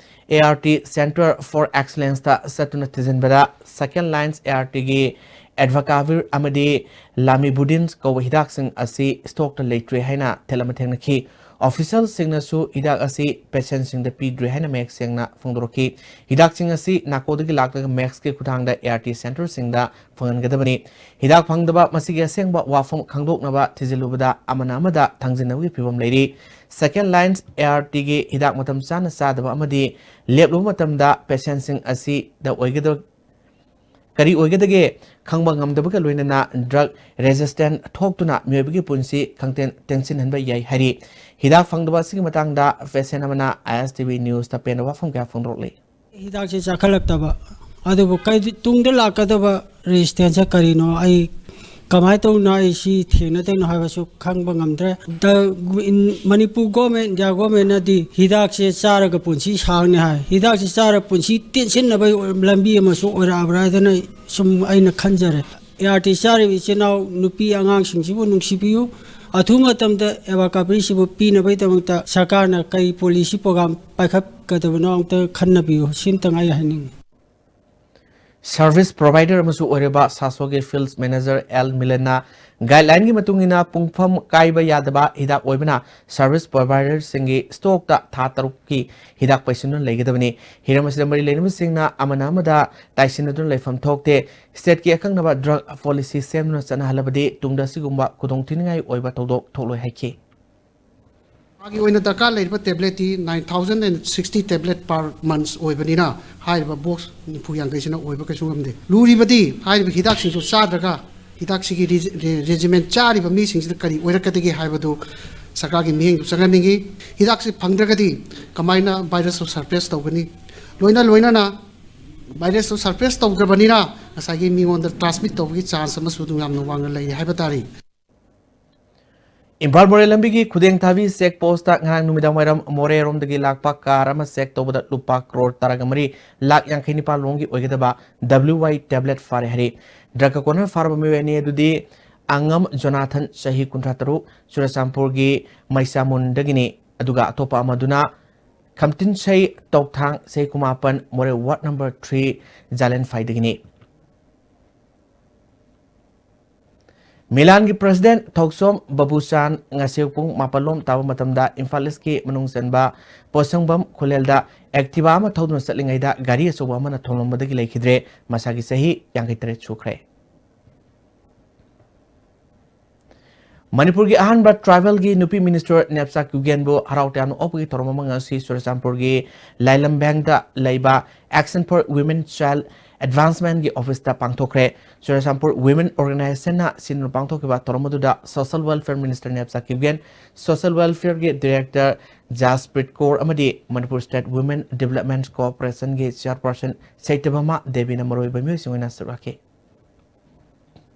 ART Centre for Excellenceꯇ ꯆꯠꯇꯨꯅ ꯊꯤꯖꯤꯟꯕꯗ Second Lines ARTꯒꯤ Advacavir ꯑꯃꯗꯤ Lamivudin ꯀꯧꯕ ꯍꯤꯗꯥꯛꯁꯤꯡ ꯑꯁꯤ stockꯇ ꯂꯩꯇ꯭ꯔꯦ ꯍꯥꯏꯅ ꯊꯦꯠ ꯑꯃ ꯊꯦꯡꯅꯈꯤ꯫ Officialꯁꯤꯡꯅꯁꯨ ꯍꯤꯗꯥꯛ ꯑꯁꯤ patientꯁꯤꯡꯗ ꯄꯤꯗ꯭ꯔꯦ ꯍꯥꯏꯅ ꯃꯌꯦꯛ ꯁꯦꯡꯅ ꯐꯣꯡꯗꯣꯔꯛꯈꯤ꯫ ꯍꯤꯗꯥꯛꯁꯤꯡ ꯑꯁꯤ NACOꯗꯒꯤ ꯂꯥꯛꯂꯒ MACSꯀꯤ ꯈꯨꯠꯊꯥꯡꯗ ART centreꯁꯤꯡꯗ ꯐꯪꯍꯟꯒꯗꯕꯅꯤ꯫ ꯍꯤꯗꯥꯛ ꯐꯪꯗꯕ ꯃꯁꯤꯒꯤ ꯑꯁꯦꯡꯕ ꯋꯥꯐꯝ ꯈꯪꯗꯣꯛꯅꯕ ꯊꯤꯖꯤꯜꯂꯨꯕꯗ ꯑꯃꯅ ꯑꯃꯗ ꯊꯥꯡꯖꯤꯟꯅꯕꯒꯤ ꯐꯤꯕꯝ ꯂꯩꯔꯤ꯫ Second Lines ARTꯒꯤ ꯍꯤꯗꯥꯛ ꯃꯇꯝ ꯆꯥꯅ ꯆꯥꯗꯕ ꯑꯃꯗꯤ ꯂꯦꯞꯂꯨꯕ ꯃꯇꯝꯗ patientꯁꯤꯡ ꯑꯁꯤꯗ ꯑꯣꯏꯒꯗꯕ ꯀꯔꯤ ꯑꯣꯏꯒꯗꯒꯦ ꯈꯪꯕ ꯉꯝꯗꯕꯒ ꯂꯣꯏꯅꯅ drug resistant ꯊꯣꯛꯇꯨꯅ ꯃꯤꯑꯣꯏꯕꯒꯤ ꯄꯨꯟꯁꯤ ꯈꯪꯇꯦꯟ ꯇꯦꯟꯁꯤꯟꯍꯟꯕ ꯌꯥꯏ ꯍꯥꯏꯔꯤ꯫ ꯍꯤꯗꯥꯛ ꯐꯪꯗꯕ ꯑꯁꯤꯒꯤ ꯃꯇꯥꯡꯗ patient ꯑꯃꯅ ISTV Newsꯇ ꯄꯦꯟꯗꯕ ꯋꯥꯐꯝ ꯀꯌꯥ ꯐꯣꯡꯗꯣꯔꯛꯂꯤ꯫ ꯍꯤꯗꯥꯛꯁꯦ ꯆꯥꯈꯠꯂꯛꯇꯕ, ꯑꯗꯨꯕꯨ ꯀꯩ-, ꯇꯨꯡꯗ ꯂꯥꯛꯀꯗꯕ resistanceꯁꯦ ꯀꯔꯤꯅꯣ? ꯑꯩ ꯀꯃꯥꯏꯅ ꯇꯧꯅ ꯑꯩ ꯁꯤ ꯊꯦꯡꯅꯗꯣꯏꯅꯣ ꯍꯥꯏꯕꯁꯨ ꯈꯪꯕ ꯉꯝꯗ꯭ꯔꯦ꯫ ꯗ-, ꯏꯟ-, ꯃꯅꯤꯄꯨꯔ ꯒꯣꯔꯃꯦꯟ, ꯏꯟꯗꯤꯌꯥ ꯒꯣꯔꯃꯦꯟꯅꯗꯤ ꯍꯤꯗꯥꯛꯁꯦ ꯆꯥꯔꯒ ꯄꯨꯟꯁꯤ ꯁꯥꯡꯅꯤ ꯍꯥꯏ꯫ ꯍꯤꯗꯥꯛꯁꯦ ꯆꯥꯔ ꯄꯨꯟꯁꯤ ꯇꯦꯟꯁꯤꯟꯅꯕꯒꯤ ꯑꯣꯏ-, ꯂꯝꯕꯤ ꯑꯃꯁꯨ ꯑꯣꯏꯔꯛꯑꯕ꯭ꯔꯥ ꯍꯥꯏꯗꯅ ꯁꯨꯝ ꯑꯩꯅ ꯈꯟꯖꯔꯦ꯫ ꯑꯦ ꯑꯥꯔ ꯇꯤ ꯆꯥꯔꯤꯕ ꯏꯆꯤꯟ ꯏꯅꯥꯎ ꯅꯨꯄꯤ ꯑꯉꯥꯡꯁꯤꯡꯁꯤꯕꯨ ꯅꯨꯡꯁꯤꯕꯤꯌꯨ꯫ ꯑꯊꯨꯕ ꯃꯇꯝꯗ ꯑꯦꯕꯥꯀꯥꯄ꯭ꯔꯤꯁꯤꯕꯨ ꯄꯤꯅꯕꯒꯤꯗꯃꯛꯇ ꯁꯔꯀꯥꯔꯅ ꯀꯔꯤ ꯄꯣꯂꯤꯁꯤ ꯄ꯭ꯔꯣꯒ꯭ꯔꯥꯝ ꯄꯥꯏꯈꯠꯀꯗꯕꯅꯣ ꯑꯝꯇ ꯈꯟꯅꯕꯤꯌꯨ꯫ ꯁꯤꯝꯇꯪ ꯑꯩ ꯍꯥꯏꯅꯤꯡꯉꯤ꯫ ꯁꯔꯚꯤꯁ ꯄ꯭ꯔꯣꯚꯥꯏꯗꯔ ꯑꯃꯁꯨ ꯑꯣꯏꯔꯤꯕ ꯁꯥꯁꯣꯒꯤ ꯐꯤꯜꯗ ꯃꯦꯅꯦꯖꯔ ꯑꯦꯜ ꯃꯤꯂꯟꯅ ꯒꯥꯏꯗꯂꯥꯏꯟꯒꯤ ꯃꯇꯨꯡ ꯏꯟꯅ ꯄꯨꯡꯐꯝ ꯀꯥꯏꯕ ꯌꯥꯗꯕ ꯍꯤꯗꯥꯛ ꯑꯣꯏꯕꯅ ꯁꯔꯚꯤꯁ ꯄ꯭ꯔꯣꯚꯥꯏꯗꯔꯁꯤꯡꯒꯤ ꯁ꯭ꯇꯣꯛꯇ ꯊꯥ ꯇꯔꯨꯛꯀꯤ ꯍꯤꯗꯥꯛ ꯄꯩꯁꯤꯟꯗꯨꯅ ꯂꯩꯒꯗꯕꯅꯤ꯫ ꯍꯤꯔꯝ ꯑꯁꯤꯗ ꯃꯔꯤ ꯂꯩꯅꯕꯁꯤꯡꯅ ꯑꯃꯅ ꯑꯃꯗ ꯇꯥꯏꯁꯤꯟꯅꯗꯨꯅ ꯂꯩꯐꯝ ꯊꯣꯛꯇꯦ꯫ ꯁ꯭ꯇꯦꯠꯀꯤ ꯑꯀꯛꯅꯕ ꯗ꯭ꯔꯒ ꯄꯣꯂꯤꯁꯤ ꯁꯦꯝꯗꯨꯅ ꯆꯠꯅꯍꯜꯂꯕꯗꯤ ꯇꯨꯡꯗ ꯑꯁꯤꯒꯨꯝꯕ ꯈꯨꯗꯣꯡꯊꯤꯅꯤꯡꯉꯥꯏ ꯑꯣꯏꯕ ꯊꯧꯗꯣꯛ ꯊꯣꯛꯂꯣꯏ ꯍꯥꯏꯈꯤ꯫ ꯃꯥꯒꯤ ꯑꯣꯏꯅ ꯗꯔꯀꯥꯔ ꯂꯩꯔꯤꯕ ꯇꯦꯕ꯭ꯂꯦꯠꯇꯤ nine thousand and sixty tablet per month ꯑꯣꯏꯕꯅꯤꯅ, ꯍꯥꯏꯔꯤꯕ ꯕꯣꯛꯁ ꯅꯤꯐꯨ ꯌꯥꯡꯈꯩꯁꯤꯅ ꯑꯣꯏꯕ ꯀꯩꯁꯨ ꯉꯝꯗꯦ꯫ ꯂꯨꯔꯤꯕꯗꯤ ꯍꯥꯏꯔꯤꯕ ꯍꯤꯗꯥꯛꯁꯤꯡꯁꯨ ꯆꯥꯗ꯭ꯔꯒ, ꯍꯤꯗꯥꯛꯁꯤꯒꯤ ꯔꯦꯖꯤ-, ꯔꯦ-, ꯔꯦꯖꯤꯃꯦꯟ ꯆꯥꯔꯤꯕ ꯃꯤꯁꯤꯡꯁꯤꯗ ꯀꯔꯤ ꯑꯣꯏꯔꯛꯀꯗꯒꯦ ꯍꯥꯏꯕꯗꯨ ꯁꯔꯀꯥꯔꯒꯤ ꯃꯤꯠꯌꯦꯡꯗꯨ ꯆꯪꯍꯟꯅꯤꯡꯏ꯫ ꯍꯤꯗꯥꯛꯁꯤ ꯐꯪꯗ꯭ꯔꯒꯗꯤ ꯀꯃꯥꯏꯅ ꯚꯥꯏꯔꯁꯇꯨ ꯁꯔꯄ꯭ꯔꯦꯁ ꯇꯧꯒꯅꯤ? ꯂꯣꯏꯅ ꯂꯣꯏꯅꯅ ꯚꯥꯏꯔꯁꯇꯨ ꯁꯔꯄ꯭ꯔꯦꯁ ꯇꯧꯗ꯭ꯔꯕꯅꯤꯅ ꯉꯁꯥꯏꯒꯤ ꯃꯤꯉꯣꯟꯗ ꯇ꯭ꯔꯥꯟꯁꯃꯤꯠ ꯇꯧꯕꯒꯤ ꯆꯥꯟꯁ ꯑꯃꯁꯨ ꯑꯗꯨꯝ ꯌꯥꯝꯅ ꯋꯥꯡꯅ ꯂꯩꯔꯤ ꯍꯥꯏꯕ ꯇꯥꯔꯦ꯫ ꯏꯝꯐꯥꯜ ꯃꯣꯔꯦ ꯂꯝꯕꯤꯒꯤ ꯈꯨꯗꯦꯡꯊꯥꯕꯤ ꯆꯦꯛ ꯄꯣꯁꯇ ꯉꯔꯥꯡ ꯅꯨꯃꯤꯗꯥꯡ ꯋꯥꯏꯔꯝ ꯃꯣꯔꯦꯔꯣꯝꯗꯒꯤ ꯂꯥꯛꯄ ꯀꯥꯔ ꯑꯃ ꯆꯦꯛ ꯇꯧꯕꯗ ꯂꯨꯄꯥ ꯀ꯭ꯔꯣꯔ ꯇꯔꯥꯒ ꯃꯔꯤ ꯂꯥꯛ ꯌꯥꯡꯈꯩ ꯅꯤꯄꯥꯜ ꯂꯣꯝꯒꯤ ꯑꯣꯏꯒꯗꯕ ꯗꯕ꯭ꯂꯤꯎ ꯋꯥꯏ ꯇꯦꯕ꯭ꯂꯦꯠ ꯐꯥꯔꯦ ꯍꯥꯏꯔꯤ꯫ ꯗ꯭ꯔꯒ ꯀꯣꯅꯔ ꯐꯥꯔꯕ ꯃꯤꯑꯣꯏ ꯑꯅꯤ ꯑꯗꯨꯗꯤ ꯑꯉꯝ ꯖꯣꯅꯥꯊꯟ, ꯆꯍꯤ ꯀꯨꯟꯊ꯭ꯔꯥ ꯇꯔꯨꯛ, ꯆꯨꯔꯆꯥꯟꯄꯨꯔꯒꯤ ꯃꯩꯁꯥꯃꯨꯟꯗꯒꯤꯅꯤ, ꯑꯗꯨꯒ ꯑꯇꯣꯞꯄ ꯑꯃꯗꯨꯅ ꯈꯝꯇꯤꯟꯁꯩ ꯇꯣꯛꯊꯥꯡ, ꯆꯍꯤ ꯀꯨꯟꯃꯥꯄꯟ, ꯃꯣꯔꯦ ꯋꯥꯔꯗ ꯅꯝꯕꯔ ꯊ꯭ꯔꯤ ꯖꯥꯂꯦꯟꯐꯥꯏꯗꯒꯤꯅꯤ꯫ ꯃꯤꯂꯥꯟꯒꯤ ꯄ꯭ꯔꯁꯤꯗꯦꯟ ꯊꯧꯁꯣꯝ ꯕꯕꯨꯆꯥꯟ ꯉꯁꯤ ꯄꯨꯡ ꯃꯥꯄꯜ ꯂꯣꯝ ꯇꯥꯕ ꯃꯇꯝꯗ ꯏꯝꯐꯥꯜ ꯏꯁꯀꯤ ꯃꯅꯨꯡ ꯆꯟꯕ ꯄꯣꯠꯁꯪꯕꯝ ꯈꯨꯂꯦꯜꯗ ꯑꯦꯛꯇꯤꯚꯥ ꯑꯃ ꯊꯧꯗꯨꯅ ꯆꯠꯂꯤꯉꯩꯗ ꯒꯥꯔꯤ ꯑꯆꯧꯕ ꯑꯃꯅ ꯊꯣꯝꯂꯝꯕꯗꯒꯤ ꯂꯩꯈꯤꯗ꯭ꯔꯦ꯫ ꯃꯁꯥꯒꯤ ꯆꯍꯤ ꯌꯥꯡꯈꯩ ꯇꯔꯦꯠ ꯁꯨꯈ꯭ꯔꯦ꯫ ꯃꯅꯤꯄꯨꯔꯒꯤ ꯑꯍꯥꯟꯕ ꯇ꯭ꯔꯥꯏꯕꯦꯜꯒꯤ ꯅꯨꯄꯤ ꯃꯤꯅꯤꯁꯇꯔ ꯅꯦꯞꯆꯥ ꯀ꯭ꯌꯨꯒꯦꯟꯕꯨ ꯍꯔꯥꯎ ꯇꯌꯥꯝꯅ ꯑꯣꯛꯄꯒꯤ ꯊꯧꯔꯝ ꯑꯃ ꯉꯁꯤ ꯆꯨꯔꯆꯥꯟꯄꯨꯔꯒꯤ ꯂꯥꯏꯂꯝꯕꯦꯡꯗ ꯂꯩꯕ Action for Women Child Advancement ꯒꯤ ꯑꯣꯐꯤꯁꯇ ꯄꯥꯡꯊꯣꯛꯈ꯭ꯔꯦ꯫ ꯆꯨꯔꯆꯥꯟꯄꯨꯔ ꯋꯤꯃꯦꯟ ꯑꯣꯔꯒꯅꯥꯏꯖꯦꯁꯟꯅ ꯁꯤꯟꯗꯨꯅ ꯄꯥꯡꯊꯣꯛꯈꯤꯕ ꯊꯧꯔꯝ ꯑꯗꯨꯗ social welfare minister Nemcha Kipgen, social ꯋꯦꯜꯐꯤꯌꯔꯒꯤ ꯗꯤꯔꯦꯛꯇꯔ ꯖꯥꯁꯄ꯭ꯔꯤꯠ ꯀꯣꯔ ꯑꯃꯗꯤ ꯃꯅꯤꯄꯨꯔ ꯁ꯭ꯇꯦꯠ ꯋꯤꯃꯦꯟ ꯗꯤꯕꯂꯞꯃꯦꯟꯠ ꯀꯣꯑꯣꯄꯔꯦꯁꯟꯒꯤ ꯆꯤꯌꯔꯄꯔꯁꯟ ꯁꯩꯇꯚꯃꯥ ꯗꯦꯕꯤꯅ ꯃꯔꯨꯑꯣꯏꯕ ꯃꯤꯑꯣꯏꯁꯤꯡ ꯑꯣꯏꯅ ꯁꯔꯨꯛ ꯌꯥꯈꯤ꯫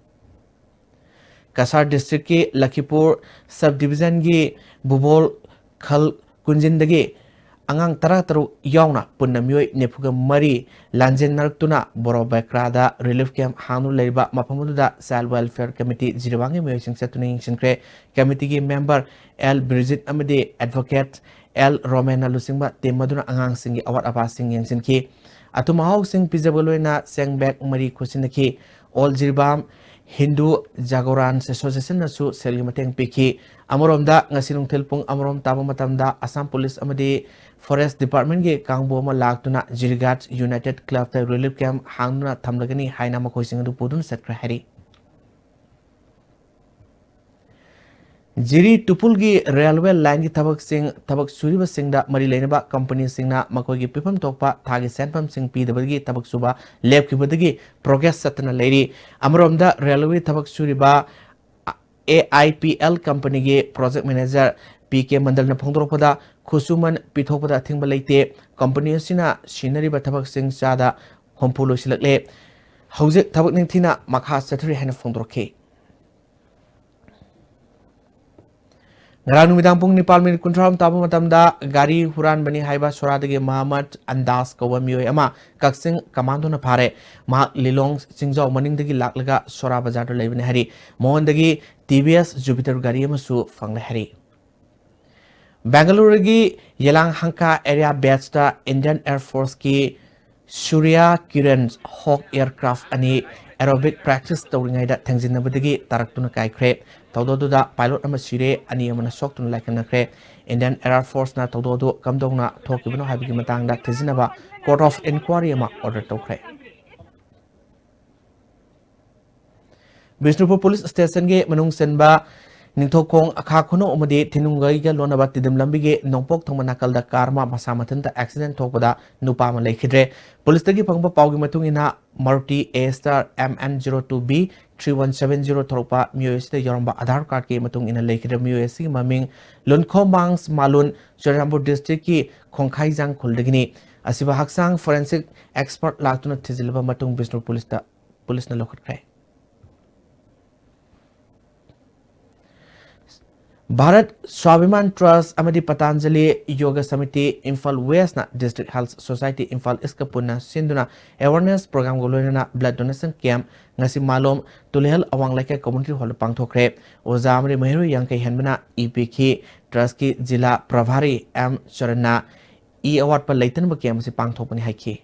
ꯀꯁꯥꯔ districtꯀꯤ ꯂꯈꯤꯄꯨꯔ sub divisionꯒꯤ ꯕꯨꯕꯣꯜ ꯈꯜ ꯀꯨꯟꯖꯤꯟꯗꯒꯤ ꯑꯉꯥꯡ ꯇꯔꯥꯇꯔꯨꯛ ꯌꯥꯎꯅ ꯄꯨꯟꯅ ꯃꯤꯑꯣꯏ ꯅꯤꯐꯨꯒ ꯃꯔꯤ ꯂꯥꯟꯖꯦꯟꯅꯔꯛꯇꯨꯅ ꯕꯣꯔꯣ ꯕꯦꯀ꯭ꯔꯥꯗ relief camp ꯍꯥꯡꯗꯨꯅ ꯂꯩꯔꯤꯕ ꯃꯐꯝ ꯑꯗꯨꯗ Child Welfare Committee ꯖꯤꯔꯤꯕꯥꯝꯒꯤ ꯃꯤꯑꯣꯏꯁꯤꯡ ꯆꯠꯇꯨꯅ ꯌꯦꯡꯁꯤꯟꯈ꯭ꯔꯦ꯫ Committeeꯒꯤ member ꯑꯦꯜ ꯕꯤꯔꯖꯤꯠ ꯑꯃꯗꯤ advocate ꯑꯦꯜ ꯔꯣꯃꯦꯟꯅ ꯂꯨꯆꯤꯡꯕ team ꯑꯗꯨꯅ ꯑꯉꯥꯡꯁꯤꯡꯒꯤ ꯑꯋꯥꯠ ꯑꯄꯥꯁꯤꯡ ꯌꯦꯡꯁꯤꯟꯈꯤ꯫ ꯑꯊꯨꯝ ꯑꯍꯥꯎꯁꯤꯡ ꯄꯤꯖꯕꯒ ꯂꯣꯏꯅꯅ ꯆꯦꯡ bag ꯃꯔꯤ ꯈꯨꯠꯁꯤꯟꯅꯈꯤ꯫ All ꯖꯤꯔꯤꯕꯥꯝ ꯍꯤꯟꯗꯨ ꯖꯥꯒꯣꯔꯥꯟ Associationꯅꯁꯨ ꯁꯦꯜꯒꯤ ꯃꯇꯦꯡ ꯄꯤꯈꯤ꯫ ꯑꯃꯔꯣꯝꯗ, ꯉꯁꯤ ꯅꯨꯡꯊꯤꯜ ꯄꯨꯡ ꯑꯃꯔꯣꯝ ꯇꯥꯕ ꯃꯇꯝꯗ ꯑꯁꯥꯝ ꯄꯨꯂꯤꯁ ꯑꯃꯗꯤ forest departmentꯀꯤ ꯀꯥꯡꯕꯨ ꯑꯃ ꯂꯥꯛꯇꯨꯅ ꯖꯤꯔꯤꯒꯥꯠ United Clubꯇ relief camp ꯍꯥꯡꯗꯨꯅ ꯊꯝꯂꯒꯅꯤ ꯍꯥꯏꯅ ꯃꯈꯣꯏꯁꯤꯡ ꯑꯗꯨ ꯄꯨꯗꯨꯅ ꯆꯠꯈ꯭ꯔꯦ ꯍꯥꯏꯔꯤ꯫ ꯖꯤꯔꯤ ꯇꯨꯄꯨꯜꯒꯤ railway lineꯒꯤ ꯊꯕꯛꯁꯤꯡ, ꯊꯕꯛ ꯁꯨꯔꯤꯕꯁꯤꯡꯗ ꯃꯔꯤ ꯂꯩꯅꯕ companyꯁꯤꯡꯅ ꯃꯈꯣꯏꯒꯤ ꯄꯤꯐꯝ ꯊꯣꯛꯄ ꯊꯥꯒꯤ ꯁꯦꯟꯐꯝꯁꯤꯡ ꯄꯤꯗꯕꯗꯒꯤ ꯊꯕꯛ ꯁꯨꯕ ꯂꯦꯞꯈꯤꯕꯗꯒꯤ protest ꯆꯠꯇꯨꯅ ꯂꯩꯔꯤ꯫ ꯑꯃꯔꯣꯝꯗ, railway ꯊꯕꯛ ꯁꯨꯔꯤꯕ ꯑꯦ ꯑꯥꯏ ꯄꯤ ꯑꯦꯜ companyꯒꯤ project manager ꯄꯤ ꯀꯦ ꯃꯟꯗꯜꯅ ꯐꯣꯡꯗꯣꯔꯛꯄꯗ, ꯈꯨꯠꯁꯨꯃꯟ ꯄꯤꯊꯣꯛꯄꯗ ꯑꯊꯤꯡꯕ ꯂꯩꯇꯦ꯫ Company ꯑꯁꯤꯅ ꯁꯤꯟꯅꯔꯤꯕ ꯊꯕꯛꯁꯤꯡ ꯆꯥꯗ ꯍꯨꯝꯐꯨ ꯂꯣꯏꯁꯤꯜꯂꯛꯂꯦ꯫ ꯍꯧꯖꯤꯛ ꯊꯕꯛ ꯅꯤꯡꯊꯤꯅ ꯃꯈꯥ ꯆꯠꯊꯔꯤ ꯍꯥꯏꯅ ꯐꯣꯡꯗꯣꯔꯛꯈꯤ꯫ ꯉꯔꯥꯡ ꯅꯨꯃꯤꯗꯥꯡ ꯄꯨꯡ ꯅꯤꯄꯥꯟ minute ꯀꯨꯟꯊ꯭ꯔꯥ ꯇꯥꯕ ꯃꯇꯝꯗ ꯒꯥꯔꯤ ꯍꯨꯔꯥꯟꯕꯅꯤ ꯍꯥꯏꯕ ꯁꯣꯔꯥꯗꯒꯤ ꯃꯍꯃꯗ ꯑꯟꯗꯥꯖ ꯀꯧꯕ ꯃꯤꯑꯣꯏ ꯑꯃ ꯀꯛꯆꯤꯡ commandoꯅ ꯐꯥꯔꯦ꯫ ꯃꯍꯥꯛ ꯂꯤꯂꯣꯡ ꯆꯤꯡꯖꯥꯎ ꯃꯅꯤꯡꯗꯒꯤ ꯂꯥꯛꯂꯒ ꯁꯣꯔꯥ ꯕꯖꯥꯔꯗ ꯂꯩꯕꯅꯤ ꯍꯥꯏꯔꯤ꯫ ꯃꯉꯣꯟꯗꯒꯤ ꯇꯤ ꯚꯤ ꯑꯦꯁ Jupiter ꯒꯥꯔꯤ ꯑꯃꯁꯨ ꯐꯪꯂꯦ ꯍꯥꯏꯔꯤ꯫ ꯕꯦꯡꯒꯂꯨꯔꯨꯒꯤ ꯌꯦꯂꯥꯡ ꯍꯪꯀꯥ area baseꯇ Indian Air Forceꯀꯤ Surya Kiran Hawk aircraft ꯑꯅꯤ aerobic practice ꯇꯧꯔꯤꯉꯩꯗ ꯊꯦꯡꯖꯤꯟꯅꯕꯗꯒꯤ ꯇꯥꯔꯛꯇꯨꯅ ꯀꯥꯏꯈ꯭ꯔꯦ꯫ ꯊꯧꯗꯣꯛ ꯑꯗꯨꯗ pilot ꯑꯃ ꯁꯤꯔꯦ, ꯑꯅꯤ ꯑꯃꯅ ꯁꯣꯛꯇꯨꯅ ꯂꯥꯏꯀꯠꯅꯈ꯭ꯔꯦ꯫ Indian Air Forceꯅ ꯊꯧꯗꯣꯛ ꯑꯗꯨ ꯀꯝꯗꯧꯅ ꯊꯣꯛꯈꯤꯕꯅꯣ ꯍꯥꯏꯕꯒꯤ ꯃꯇꯥꯡꯗ ꯊꯤꯖꯤꯟꯅꯕ court of inquiry ꯑꯃ order ꯇꯧꯈ꯭ꯔꯦ꯫ ꯕꯤꯁꯅꯨꯄꯨꯔ police stationꯒꯤ ꯃꯅꯨꯡ ꯆꯟꯕ ꯅꯤꯡꯊꯧꯈꯣꯡ ꯑꯈꯥ ꯈꯨꯅꯧ ꯑꯃꯗꯤ ꯊꯤꯅꯨꯡꯒꯩꯒ ꯂꯣꯟꯅꯕ ꯇꯤꯗꯤꯝ ꯂꯝꯕꯤꯒꯤ ꯅꯣꯡꯄꯣꯛ ꯊꯪꯕ ꯅꯥꯀꯜꯗ car ꯑꯃ ꯃꯁꯥ ꯃꯊꯟꯇ accident ꯊꯣꯛꯄꯗ ꯅꯨꯄꯥ ꯑꯃ ꯂꯩꯈꯤꯗ꯭ꯔꯦ꯫ Policeꯇꯒꯤ ꯐꯪꯕ ꯄꯥꯎꯒꯤ ꯃꯇꯨꯡ ꯏꯟꯅ, Maruti A Star M N zero two B three one seven zero ꯊꯧꯔꯛꯄ ꯃꯤꯑꯣꯏ ꯑꯁꯤꯗ ꯌꯥꯎꯔꯝꯕ Aadhaar cardꯀꯤ ꯃꯇꯨꯡ ꯏꯟꯅ ꯂꯩꯈꯤꯗ꯭ꯔꯦ꯫ ꯃꯤꯑꯣꯏ ꯑꯁꯤꯒꯤ ꯃꯃꯤꯡ ꯂꯨꯟꯈꯣꯝꯕꯥꯡ ꯃꯥꯂꯨꯟ, ꯆꯨꯔꯆꯥꯟꯄꯨꯔ districtꯀꯤ ꯈꯣꯡꯈꯥꯏꯖꯥꯡ ꯈꯨꯜꯗꯒꯤꯅꯤ꯫ ꯑꯁꯤꯕ ꯍꯛꯆꯥꯡ forensic expert ꯂꯥꯛꯇꯨꯅ ꯊꯤꯖꯤꯜꯂꯕ ꯃꯇꯨꯡ ꯕꯤꯁꯅꯨꯄꯨꯔ policeꯇ, policeꯅ ꯂꯧꯈꯠꯈ꯭ꯔꯦ꯫ ꯚꯥꯔꯠ ꯁ꯭ꯋꯥꯚꯤꯃꯥꯟ ꯇ꯭ꯔꯁ ꯑꯃꯗꯤ ꯄꯇꯥꯟꯖꯂꯤ ꯌꯣꯒ ꯁꯃꯤꯇꯤ ꯏꯝꯐꯥꯜ ꯋꯦꯁꯅ ꯗꯤꯁꯇ꯭ꯔꯤꯛ ꯍꯦꯜꯊ ꯁꯣꯁꯥꯏꯇꯤ ꯏꯝꯐꯥꯜ ꯏꯁꯀ ꯄꯨꯟꯅ ꯁꯤꯟꯗꯨꯅ ꯑꯦꯋꯥꯔꯅꯦꯁ ꯄ꯭ꯔꯣꯒ꯭ꯔꯥꯝꯒ ꯂꯣꯏꯅꯅ ꯕ꯭ꯂꯗ ꯗꯣꯅꯦꯁꯟ ꯀꯦꯝꯞ ꯉꯁꯤ ꯃꯥꯂꯣꯝ ꯇꯨꯂꯤꯍꯜ ꯑꯋꯥꯡ ꯂꯩꯀꯥꯏ ꯀꯝꯃ꯭ꯌꯨꯅꯤꯇꯤ ꯍꯣꯜꯗ ꯄꯥꯡꯊꯣꯛꯈ꯭ꯔꯦ꯫ ꯑꯣꯖꯥ ꯑꯃꯗꯤ ꯃꯍꯩꯔꯣꯏ ꯌꯥꯡꯈꯩ ꯍꯦꯟꯕꯅ ꯏ ꯄꯤꯈꯤ꯫ ꯇ꯭ꯔꯁꯀꯤ ꯖꯤꯂꯥ ꯄ꯭ꯔꯚꯥꯔꯤ ꯑꯦꯝ ꯆꯔꯟꯅ ꯏ ꯑꯋꯥꯠꯄ ꯂꯩꯇꯅꯕ ꯀꯦꯝꯞ ꯑꯁꯤ ꯄꯥꯡꯊꯣꯛꯄꯅꯤ ꯍꯥꯏꯈꯤ꯫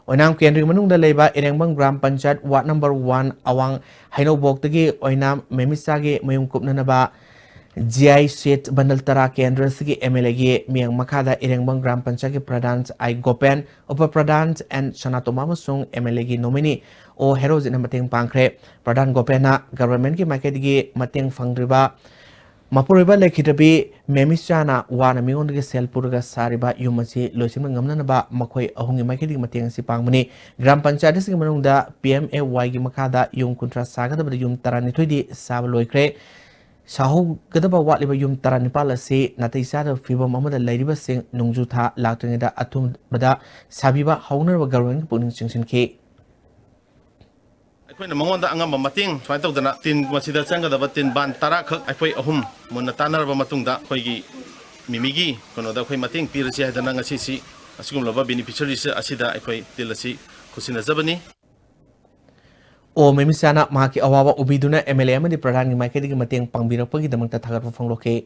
ꯑꯣꯏꯅꯥꯝ ꯀꯦꯟꯗ꯭ꯔꯒꯤ ꯃꯅꯨꯡꯗ ꯂꯩꯕ Irengbam Gram Panchayat ward number one ꯑꯋꯥꯡ ꯍꯩꯅꯧꯕꯣꯛꯇꯒꯤ ꯑꯣꯏꯅꯥꯝ ꯃꯦꯃꯤꯆꯥꯒꯤ ꯃꯌꯨꯝ ꯀꯨꯞꯅꯅꯕ ꯖꯤ ꯑꯥꯏ ꯁꯤꯠ ꯕꯟꯗꯜ ꯇꯔꯥ ꯀꯦꯟꯗ꯭ꯔꯁꯤꯒꯤ ꯑꯦꯝ ꯑꯦꯜ ꯑꯦꯒꯤ ꯃꯤꯠꯌꯦꯡ ꯃꯈꯥꯗ ꯏꯔꯦꯡꯕꯝ ꯒ꯭ꯔꯥꯝ ꯄꯟꯆꯥꯌꯠꯀꯤ ꯄ꯭ꯔꯙꯥꯟ ꯑꯥꯏ ꯒꯣꯄꯦꯟ, ꯎꯄ ꯄ꯭ꯔꯙꯥꯟ ꯑꯦꯟ ꯁꯅꯥꯇꯣꯝꯕ ꯑꯃꯁꯨꯡ ꯑꯦꯝ ꯑꯦꯜ ꯑꯦꯒꯤ ꯅꯣꯃꯤꯅꯤ ꯑꯣ ꯍꯦꯔꯣꯖꯤꯠꯅ ꯃꯇꯦꯡ ꯄꯥꯡꯈ꯭ꯔꯦ꯫ ꯄ꯭ꯔꯙꯥꯟ ꯒꯣꯄꯦꯟꯅ ꯒꯚꯔꯟꯃꯦꯟꯠꯀꯤ ꯃꯥꯏꯀꯩꯗꯒꯤ ꯃꯇꯦꯡ ꯐꯪꯗ꯭ꯔꯤꯕ ꯃꯄꯨꯔꯣꯏꯕ ꯂꯩꯈꯤꯗ꯭ꯔꯕꯤ ꯃꯦꯃꯤꯆꯥꯅ ꯋꯥꯅ ꯃꯤꯉꯣꯟꯗꯒꯤ ꯁꯦꯜ ꯄꯨꯔꯒ ꯁꯥꯔꯤꯕ ꯌꯨꯝ ꯑꯁꯤ ꯂꯣꯏꯁꯤꯟꯕ ꯉꯝꯅꯅꯕ ꯃꯈꯣꯏ ꯑꯍꯨꯝꯒꯤ ꯃꯥꯏꯀꯩꯗꯒꯤ ꯃꯇꯦꯡ ꯑꯁꯤ ꯄꯥꯡꯕꯅꯤ꯫ ꯒ꯭ꯔꯥꯝ ꯄꯟꯆꯥꯌꯠ ꯑꯁꯤꯒꯤ ꯃꯅꯨꯡꯗ ꯄꯤ ꯑꯦꯝ ꯑꯦ ꯋꯥꯏꯒꯤ ꯃꯈꯥꯗ ꯌꯨꯝ ꯀꯨꯟꯊ꯭ꯔꯥ ꯁꯥꯒꯗꯕꯗ ꯌꯨꯝ ꯇꯔꯥꯅꯤꯊꯣꯏꯗꯤ ꯁꯥꯕ ꯂꯣꯏꯈ꯭ꯔꯦ꯫ ꯁꯥꯍꯧꯒꯗꯕ ꯋꯥꯠꯂꯤꯕ ꯌꯨꯝ ꯇꯔꯥꯅꯤꯄꯥꯜ ꯑꯁꯤ ꯅꯥꯇꯩ ꯆꯥꯗꯕ ꯐꯤꯕꯝ ꯑꯃꯗ ꯂꯩꯔꯤꯕꯁꯤꯡ ꯅꯣꯡꯖꯨ ꯊꯥ ꯂꯥꯛꯇ꯭ꯔꯤꯉꯩꯗ ꯑꯊꯨꯕꯗ ꯁꯥꯕꯤꯕ ꯍꯧꯅꯅꯕ ꯒꯚꯔꯟꯃꯦꯟꯠꯀꯤ ꯄꯨꯛꯅꯤꯡ ꯆꯤꯡꯁꯤꯟꯈꯤ꯫ ꯑꯩꯈꯣꯏꯅ ꯃꯉꯣꯟꯗ ꯑꯉꯝꯕ ꯃꯇꯦꯡ ꯁꯨꯃꯥꯏꯅ ꯇꯧꯗꯅ ꯇꯤꯟ ꯃꯁꯤꯗ ꯆꯪꯒꯗꯕ ꯇꯤꯟ ꯕꯥꯟ ꯇꯔꯥ ꯈꯛ ꯑꯩꯈꯣꯏ ꯑꯍꯨꯝ ꯃꯨꯟꯅ ꯇꯥꯟꯅꯔꯕ ꯃꯇꯨꯡꯗ ꯑꯩꯈꯣꯏꯒꯤ ꯃꯤꯃꯤꯒꯤ ꯀꯩꯅꯣꯗ ꯑꯩꯈꯣꯏ ꯃꯇꯦꯡ ꯄꯤꯔꯁꯤ ꯍꯥꯏꯗꯅ ꯉꯁꯤꯁꯤ ꯑꯁꯤꯒꯨꯝꯂꯕ ꯕꯦꯅꯤꯐꯤꯁꯔꯤꯁ ꯑꯁꯤꯗ ꯑꯩꯈꯣꯏ ꯇꯤꯜ ꯑꯁꯤ ꯈꯨꯠꯁꯤꯟꯅꯖꯕꯅꯤ꯫ ꯑꯣ ꯃꯦꯃꯤꯆꯥꯅ ꯃꯍꯥꯛꯀꯤ ꯑꯋꯥꯕ ꯎꯕꯤꯗꯨꯅ ꯑꯦꯝ ꯑꯦꯜ ꯑꯦ ꯑꯃꯗꯤ ꯄ꯭ꯔꯙꯥꯟꯒꯤ ꯃꯥꯏꯀꯩꯗꯒꯤ ꯃꯇꯦꯡ ꯄꯥꯡꯕꯤꯔꯛꯄꯒꯤꯗꯃꯛꯇ ꯊꯥꯒꯠꯄ ꯐꯣꯡꯗꯣꯛꯈꯤ꯫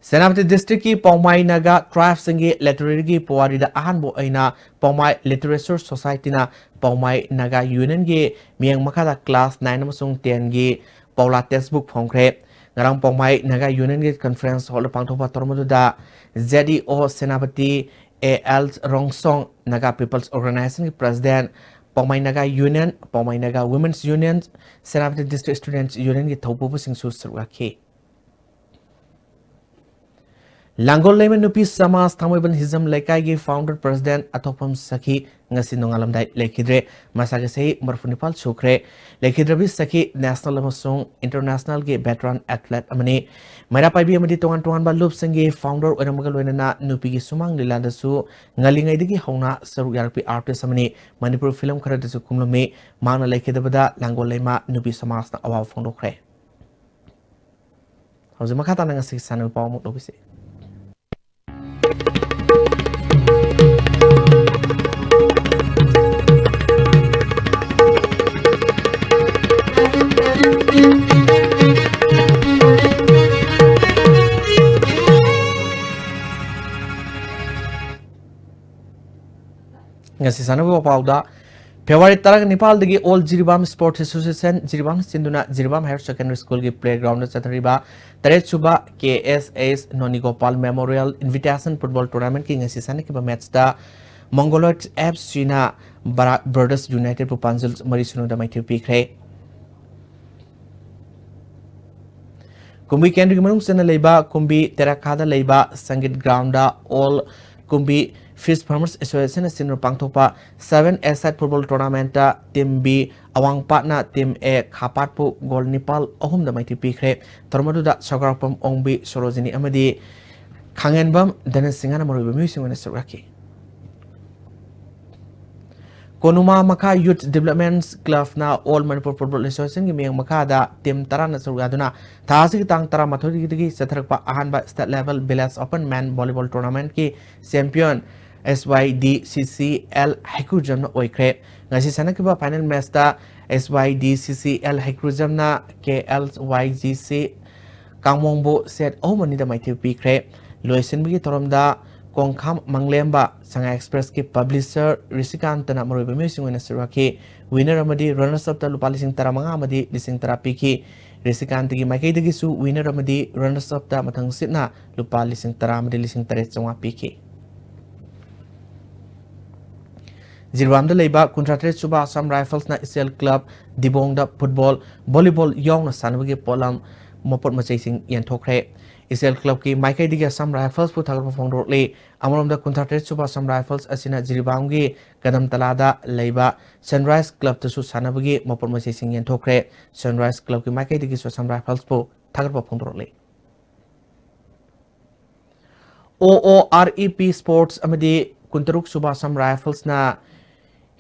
ꯁꯦꯅꯥꯄꯇꯤ ꯗꯤꯁꯇ꯭ꯔꯤꯛꯀꯤ ꯄꯥꯎꯃꯥꯏ ꯅꯥꯒꯥ ꯇ꯭ꯔꯥꯏꯕꯁꯤꯡꯒꯤ ꯂꯤꯇꯔꯦꯔꯤꯒꯤ ꯄꯨꯋꯥꯔꯤꯗ ꯑꯍꯥꯟꯕ ꯑꯣꯏꯅ ꯄꯥꯎꯃꯥꯏ ꯂꯤꯇꯔꯦꯆꯔ ꯁꯣꯁꯥꯏꯇꯤꯅ ꯄꯥꯎꯃꯥꯏ ꯅꯥꯒꯥ ꯌꯨꯅꯤꯌꯟꯒꯤ ꯃꯤꯠꯌꯦꯡ ꯃꯈꯥꯗ ꯀ꯭ꯂꯥꯁ ꯅꯥꯏꯟ ꯑꯃꯁꯨꯡ ꯇꯦꯟꯒꯤ ꯄꯥꯎꯂꯥ ꯇꯦꯛꯁꯕꯨꯛ ꯐꯣꯡꯈ꯭ꯔꯦ꯫ ꯉꯔꯥꯡ ꯄꯥꯎꯃꯥꯏ ꯅꯥꯒꯥ ꯌꯨꯅꯤꯌꯟꯒꯤ ꯀꯟꯐ꯭ꯔꯦꯟꯁ ꯍꯣꯜꯗ ꯄꯥꯡꯊꯣꯛꯄ ꯊꯧꯔꯝ ꯑꯗꯨꯗ Z E O Senapati A L Rongsong, Naga peoples ꯑꯣꯔꯒꯅꯥꯏꯖꯦꯁꯟꯒꯤ president, Poumai Naga union, Poumai Naga women's union, Senapati district students ꯌꯨꯅꯤꯌꯟꯒꯤ ꯊꯧꯄꯨꯕꯁꯤꯡꯁꯨ ꯁꯔꯨꯛ ꯌꯥꯈꯤ꯫ ꯂꯥꯡꯒꯣꯜ ꯂꯩꯃ ꯅꯨꯄꯤ ꯁꯃꯥꯖ ꯊꯥꯡꯃꯩꯕꯟ ꯍꯤꯖꯝ ꯂꯩꯀꯥꯏꯒꯤ founder president ꯑꯊꯣꯛꯐꯝ ꯁꯈꯤ ꯉꯁꯤ ꯅꯣꯡꯉꯥꯜꯂꯝꯗꯥꯏ ꯂꯩꯈꯤꯗ꯭ꯔꯦ꯫ ꯃꯁꯥꯒꯤ ꯆꯍꯤ ꯃꯔꯤꯐꯨ ꯅꯤꯄꯥꯜ ꯁꯨꯈ꯭ꯔꯦ꯫ ꯂꯩꯈꯤꯗ꯭ꯔꯕꯤ ꯁꯈꯤ national ꯑꯃꯁꯨꯡ internationalꯒꯤ veteran athlete ꯑꯃꯅꯤ꯫ ꯃꯩꯔꯥ ꯄꯥꯏꯕꯤ ꯑꯃꯗꯤ ꯇꯣꯉꯥꯟ ꯇꯣꯉꯥꯟꯕ ꯂꯨꯞꯁꯤꯡꯒꯤ founder ꯑꯣꯏꯔꯝꯕꯒ ꯂꯣꯏꯅꯅ ꯅꯨꯄꯤꯒꯤ ꯁꯨꯃꯥꯡ ꯂꯤꯂꯥꯗꯁꯨ ꯉꯜꯂꯤꯉꯩꯗꯒꯤ ꯍꯧꯅ ꯁꯔꯨꯛ ꯌꯥꯔꯛꯄꯤ artist ꯑꯃꯅꯤ꯫ ꯃꯅꯤꯄꯨꯔ film ꯈꯔꯗꯁꯨ ꯀꯨꯝꯂꯝꯃꯤ꯫ ꯃꯍꯥꯛꯅ ꯂꯩꯈꯤꯗꯕꯗ ꯂꯥꯡꯒꯣꯜ ꯂꯩꯃ ꯅꯨꯄꯤ ꯁꯃꯥꯖꯅ ꯑꯋꯥꯕ ꯐꯣꯡꯗꯣꯛꯈ꯭ꯔꯦ꯫ ꯍꯧꯖꯤꯛ ꯃꯈꯥ ꯇꯥꯅ ꯉꯁꯤꯒꯤ ꯁꯥꯟꯅꯕ ꯄꯥꯎ ꯑꯃꯨꯛ ꯂꯧꯕꯤꯁꯤ꯫ ꯉꯁꯤ ꯁꯥꯟꯅꯕ ꯄꯥꯎꯗ, ꯐꯦꯕ꯭ꯔꯨꯋꯥꯔꯤ ꯇꯔꯥꯅꯤꯄꯥꯜꯗꯒꯤ All Jiribam Sports Association Jiribam ꯁꯤꯟꯗꯨꯅ ꯖꯤꯔꯤꯕꯥꯝ Higher Secondary Schoolꯒꯤ playgroundꯗ ꯆꯠꯊꯔꯤꯕ ꯇꯔꯦꯠ ꯁꯨꯕ K S S ꯅꯣꯅꯤꯒꯣꯄꯥꯜ Memorial Invitation Football Tournamentꯀꯤ ꯉꯁꯤ ꯁꯥꯟꯅꯈꯤꯕ matchꯇ Mongoloid F Cꯅ ꯕꯔꯥꯛ Brothers Unitedꯕꯨ ꯄꯥꯟꯖꯜ ꯃꯔꯤ ꯁꯤꯅꯣꯗ ꯃꯥꯏꯊꯤꯕ ꯄꯤꯈ꯭ꯔꯦ꯫ ꯀꯨꯝꯕꯤ ꯀꯦꯟꯗ꯭ꯔꯒꯤ ꯃꯅꯨꯡ ꯆꯟꯅ ꯂꯩꯕ ꯀꯨꯝꯕꯤ ꯇꯦꯔꯥꯈꯥꯗ ꯂꯩꯕ ꯁꯪꯒꯤꯠ groundꯗ All ꯀꯨꯝꯕꯤ Fish Farmers Associationꯅ ꯁꯤꯟꯗꯨꯅ ꯄꯥꯡꯊꯣꯛꯄ seven-a-side football tournamentꯇ Team B ꯑꯋꯥꯡꯄꯥꯠꯅ Team A ꯈꯥꯄꯥꯠꯄꯨ goal ꯅꯤꯄꯥꯜ ꯑꯍꯨꯝꯗ ꯃꯥꯏꯊꯤꯕ ꯄꯤꯈ꯭ꯔꯦ꯫ ꯊꯧꯔꯝ ꯑꯗꯨꯗ ꯁꯧꯒ꯭ꯔꯥꯛꯄꯝ ꯑꯣꯡꯕꯤ ꯁꯣꯔꯣꯖꯤꯅꯤ ꯑꯃꯗꯤ ꯈꯥꯡꯉꯦꯟꯕꯝ ꯙꯅꯁꯤꯡꯍꯅ ꯃꯔꯨꯑꯣꯏꯕ ꯃꯤꯑꯣꯏꯁꯤꯡ ꯑꯣꯏꯅ ꯁꯔꯨꯛ ꯌꯥꯈꯤ꯫ ꯀꯣꯅꯨꯃꯥ ꯃꯈꯥ Youth Development Clubꯅ All Manipur Football Associationꯒꯤ ꯃꯤꯠꯌꯦꯡ ꯃꯈꯥꯗ team ꯇꯔꯥꯅ ꯁꯔꯨꯛ ꯌꯥꯗꯨꯅ ꯊꯥ ꯑꯁꯤꯒꯤ ꯇꯥꯡ ꯇꯔꯥꯃꯥꯊꯣꯏꯗꯒꯤ ꯆꯠꯊꯔꯛꯄ ꯑꯍꯥꯟꯕ State Level Village Open Men Volleyball Tournamentꯀꯤ champion S Y D C C L ꯍꯩꯀ꯭ꯔꯨꯖꯝꯅ ꯑꯣꯏꯈ꯭ꯔꯦ꯫ ꯉꯁꯤ ꯁꯥꯟꯅꯈꯤꯕ final matchꯇ S Y D C C L ꯍꯩꯀ꯭ꯔꯨꯖꯝꯅ K L Y G C ꯀꯥꯡꯃꯣꯡꯕꯨ set ꯑꯍꯨꯝ ꯑꯅꯤꯗ ꯃꯥꯏꯊꯤꯕ ꯄꯤꯈ꯭ꯔꯦ꯫ ꯂꯣꯏꯁꯤꯟꯕꯒꯤ ꯊꯧꯔꯝꯗ ꯀꯣꯡꯈꯥꯝ ꯃꯪꯂꯦꯝꯕ, ꯁꯉꯥꯏ Expressꯀꯤ publisher ꯔꯤꯁꯤꯀꯥꯟꯇꯅ ꯃꯔꯨꯑꯣꯏꯕ ꯃꯤꯑꯣꯏꯁꯤꯡ ꯑꯣꯏꯅ ꯁꯔꯨꯛ ꯌꯥꯈꯤ꯫ Winner ꯑꯃꯗꯤ runners upꯇ ꯂꯨꯄꯥ ꯂꯤꯁꯤꯡ ꯇꯔꯥꯃꯉꯥ ꯑꯃꯗꯤ ꯂꯤꯁꯤꯡ ꯇꯔꯥ ꯄꯤꯈꯤ꯫ ꯔꯤꯁꯤꯀꯥꯟꯇꯒꯤ ꯃꯥꯏꯀꯩꯗꯒꯤꯁꯨ winner ꯑꯃꯗꯤ runners upꯇ ꯃꯊꯪ ꯁꯤꯠꯅ ꯂꯨꯄꯥ ꯂꯤꯁꯤꯡ ꯇꯔꯥ ꯑꯃꯗꯤ ꯂꯤꯁꯤꯡ ꯇꯔꯦꯠ ꯆꯥꯝꯃꯉꯥ ꯄꯤꯈꯤ꯫ ꯖꯤꯔꯤꯕꯥꯝꯗ ꯂꯩꯕ ꯀꯨꯟꯊ꯭ꯔꯥ ꯇꯔꯦꯠ ꯁꯨꯕ Assam Riflesꯅ ꯏꯆꯦꯜ club ꯗꯤꯕꯣꯡꯗ football, volleyball ꯌꯥꯎꯅ ꯁꯥꯟꯅꯕꯒꯤ ꯄꯣꯠꯂꯝ ꯃꯄꯣꯠ ꯃꯆꯩꯁꯤꯡ ꯌꯦꯟꯊꯣꯛꯈ꯭ꯔꯦ꯫ ꯏꯆꯦꯜ ꯀ꯭ꯂꯕꯀꯤ ꯃꯥꯏꯀꯩꯗꯒꯤ ꯑꯁꯥꯝ ꯔꯥꯏꯐꯜꯁꯄꯨ ꯊꯥꯒꯠꯄ ꯐꯣꯡꯗꯣꯔꯛꯂꯤ꯫ ꯑꯃꯔꯣꯝꯗ ꯀꯨꯟꯊ꯭ꯔꯥ ꯇꯔꯦꯠ ꯁꯨꯕ ꯑꯁꯥꯝ ꯔꯥꯏꯐꯜꯁ ꯑꯁꯤꯅ ꯖꯤꯔꯤꯕꯥꯝꯒꯤ ꯀꯗꯝꯇꯂꯥꯗ ꯂꯩꯕ ꯁꯟꯔꯥꯏꯁ ꯀ꯭ꯂꯕꯇꯁꯨ ꯁꯥꯟꯅꯕꯒꯤ ꯃꯄꯣꯠ ꯃꯆꯩꯁꯤꯡ ꯌꯦꯟꯊꯣꯛꯈ꯭ꯔꯦ꯫ ꯁꯟꯔꯥꯏꯁ ꯀ꯭ꯂꯕꯀꯤ ꯃꯥꯏꯀꯩꯗꯒꯤꯁꯨ ꯑꯁꯥꯝ ꯔꯥꯏꯐꯜꯁꯄꯨ ꯊꯥꯒꯠꯄ ꯐꯣꯡꯗꯣꯔꯛꯂꯤ꯫ ꯑꯣ ꯑꯣ ꯑꯥꯔ ꯏ ꯄꯤ ꯁ꯭ꯄꯣꯔꯠꯁ ꯑꯃꯗꯤ ꯀꯨꯟꯇꯔꯨꯛ ꯁꯨꯕ ꯑꯁꯥꯝ ꯔꯥꯏꯐꯜꯁꯅ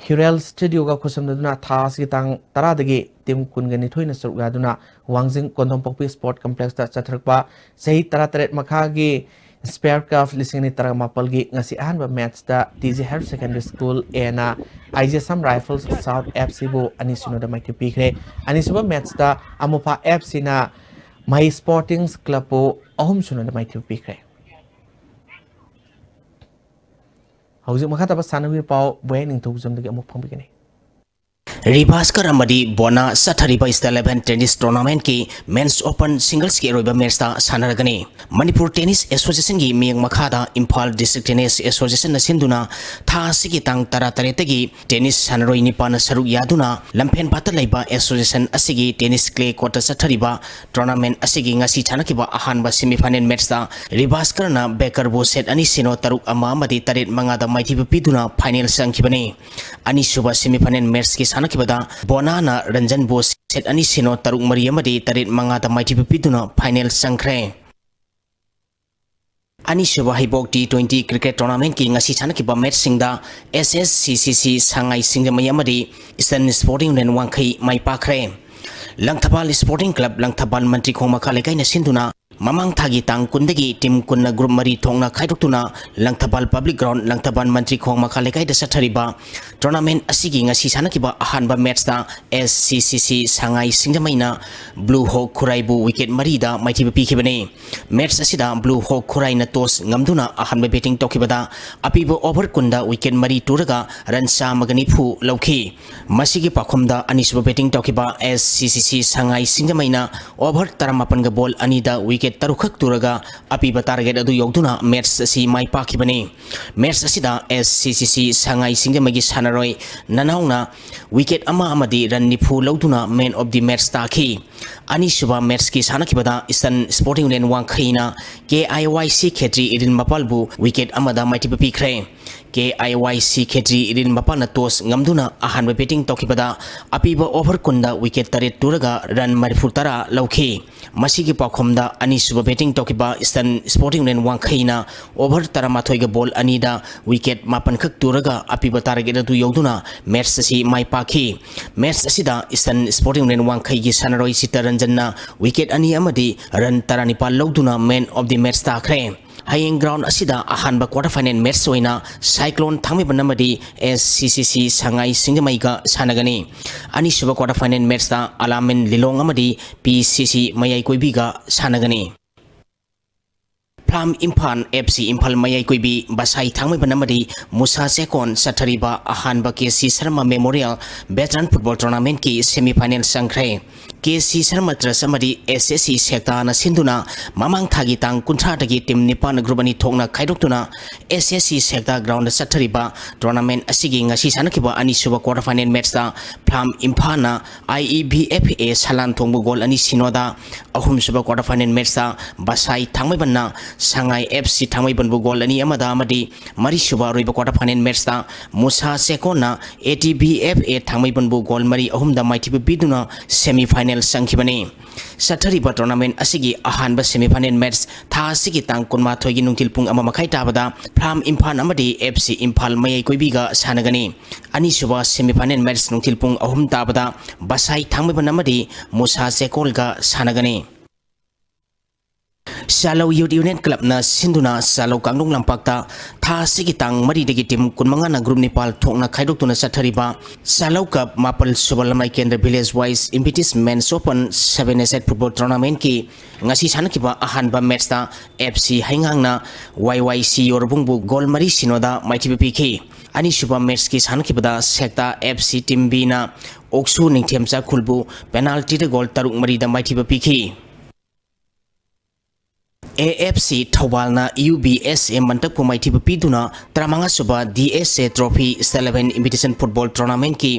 ꯍꯤꯔꯦꯜ ꯁ꯭ꯇꯨꯗꯤꯑꯣꯒ ꯈꯨꯠꯁꯝꯅꯗꯨꯅ ꯊꯥ ꯑꯁꯤꯒꯤ ꯇꯥꯡ ꯇꯔꯥꯗꯒꯤ ꯇꯤꯝ ꯀꯨꯟꯒ ꯅꯤꯊꯣꯏꯅ ꯁꯔꯨꯛ ꯌꯥꯗꯨꯅ ꯋꯥꯡꯖꯤꯡ ꯀꯣꯟꯗꯣꯡꯄꯣꯛꯄꯤ ꯁ꯭ꯄꯣꯔꯠ ꯀꯝꯄ꯭ꯂꯦꯛꯁꯇ ꯆꯠꯊꯔꯛꯄ ꯆꯍꯤ ꯇꯔꯥꯇꯔꯦꯠ ꯃꯈꯥꯒꯤ ꯏꯟꯁꯄꯌꯔ ꯀꯞ ꯂꯤꯁꯤꯡ ꯑꯅꯤ ꯇꯔꯥꯃꯥꯄꯜꯒꯤ ꯉꯁꯤ ꯑꯍꯥꯟꯕ ꯃꯦꯠꯆꯇ T G higher secondary school and I G Assam rifles south F ꯁꯤꯕꯨ ꯑꯅꯤ ꯁꯤꯅꯣꯗ ꯃꯥꯏꯊꯤꯕ ꯄꯤꯈ꯭ꯔꯦ꯫ ꯑꯅꯤꯁꯨꯕ ꯃꯦꯠꯆꯇ ꯑꯃꯨꯐꯥ ꯑꯦꯐ ꯁꯤꯅ ꯃꯍꯩ ꯁ꯭ꯄꯣꯔꯇꯤꯡ ꯀ꯭ꯂꯕꯄꯨ ꯑꯍꯨꯝ ꯁꯤꯅꯣꯗ ꯃꯥꯏꯊꯤꯕ ꯄꯤꯈ꯭ꯔꯦ꯫ ꯍꯧꯖꯤꯛ ꯃꯈꯥ ꯇꯥꯕ ꯁꯥꯟꯅꯕꯒꯤ ꯄꯥꯎ ꯕꯣꯌꯥ ꯅꯤꯡꯊꯧꯖꯝꯗꯒꯤ ꯑꯃꯨꯛ ꯐꯣꯡꯕꯤꯒꯅꯤ꯫ ꯔꯤꯚꯥꯁꯀꯔ ꯑꯃꯗꯤ ꯕꯣꯅꯥ ꯆꯠꯊꯔꯤꯕ ꯏꯁꯇꯦꯠ ꯏꯂꯦꯚꯦꯟ ꯇꯦꯅꯤꯁ ꯇꯣꯔꯅꯥꯃꯦꯟꯠꯀꯤ ꯃꯦꯟꯁ ꯑꯣꯄꯟ ꯁꯤꯡꯒꯜꯁꯀꯤ ꯑꯔꯣꯏꯕ ꯃꯦꯠꯆꯇ ꯁꯥꯟꯅꯔꯒꯅꯤ꯫ ꯃꯅꯤꯄꯨꯔ ꯇꯦꯅꯤꯁ ꯑꯦꯁꯣꯁꯤꯌꯦꯁꯟꯒꯤ ꯃꯤꯠꯌꯦꯡ ꯃꯈꯥꯗ ꯏꯝꯐꯥꯜ ꯗꯤꯁꯇ꯭ꯔꯤꯛ ꯇꯦꯅꯤꯁ ꯑꯦꯁꯣꯁꯤꯌꯦꯁꯟꯅ ꯁꯤꯟꯗꯨꯅ ꯊꯥ ꯑꯁꯤꯒꯤ ꯇꯥꯡ ꯇꯔꯥꯇꯔꯦꯠꯇꯒꯤ ꯇꯦꯅꯤꯁ ꯁꯥꯟꯅꯔꯣꯏ ꯅꯤꯄꯥꯟꯅ ꯁꯔꯨꯛ ꯌꯥꯗꯨꯅ ꯂꯝꯐꯦꯟꯄꯥꯠꯇ ꯂꯩꯕ ꯑꯦꯁꯣꯁꯤꯌꯦꯁꯟ ꯑꯁꯤꯒꯤ ꯇꯦꯅꯤꯁ ꯀ꯭ꯂꯦ ꯀꯣꯔꯠꯇ ꯆꯠꯊꯔꯤꯕ ꯇꯣꯔꯅꯥꯃꯦꯟꯠ ꯑꯁꯤꯒꯤ ꯉꯁꯤ ꯁꯥꯟꯅꯈꯤꯕ ꯑꯍꯥꯟꯕ ꯁꯦꯃꯤꯐꯥꯏꯅꯦꯜ ꯃꯦꯠꯆꯇ ꯔꯤꯚꯥꯁꯀꯔꯅ ꯕꯦꯀꯔꯕꯨ ꯁꯦꯠ ꯑꯅꯤ ꯁꯤꯅꯣ ꯇꯔꯨꯛ ꯑꯃ ꯑꯃꯗꯤ ꯇꯔꯦꯠ ꯃꯉꯥꯗ ꯃꯥꯏꯊꯤꯕ ꯄꯤꯗꯨꯅ ꯐꯥꯏꯅꯦꯜ ꯆꯪꯈꯤꯕꯅꯤ꯫ ꯑꯅꯤꯁꯨꯕ ꯁꯦꯃꯤꯐꯥꯏꯅꯦꯜ ꯃꯦꯠꯆꯀꯤ ꯁꯥꯟꯅꯈꯤꯕꯗ ꯕꯣꯅꯥꯅ ꯔꯟꯖꯟꯕꯨ ꯁꯦꯠ ꯑꯅꯤ ꯁꯤꯅꯣ ꯇꯔꯨꯛ ꯃꯔꯤ ꯑꯃꯗꯤ ꯇꯔꯦꯠ ꯃꯉꯥꯗ ꯃꯥꯏꯊꯤꯕ ꯄꯤꯗꯨꯅ ꯐꯥꯏꯅꯦꯜ ꯆꯪꯈ꯭ꯔꯦ꯫ ꯑꯅꯤꯁꯨꯕ ꯍꯩꯕꯣꯛ ꯇꯤ ꯇ꯭ꯋꯦꯟꯇꯤ ꯀ꯭ꯔꯤꯀꯦꯠ ꯇꯣꯔꯅꯥꯃꯦꯟꯠꯀꯤ ꯉꯁꯤ ꯁꯥꯟꯅꯈꯤꯕ ꯃꯦꯠꯆꯁꯤꯡꯗ ꯑꯦꯁ ꯑꯦꯁ ꯁꯤ ꯁꯤ ꯁꯤ ꯁꯉꯥꯏ ꯁꯤꯡꯖꯃꯩ ꯑꯃꯗꯤ ꯏꯁꯇꯔꯟ ꯁ꯭ꯄꯣꯔꯇꯤꯡ ꯌꯨꯅꯤꯌꯟ ꯋꯥꯡꯈꯩ ꯃꯥꯏ ꯄꯥꯛꯈ꯭ꯔꯦ꯫ ꯂꯪꯊꯕꯥꯜ ꯁ꯭ꯄꯣꯔꯇꯤꯡ ꯀ꯭ꯂꯕ ꯂꯪꯊꯕꯥꯜ ꯃꯟꯇ꯭ꯔꯤ ꯈꯣꯡ ꯃꯈꯥ ꯂꯩꯀꯥꯏꯅ ꯁꯤꯟꯗꯨꯅ ꯃꯃꯥꯡ ꯊꯥꯒꯤ ꯇꯥꯡ ꯀꯨꯟꯗꯒꯤ ꯇꯤꯝ ꯀꯨꯟꯅ ꯒ꯭ꯔꯨꯞ ꯃꯔꯤ ꯊꯣꯛꯅ ꯈꯥꯏꯗꯣꯛꯇꯨꯅ ꯂꯪꯊꯕꯥꯜ ꯄꯕ꯭ꯂꯤꯛ ꯒ꯭ꯔꯥꯎꯟ, ꯂꯪꯊꯕꯥꯜ ꯃꯟꯇ꯭ꯔꯤ ꯈꯣꯡ ꯃꯈꯥ ꯂꯩꯀꯥꯏꯗ ꯆꯠꯊꯔꯤꯕ ꯇꯣꯔꯅꯥꯃꯦꯟꯠ ꯑꯁꯤꯒꯤ ꯉꯁꯤ ꯁꯥꯟꯅꯈꯤꯕ ꯑꯍꯥꯟꯕ ꯃꯦꯠꯆꯇ ꯑꯦꯁ ꯁꯤ ꯁꯤ ꯁꯤ ꯁꯉꯥꯏ ꯁꯤꯡꯖꯃꯩꯅ ꯕ꯭ꯂꯨ ꯍꯣꯛ ꯈꯨꯔꯥꯏꯕꯨ ꯋꯤꯀꯦꯠ ꯃꯔꯤꯗ ꯃꯥꯏꯊꯤꯕ ꯄꯤꯈꯤꯕꯅꯤ꯫ ꯃꯦꯠꯆ ꯑꯁꯤꯗ ꯕ꯭ꯂꯨ ꯍꯣꯛ ꯈꯨꯔꯥꯏꯅ ꯇꯣꯁ ꯉꯝꯗꯨꯅ ꯑꯍꯥꯟꯕ ꯕꯦꯇꯤꯡ ꯇꯧꯈꯤꯕꯗ ꯑꯄꯤꯕ ꯑꯣꯚꯔ ꯀꯨꯟꯗ ꯋꯤꯀꯦꯠ ꯃꯔꯤ ꯇꯨꯔꯒ ꯔꯟ ꯆꯥꯝꯃꯒ ꯅꯤꯐꯨ ꯂꯧꯈꯤ꯫ ꯃꯁꯤꯒꯤ ꯄꯥꯎꯈꯨꯝꯗ ꯑꯅꯤꯁꯨꯕ ꯕꯦꯇꯤꯡ ꯇꯧꯈꯤꯕ ꯑꯦꯁ ꯁꯤ ꯁꯤ ꯁꯤ ꯁꯉꯥꯏ ꯁꯤꯡꯖꯃꯩꯅ ꯑꯣꯚꯔ ꯇꯔꯥꯃꯥꯄꯟꯒ ꯕꯣꯜ ꯑꯅꯤꯗ ꯋꯤꯀꯦꯠ ꯇꯔꯨꯛꯈꯛ ꯇꯨꯔꯒ ꯑꯄꯤꯕ target ꯑꯗꯨ ꯌꯧꯗꯨꯅ match ꯑꯁꯤ ꯃꯥꯏ ꯄꯥꯛꯈꯤꯕꯅꯤ꯫ Match ꯑꯁꯤꯗ S C C C ꯁꯉꯥꯏ ꯁꯤꯡꯖꯃꯩꯒꯤ ꯁꯥꯟꯅꯔꯣꯏ ꯅꯅꯥꯎꯅ wicket ꯑꯃ ꯑꯃꯗꯤ run ꯅꯤꯐꯨ ꯂꯧꯗꯨꯅ man of the match ꯇꯥꯈꯤ꯫ ꯑꯅꯤꯁꯨꯕ matchꯀꯤ ꯁꯥꯟꯅꯈꯤꯕꯗ Eastern Sporting Union ꯋꯥꯡꯈꯩꯅ K I Y C Khetri Iril ꯃꯄꯥꯜꯕꯨ wicket ꯑꯃꯗ ꯃꯥꯏꯊꯤꯕ ꯄꯤꯈ꯭ꯔꯦ꯫ K I Y C Khetri Iril ꯃꯄꯥꯜꯅ toss ꯉꯝꯗꯨꯅ ꯑꯍꯥꯟꯕ batting ꯇꯧꯈꯤꯕꯗ ꯑꯄꯤꯕ over ꯀꯨꯟꯗ wicket ꯇꯔꯦꯠ ꯇꯨꯔꯒ run ꯃꯔꯤꯐꯨ ꯇꯔꯥ ꯂꯧꯈꯤ꯫ ꯃꯁꯤꯒꯤ ꯄꯥꯎꯈꯨꯝꯗ ꯑꯅꯤꯁꯨꯕ batting ꯇꯧꯈꯤꯕ Eastern Sporting Union ꯋꯥꯡꯈꯩꯅ over ꯇꯔꯥꯃꯥꯊꯣꯏꯒ ball ꯑꯅꯤꯗ wicket ꯃꯥꯄꯟꯈꯛ ꯇꯨꯔꯒ ꯑꯄꯤꯕ target ꯑꯗꯨ ꯌꯧꯗꯨꯅ match ꯑꯁꯤ ꯃꯥꯏ ꯄꯥꯛꯈꯤ꯫ Match ꯑꯁꯤꯗ Eastern Sporting Union ꯋꯥꯡꯈꯩꯒꯤ ꯁꯥꯟꯅꯔꯣꯏ ꯆꯤꯠꯇꯔꯟꯖꯟꯅ wicket ꯑꯅꯤ ꯑꯃꯗꯤ run ꯇꯔꯥꯅꯤꯄꯥꯜ ꯂꯧꯗꯨꯅ man of the match ꯇꯥꯈ꯭ꯔꯦ꯫ ꯍꯌꯦꯡ ground ꯑꯁꯤꯗ ꯑꯍꯥꯟꯕ quarter final match ꯑꯣꯏꯅ Cyclone ꯊꯥꯡꯃꯩꯕꯟ ꯑꯃꯗꯤ S C C C ꯁꯉꯥꯏ ꯁꯤꯡꯖꯃꯩꯒ ꯁꯥꯟꯅꯒꯅꯤ꯫ ꯑꯅꯤꯁꯨꯕ quarter final matchꯇ ꯑꯂꯥꯃꯤꯟ ꯂꯤꯂꯣꯡ ꯑꯃꯗꯤ P C C ꯃꯌꯥꯏ ꯀꯣꯏꯕꯤꯒ ꯁꯥꯟꯅꯒꯅꯤ꯫ Flam Imphal, F C Imphal ꯃꯌꯥꯏ ꯀꯣꯏꯕꯤ, ꯕꯁꯥꯏ ꯊꯥꯡꯃꯩꯕꯟ ꯑꯃꯗꯤ ꯃꯨꯁꯥ ꯆꯦꯀꯣꯟ ꯆꯠꯊꯔꯤꯕ ꯑꯍꯥꯟꯕ K C Sharma Memorial Veteran Football Tournamentꯀꯤ semifinal ꯆꯪꯈ꯭ꯔꯦ꯫ K C ꯁꯔꯃ Trust ꯑꯃꯗꯤ S S C ꯁꯦꯛꯇꯥꯅ ꯁꯤꯟꯗꯨꯅ ꯃꯃꯥꯡ ꯊꯥꯒꯤ ꯇꯥꯡ ꯀꯨꯟꯊ꯭ꯔꯥꯗꯒꯤ team ꯅꯤꯄꯥꯟ group ꯑꯅꯤ ꯊꯣꯛꯅ ꯈꯥꯏꯗꯣꯛꯇꯨꯅ S S C ꯁꯦꯛꯇꯥ groundꯗ ꯆꯠꯊꯔꯤꯕ tournament ꯑꯁꯤꯒꯤ ꯉꯁꯤ ꯁꯥꯟꯅꯈꯤꯕ ꯑꯅꯤꯁꯨꯕ quarter final matchꯇ Flam Imphalꯅ I E B F A ꯁꯂꯥꯟ ꯊꯣꯡꯕ goal ꯑꯅꯤ ꯁꯤꯅꯣꯗ, ꯑꯍꯨꯝꯁꯨꯕ quarter final matchꯇ ꯕꯁꯥꯏ ꯊꯥꯡꯃꯩꯕꯟꯅ ꯁꯉꯥꯏ F C ꯊꯥꯡꯃꯩꯕꯟꯕꯨ goal ꯑꯅꯤ ꯑꯃꯗ ꯑꯃꯗꯤ ꯃꯔꯤꯁꯨꯕ ꯑꯔꯣꯏꯕ quarter final matchꯇ Musa ꯆꯦꯀꯣꯟꯅ A T B F A ꯊꯥꯡꯃꯩꯕꯟꯕꯨ goal ꯃꯔꯤ ꯑꯍꯨꯝꯗ ꯃꯥꯏꯊꯤꯕ ꯄꯤꯗꯨꯅ semifinal ꯆꯪꯈꯤꯕꯅꯤ꯫ ꯆꯠꯊꯔꯤꯕ tournament ꯑꯁꯤꯒꯤ ꯑꯍꯥꯟꯕ semifinal match ꯊꯥ ꯑꯁꯤꯒꯤ ꯇꯥꯡ ꯀꯨꯟꯃꯥꯊꯣꯏꯒꯤ ꯅꯨꯡꯊꯤꯜ ꯄꯨꯡ ꯑꯃ ꯃꯈꯥꯏ ꯇꯥꯕꯗ Flam Imphal ꯑꯃꯗꯤ F C Imphal ꯃꯌꯥꯏ ꯀꯣꯏꯕꯤꯒ ꯁꯥꯟꯅꯒꯅꯤ꯫ ꯑꯅꯤꯁꯨꯕ semifinal match ꯅꯨꯡꯊꯤꯜ ꯄꯨꯡ ꯑꯍꯨꯝ ꯇꯥꯕꯗ ꯕꯁꯥꯏ ꯊꯥꯡꯃꯩꯕꯟ ꯑꯃꯗꯤ ꯃꯨꯁꯥ ꯆꯦꯀꯣꯜꯒ ꯁꯥꯟꯅꯒꯅꯤ꯫ ꯆꯥꯂꯧ Youth Union Clubꯅ ꯁꯤꯟꯗꯨꯅ ꯆꯥꯂꯧ ꯀꯥꯡꯂꯨꯞ ꯂꯝꯄꯥꯛꯇ ꯊꯥ ꯑꯁꯤꯒꯤ ꯇꯥꯡ ꯃꯔꯤꯗꯒꯤ team ꯀꯨꯟꯃꯉꯥꯅ group ꯅꯤꯄꯥꯜ ꯊꯣꯛꯅ ꯈꯥꯏꯗꯣꯛꯇꯨꯅ ꯆꯠꯊꯔꯤꯕ ꯆꯥꯂꯧ Cup ꯃꯥꯄꯜ ꯁꯨꯕ ꯂꯝꯂꯥꯏ ꯀꯦꯟꯗ꯭ꯔ village wise Impetus Men's Open seven-a-side football tournamentꯀꯤ ꯉꯁꯤ ꯁꯥꯟꯅꯈꯤꯕ ꯑꯍꯥꯟꯕ matchꯇ F C ꯍꯩꯉꯥꯡꯅ Y Y C ꯌꯣꯔꯕꯨꯡꯕꯨ goal ꯃꯔꯤ ꯁꯤꯅꯣꯗ ꯃꯥꯏꯊꯤꯕ ꯄꯤꯈꯤ꯫ ꯑꯅꯤꯁꯨꯕ matchꯀꯤ ꯁꯥꯟꯅꯈꯤꯕꯗ ꯁꯦꯛꯇꯥ F C team Bꯅ ꯑꯣꯛꯁꯨ ꯅꯤꯡꯊꯦꯝ ꯆꯥꯛꯈꯨꯜꯕꯨ penaltyꯗ goal ꯇꯔꯨꯛ ꯃꯔꯤꯗ ꯃꯥꯏꯊꯤꯕ ꯄꯤꯈꯤ꯫ A F C ꯊꯧꯕꯥꯜꯅ U B ꯑꯦꯁ ꯑꯦ ꯃꯟꯇꯛꯄꯨ ꯃꯥꯏꯊꯤꯕ ꯄꯤꯗꯨꯅ ꯇꯔꯥꯃꯉꯥ ꯁꯨꯕ ꯗꯤ ꯑꯦꯁ ꯑꯦ Trophy State Eleven Invitation Football Tournamentꯀꯤ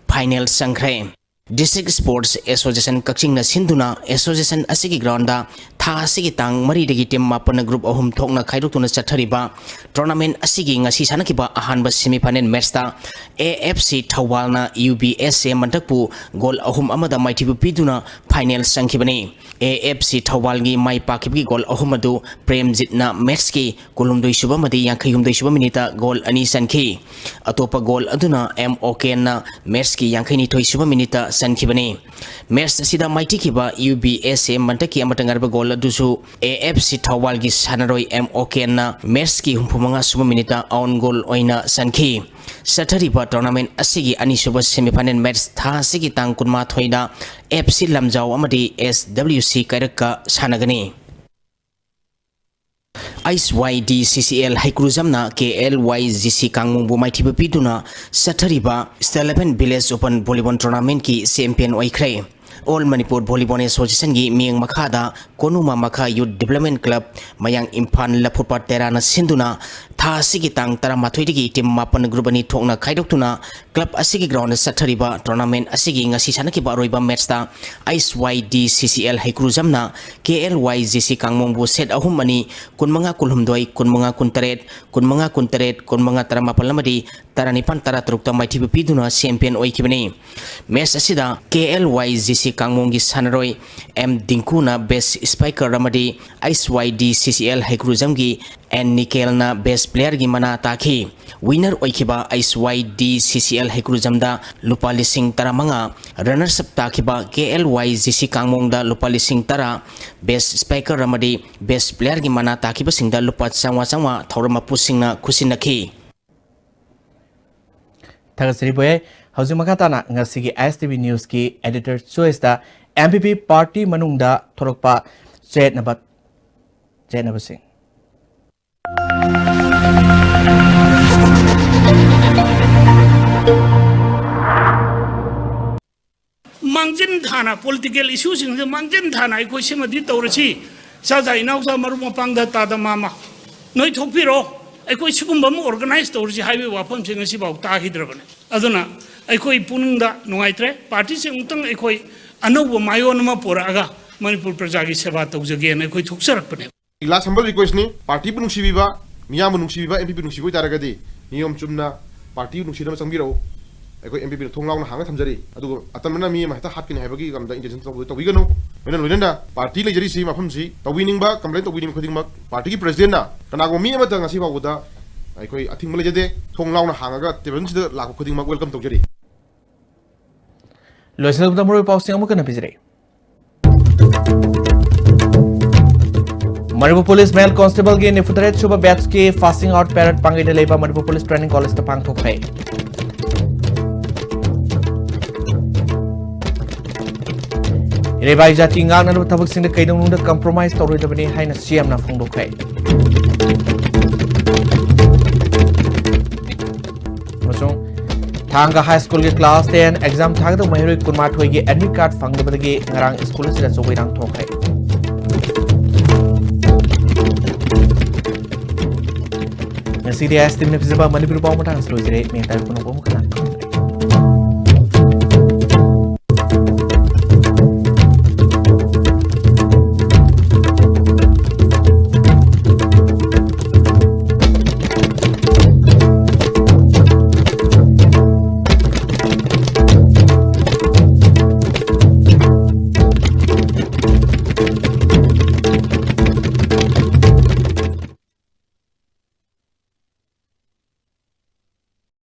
final ꯆꯪꯈ꯭ꯔꯦ꯫ District Sports Association ꯀꯛꯆꯤꯡꯅ ꯁꯤꯟꯗꯨꯅ association ꯑꯁꯤꯒꯤ groundꯗ ꯊꯥ ꯑꯁꯤꯒꯤ ꯇꯥꯡ ꯃꯔꯤꯗꯒꯤ team ꯃꯥꯄꯟꯅ group ꯑꯍꯨꯝ ꯊꯣꯛꯅ ꯈꯥꯏꯗꯣꯛꯇꯨꯅ ꯆꯠꯊꯔꯤꯕ tournament ꯑꯁꯤꯒꯤ ꯉꯁꯤ ꯁꯥꯟꯅꯈꯤꯕ ꯑꯍꯥꯟꯕ semi final matchꯇ A F C ꯊꯧꯕꯥꯜꯅ U B S A ꯃꯟꯇꯛꯄꯨ goal ꯑꯍꯨꯝ ꯑꯃꯗ ꯃꯥꯏꯊꯤꯕ ꯄꯤꯗꯨꯅ final ꯆꯪꯈꯤꯕꯅꯤ꯫ A F C ꯊꯧꯕꯥꯜꯒꯤ my ꯄꯥꯛꯈꯤꯕꯒꯤ goal ꯑꯍꯨꯝ ꯑꯗꯨ ꯄ꯭ꯔꯦꯝꯖꯤꯠꯅ matchꯀꯤ ꯀꯨꯟꯍꯨꯝꯗꯣꯏ ꯁꯨꯕ ꯑꯃꯗꯤ ꯌꯥꯡꯈꯩ ꯍꯨꯝꯗꯣꯏ ꯁꯨꯕ minuteꯇ goal ꯑꯅꯤ ꯆꯟꯈꯤ꯫ ꯑꯇꯣꯞꯄ goal ꯑꯗꯨꯅ ꯑꯦꯝ ꯑꯣꯀꯦꯟꯅ matchꯀꯤ ꯌꯥꯡꯈꯩ ꯅꯤꯊꯣꯏ ꯁꯨꯕ minuteꯇ ꯆꯟꯈꯤꯕꯅꯤ꯫ Match ꯑꯁꯤꯗ ꯃꯥꯏꯊꯤꯈꯤꯕ ꯌꯨ ꯕꯤ ꯑꯦꯁ ꯑꯦ ꯃꯟꯇꯛꯀꯤ ꯑꯃꯠꯇ ꯉꯥꯏꯔꯕ goal ꯑꯗꯨꯁꯨ ꯑꯦ ꯑꯦꯐ ꯁꯤ ꯊꯧꯕꯥꯜꯒꯤ ꯁꯥꯟꯅꯔꯣꯏ ꯑꯦꯝ ꯑꯣꯀꯦꯟꯅ matchꯀꯤ ꯍꯨꯝꯐꯨ ꯃꯉꯥ ꯁꯨꯕ minuteꯇ own goal ꯑꯣꯏꯅ ꯆꯟꯈꯤ꯫ ꯆꯠꯊꯔꯤꯕ tournament ꯑꯁꯤꯒꯤ ꯑꯅꯤꯁꯨꯕ semi final match ꯊꯥ ꯑꯁꯤꯒꯤ ꯇꯥꯡ ꯀꯨꯟꯃꯥꯊꯣꯏꯗ ꯑꯦꯐ ꯁꯤ ꯂꯝꯖꯥꯎ ꯑꯃꯗꯤ ꯑꯦꯁ ꯗꯕ꯭ꯂꯤꯎ ꯁꯤ ꯀꯩꯔꯛꯀ ꯁꯥꯟꯅꯒꯅꯤ꯫ ꯑꯩꯆ ꯋꯥꯏ ꯗꯤ ꯁꯤ ꯁꯤ ꯑꯦꯜ ꯍꯩꯀ꯭ꯔꯨꯖꯝꯅ ꯀꯦ ꯑꯦꯜ ꯋꯥꯏ ꯖꯤ ꯁꯤ ꯀꯥꯡꯃꯣꯡꯕꯨ ꯃꯥꯏꯊꯤꯕ ꯄꯤꯗꯨꯅ ꯆꯠꯊꯔꯤꯕ State Eleven Village Open Volleyball Tournamentꯀꯤ champion ꯑꯣꯏꯈ꯭ꯔꯦ꯫ All Manipur Volleyball Associationꯒꯤ ꯃꯤꯠꯌꯦꯡ ꯃꯈꯥꯗ ꯀꯣꯅꯨꯃ ꯃꯈꯥ Youth Development Club, ꯃꯌꯥꯡ ꯏꯝꯐꯥꯜ ꯂꯐꯨꯄꯥꯠ ꯇꯦꯔꯥꯅ ꯁꯤꯟꯗꯨꯅ ꯊꯥ ꯑꯁꯤꯒꯤ ꯇꯥꯡ ꯇꯔꯥꯃꯥꯊꯣꯏꯗꯒꯤ team ꯃꯥꯄꯟ group ꯑꯅꯤ ꯊꯣꯛꯅ ꯈꯥꯏꯗꯣꯛꯇꯨꯅ club ꯑꯁꯤꯒꯤ groundꯗ ꯆꯠꯊꯔꯤꯕ tournament ꯑꯁꯤꯒꯤ ꯉꯁꯤ ꯁꯥꯟꯅꯈꯤꯕ ꯑꯔꯣꯏꯕ matchꯇ ꯑꯩꯆ ꯋꯥꯏ ꯗꯤ ꯁꯤ ꯁꯤ ꯑꯦꯜ ꯍꯩꯀ꯭ꯔꯨꯖꯝꯅ ꯀꯦ L Y G C ꯀꯥꯡꯃꯣꯡꯕꯨ set ꯑꯍꯨꯝ ꯑꯅꯤ, ꯀꯨꯟꯃꯉꯥ ꯀꯨꯟꯍꯨꯝꯗꯣꯏ, ꯀꯨꯟꯃꯉꯥ ꯀꯨꯟꯇꯔꯦꯠ, ꯀꯨꯟꯃꯉꯥ ꯀꯨꯟꯇꯔꯦꯠ, ꯀꯨꯟꯃꯉꯥ ꯇꯔꯥꯃꯥꯄꯜ ꯑꯃꯗꯤ ꯇꯔꯥꯅꯤꯄꯥꯜ ꯇꯔꯥꯇꯔꯨꯛꯇ ꯃꯥꯏꯊꯤꯕ ꯄꯤꯗꯨꯅ champion ꯑꯣꯏꯈꯤꯕꯅꯤ꯫ Match ꯑꯁꯤꯗ ꯀꯦ ꯑꯦꯜ ꯋꯥꯏ ꯖꯤ ꯁꯤ ꯀꯥꯡꯃꯣꯡꯒꯤ ꯁꯥꯟꯅꯔꯣꯏ ꯑꯦꯝ ꯗꯤꯡꯀꯨꯅ best striker ꯑꯃꯗꯤ ꯑꯩꯆ ꯋꯥꯏ ꯗꯤ ꯁꯤ ꯁꯤ ꯑꯦꯜ ꯍꯩꯀ꯭ꯔꯨꯖꯝꯒꯤ ꯑꯦꯟ ꯅꯤꯀꯦꯜꯅ best playerꯒꯤ ꯃꯅꯥ ꯇꯥꯈꯤ꯫ Winner ꯑꯣꯏꯈꯤꯕ ꯑꯩꯆ ꯋꯥꯏ ꯗꯤ ꯁꯤ ꯁꯤ ꯑꯦꯜ ꯍꯩꯀ꯭ꯔꯨꯖꯝꯗ ꯂꯨꯄꯥ ꯂꯤꯁꯤꯡ ꯇꯔꯥꯃꯉꯥ, runners up ꯇꯥꯈꯤꯕ ꯀꯦ ꯑꯦꯜ ꯋꯥꯏ ꯖꯤ ꯁꯤ ꯀꯥꯡꯃꯣꯡꯗ ꯂꯨꯄꯥ ꯂꯤꯁꯤꯡ ꯇꯔꯥ, best striker ꯑꯃꯗꯤ best playerꯒꯤ ꯃꯅꯥ ꯇꯥꯈꯤꯕꯁꯤꯡꯗ ꯂꯨꯄꯥ ꯆꯥꯝꯃꯉꯥ ꯆꯥꯝꯃꯉꯥ ꯊꯧꯔꯝ ꯃꯄꯨꯁꯤꯡꯅ ꯈꯨꯠꯁꯤꯟꯅꯈꯤ꯫ ꯊꯥꯒꯠꯆꯔꯤ ꯕꯣꯌꯥꯏ꯫ ꯍꯧꯖꯤꯛ ꯃꯈꯥ ꯇꯥꯅ ꯉꯁꯤꯒꯤ ꯑꯥꯏ ꯑꯦꯁ ꯇꯤ ꯚꯤ Newsꯀꯤ editor choiceꯇ ꯑꯦꯝ ꯄꯤ ꯄꯤ party ꯃꯅꯨꯡꯗ ꯊꯣꯛꯂꯛꯄ ꯆꯌꯦꯠꯅꯕ, ꯆꯌꯦꯠꯅꯕꯁꯤꯡ꯫ ꯃꯥꯡꯖꯤꯟ ꯊꯥꯅ political issueꯁꯤꯡꯁꯦ ꯃꯥꯡꯖꯤꯟ ꯊꯥꯅ ꯑꯩꯈꯣꯏ ꯁꯤꯃꯗꯤ ꯇꯧꯔꯁꯤ, ꯏꯆꯥ ꯏꯅꯥꯎꯆꯥ ꯃꯔꯨꯞ ꯃꯄꯥꯡꯗ ꯇꯥꯗ ꯃꯥꯃ ꯅꯣꯏ ꯊꯣꯛꯄꯤꯔꯣ, ꯑꯩꯈꯣꯏ ꯁꯤꯒꯨꯝꯕ ꯑꯃ organize ꯇꯧꯔꯁꯤ ꯍꯥꯏꯕꯒꯤ ꯋꯥꯐꯝꯁꯦ ꯉꯁꯤꯐꯥꯎ ꯇꯥꯈꯤꯗ꯭ꯔꯕꯅꯦ꯫ ꯑꯗꯨꯅ ꯑꯩꯈꯣꯏ ꯄꯨꯛꯅꯤꯡꯗ ꯅꯨꯡꯉꯥꯏꯇ꯭ꯔꯦ꯫ ꯄꯥꯔꯇꯤꯁꯦ ꯑꯃꯨꯛꯇꯪ ꯑꯩꯈꯣꯏ ꯑꯅꯧꯕ ꯃꯥꯏꯑꯣꯟ ꯑꯃ ꯄꯨꯔꯛꯑꯒ ꯃꯅꯤꯄꯨꯔ ꯄ꯭ꯔꯖꯥꯒꯤ ꯁꯦꯕꯥ ꯇꯧꯖꯒꯦꯅ ꯑꯩꯈꯣꯏ ꯊꯣꯛꯆꯔꯛꯄꯅꯦꯕ꯫ Last humble request ꯅꯤ, ꯄꯥꯔꯇꯤꯕꯨ ꯅꯨꯡꯁꯤꯕꯤꯕ, ꯃꯤꯌꯥꯝꯕꯨ ꯅꯨꯡꯁꯤꯕꯤꯕ, ꯑꯦꯝ ꯄꯤ ꯄꯤ ꯅꯨꯡꯁꯤꯕ ꯑꯣꯏꯇꯥꯔꯒꯗꯤ ꯅꯤꯌꯣꯝ ꯆꯨꯝꯅ ꯄꯥꯔꯇꯤꯕꯨ ꯅꯨꯡꯁꯤꯅꯕ ꯆꯪꯕꯤꯔꯛꯎ꯫ ꯑꯩꯈꯣꯏ ꯑꯦꯝ ꯄꯤ ꯄꯤꯅ ꯊꯣꯡ ꯂꯥꯎꯅ ꯍꯥꯡꯅ ꯊꯝꯖꯔꯤ꯫ ꯑꯗꯨꯒ ꯑꯇꯝꯕꯅ ꯃꯤ ꯑꯃ ꯍꯦꯛꯇ ꯍꯥꯠꯀꯅꯤ ꯍꯥꯏꯕꯒꯤ ꯂꯝꯗ intention ꯇꯧꯕ-, ꯇꯧꯕꯤꯒꯅꯨ꯫ ꯂꯣꯏꯅ ꯂꯣꯏꯅꯅ ꯄꯥꯔꯇꯤ ꯂꯩꯖꯔꯤꯁꯤ ꯃꯐꯝꯁꯤ ꯇꯧꯕꯤꯅꯤꯡꯕ, complain ꯇꯧꯕꯤꯅꯤꯡꯕ ꯈꯨꯗꯤꯡꯃꯛ ꯄꯥꯔꯇꯤꯒꯤ president ꯅ ꯀꯅꯥꯒꯨꯝꯕ ꯃꯤ ꯑꯃꯠꯇ ꯉꯁꯤ ꯐꯥꯎꯕꯗ ꯑꯩꯈꯣꯏ ꯑꯊꯤꯡꯕ ꯂꯩꯖꯗꯦ꯫ ꯊꯣꯡ ꯂꯥꯎꯅ ꯍꯥꯡꯉꯒ table ꯁꯤꯗ ꯂꯥꯛꯄ ꯈꯨꯗꯤꯡꯃꯛ welcome ꯇꯧꯖꯔꯤ꯫ ꯂꯣꯏꯁꯤꯜꯂꯛꯄꯗ ꯃꯔꯨꯑꯣꯏꯕ ꯄꯥꯎꯁꯤꯡ ꯑꯃꯨꯛ ꯍꯟꯅ ꯄꯤꯖꯔꯤ꯫ ꯃꯅꯤꯄꯨꯔ ꯄꯨꯂꯤꯁ ꯃꯦꯜ ꯀꯣꯟꯁꯇꯦꯕꯜꯒꯤ ꯅꯤꯐꯨꯇꯔꯦꯠ ꯁꯨꯕ batch ꯀꯤ passing out parade ꯄꯥꯡꯒꯩꯗ ꯂꯩꯕ ꯃꯅꯤꯄꯨꯔ ꯄꯨꯂꯤꯁ training college ꯇ ꯄꯥꯡꯊꯣꯛꯈ꯭ꯔꯦ꯫ ꯏꯔꯩꯕꯥꯛ ꯖꯥꯇꯤ ꯉꯥꯛꯅꯅꯕ ꯊꯕꯛꯁꯤꯡꯗ ꯀꯩꯗꯧꯅꯨꯡꯗ compromise ꯇꯧꯔꯣꯏꯗꯕꯅꯤ ꯍꯥꯏꯅ ꯁꯤ ꯑꯦꯝꯅ ꯐꯣꯡꯗꯣꯛꯈ꯭ꯔꯦ꯫ ꯑꯃꯁꯨꯡ ꯊꯥꯡꯒ ꯍꯥꯏ ꯁ꯭ꯀꯨꯜꯒꯤ class ten exam ꯊꯥꯒꯗꯕ ꯃꯍꯩꯔꯣꯏ ꯀꯨꯟꯃꯥꯊꯣꯏꯒꯤ admit card ꯐꯪꯗꯕꯗꯒꯤ ꯉꯔꯥꯡ ꯁ꯭ꯀꯨꯜ ꯑꯁꯤꯗ ꯑꯆꯧꯕ ꯏꯔꯥꯡ ꯊꯣꯛꯈ꯭ꯔꯦ꯫ ꯉꯁꯤꯗꯤ ꯑꯦꯁ ꯇꯤꯚꯤꯅ ꯄꯤꯖꯕ ꯃꯅꯤꯄꯨꯔꯤ ꯄꯥꯎ ꯃꯇꯥꯡ ꯑꯁꯤꯗ ꯂꯣꯏꯖꯔꯦ꯫ ꯃꯌꯦꯛ ꯇꯥꯕ ꯄꯨꯝꯅꯃꯛꯄꯨ ꯑꯃꯨꯛ ꯍꯟꯅ ꯈꯪꯖꯔꯦ꯫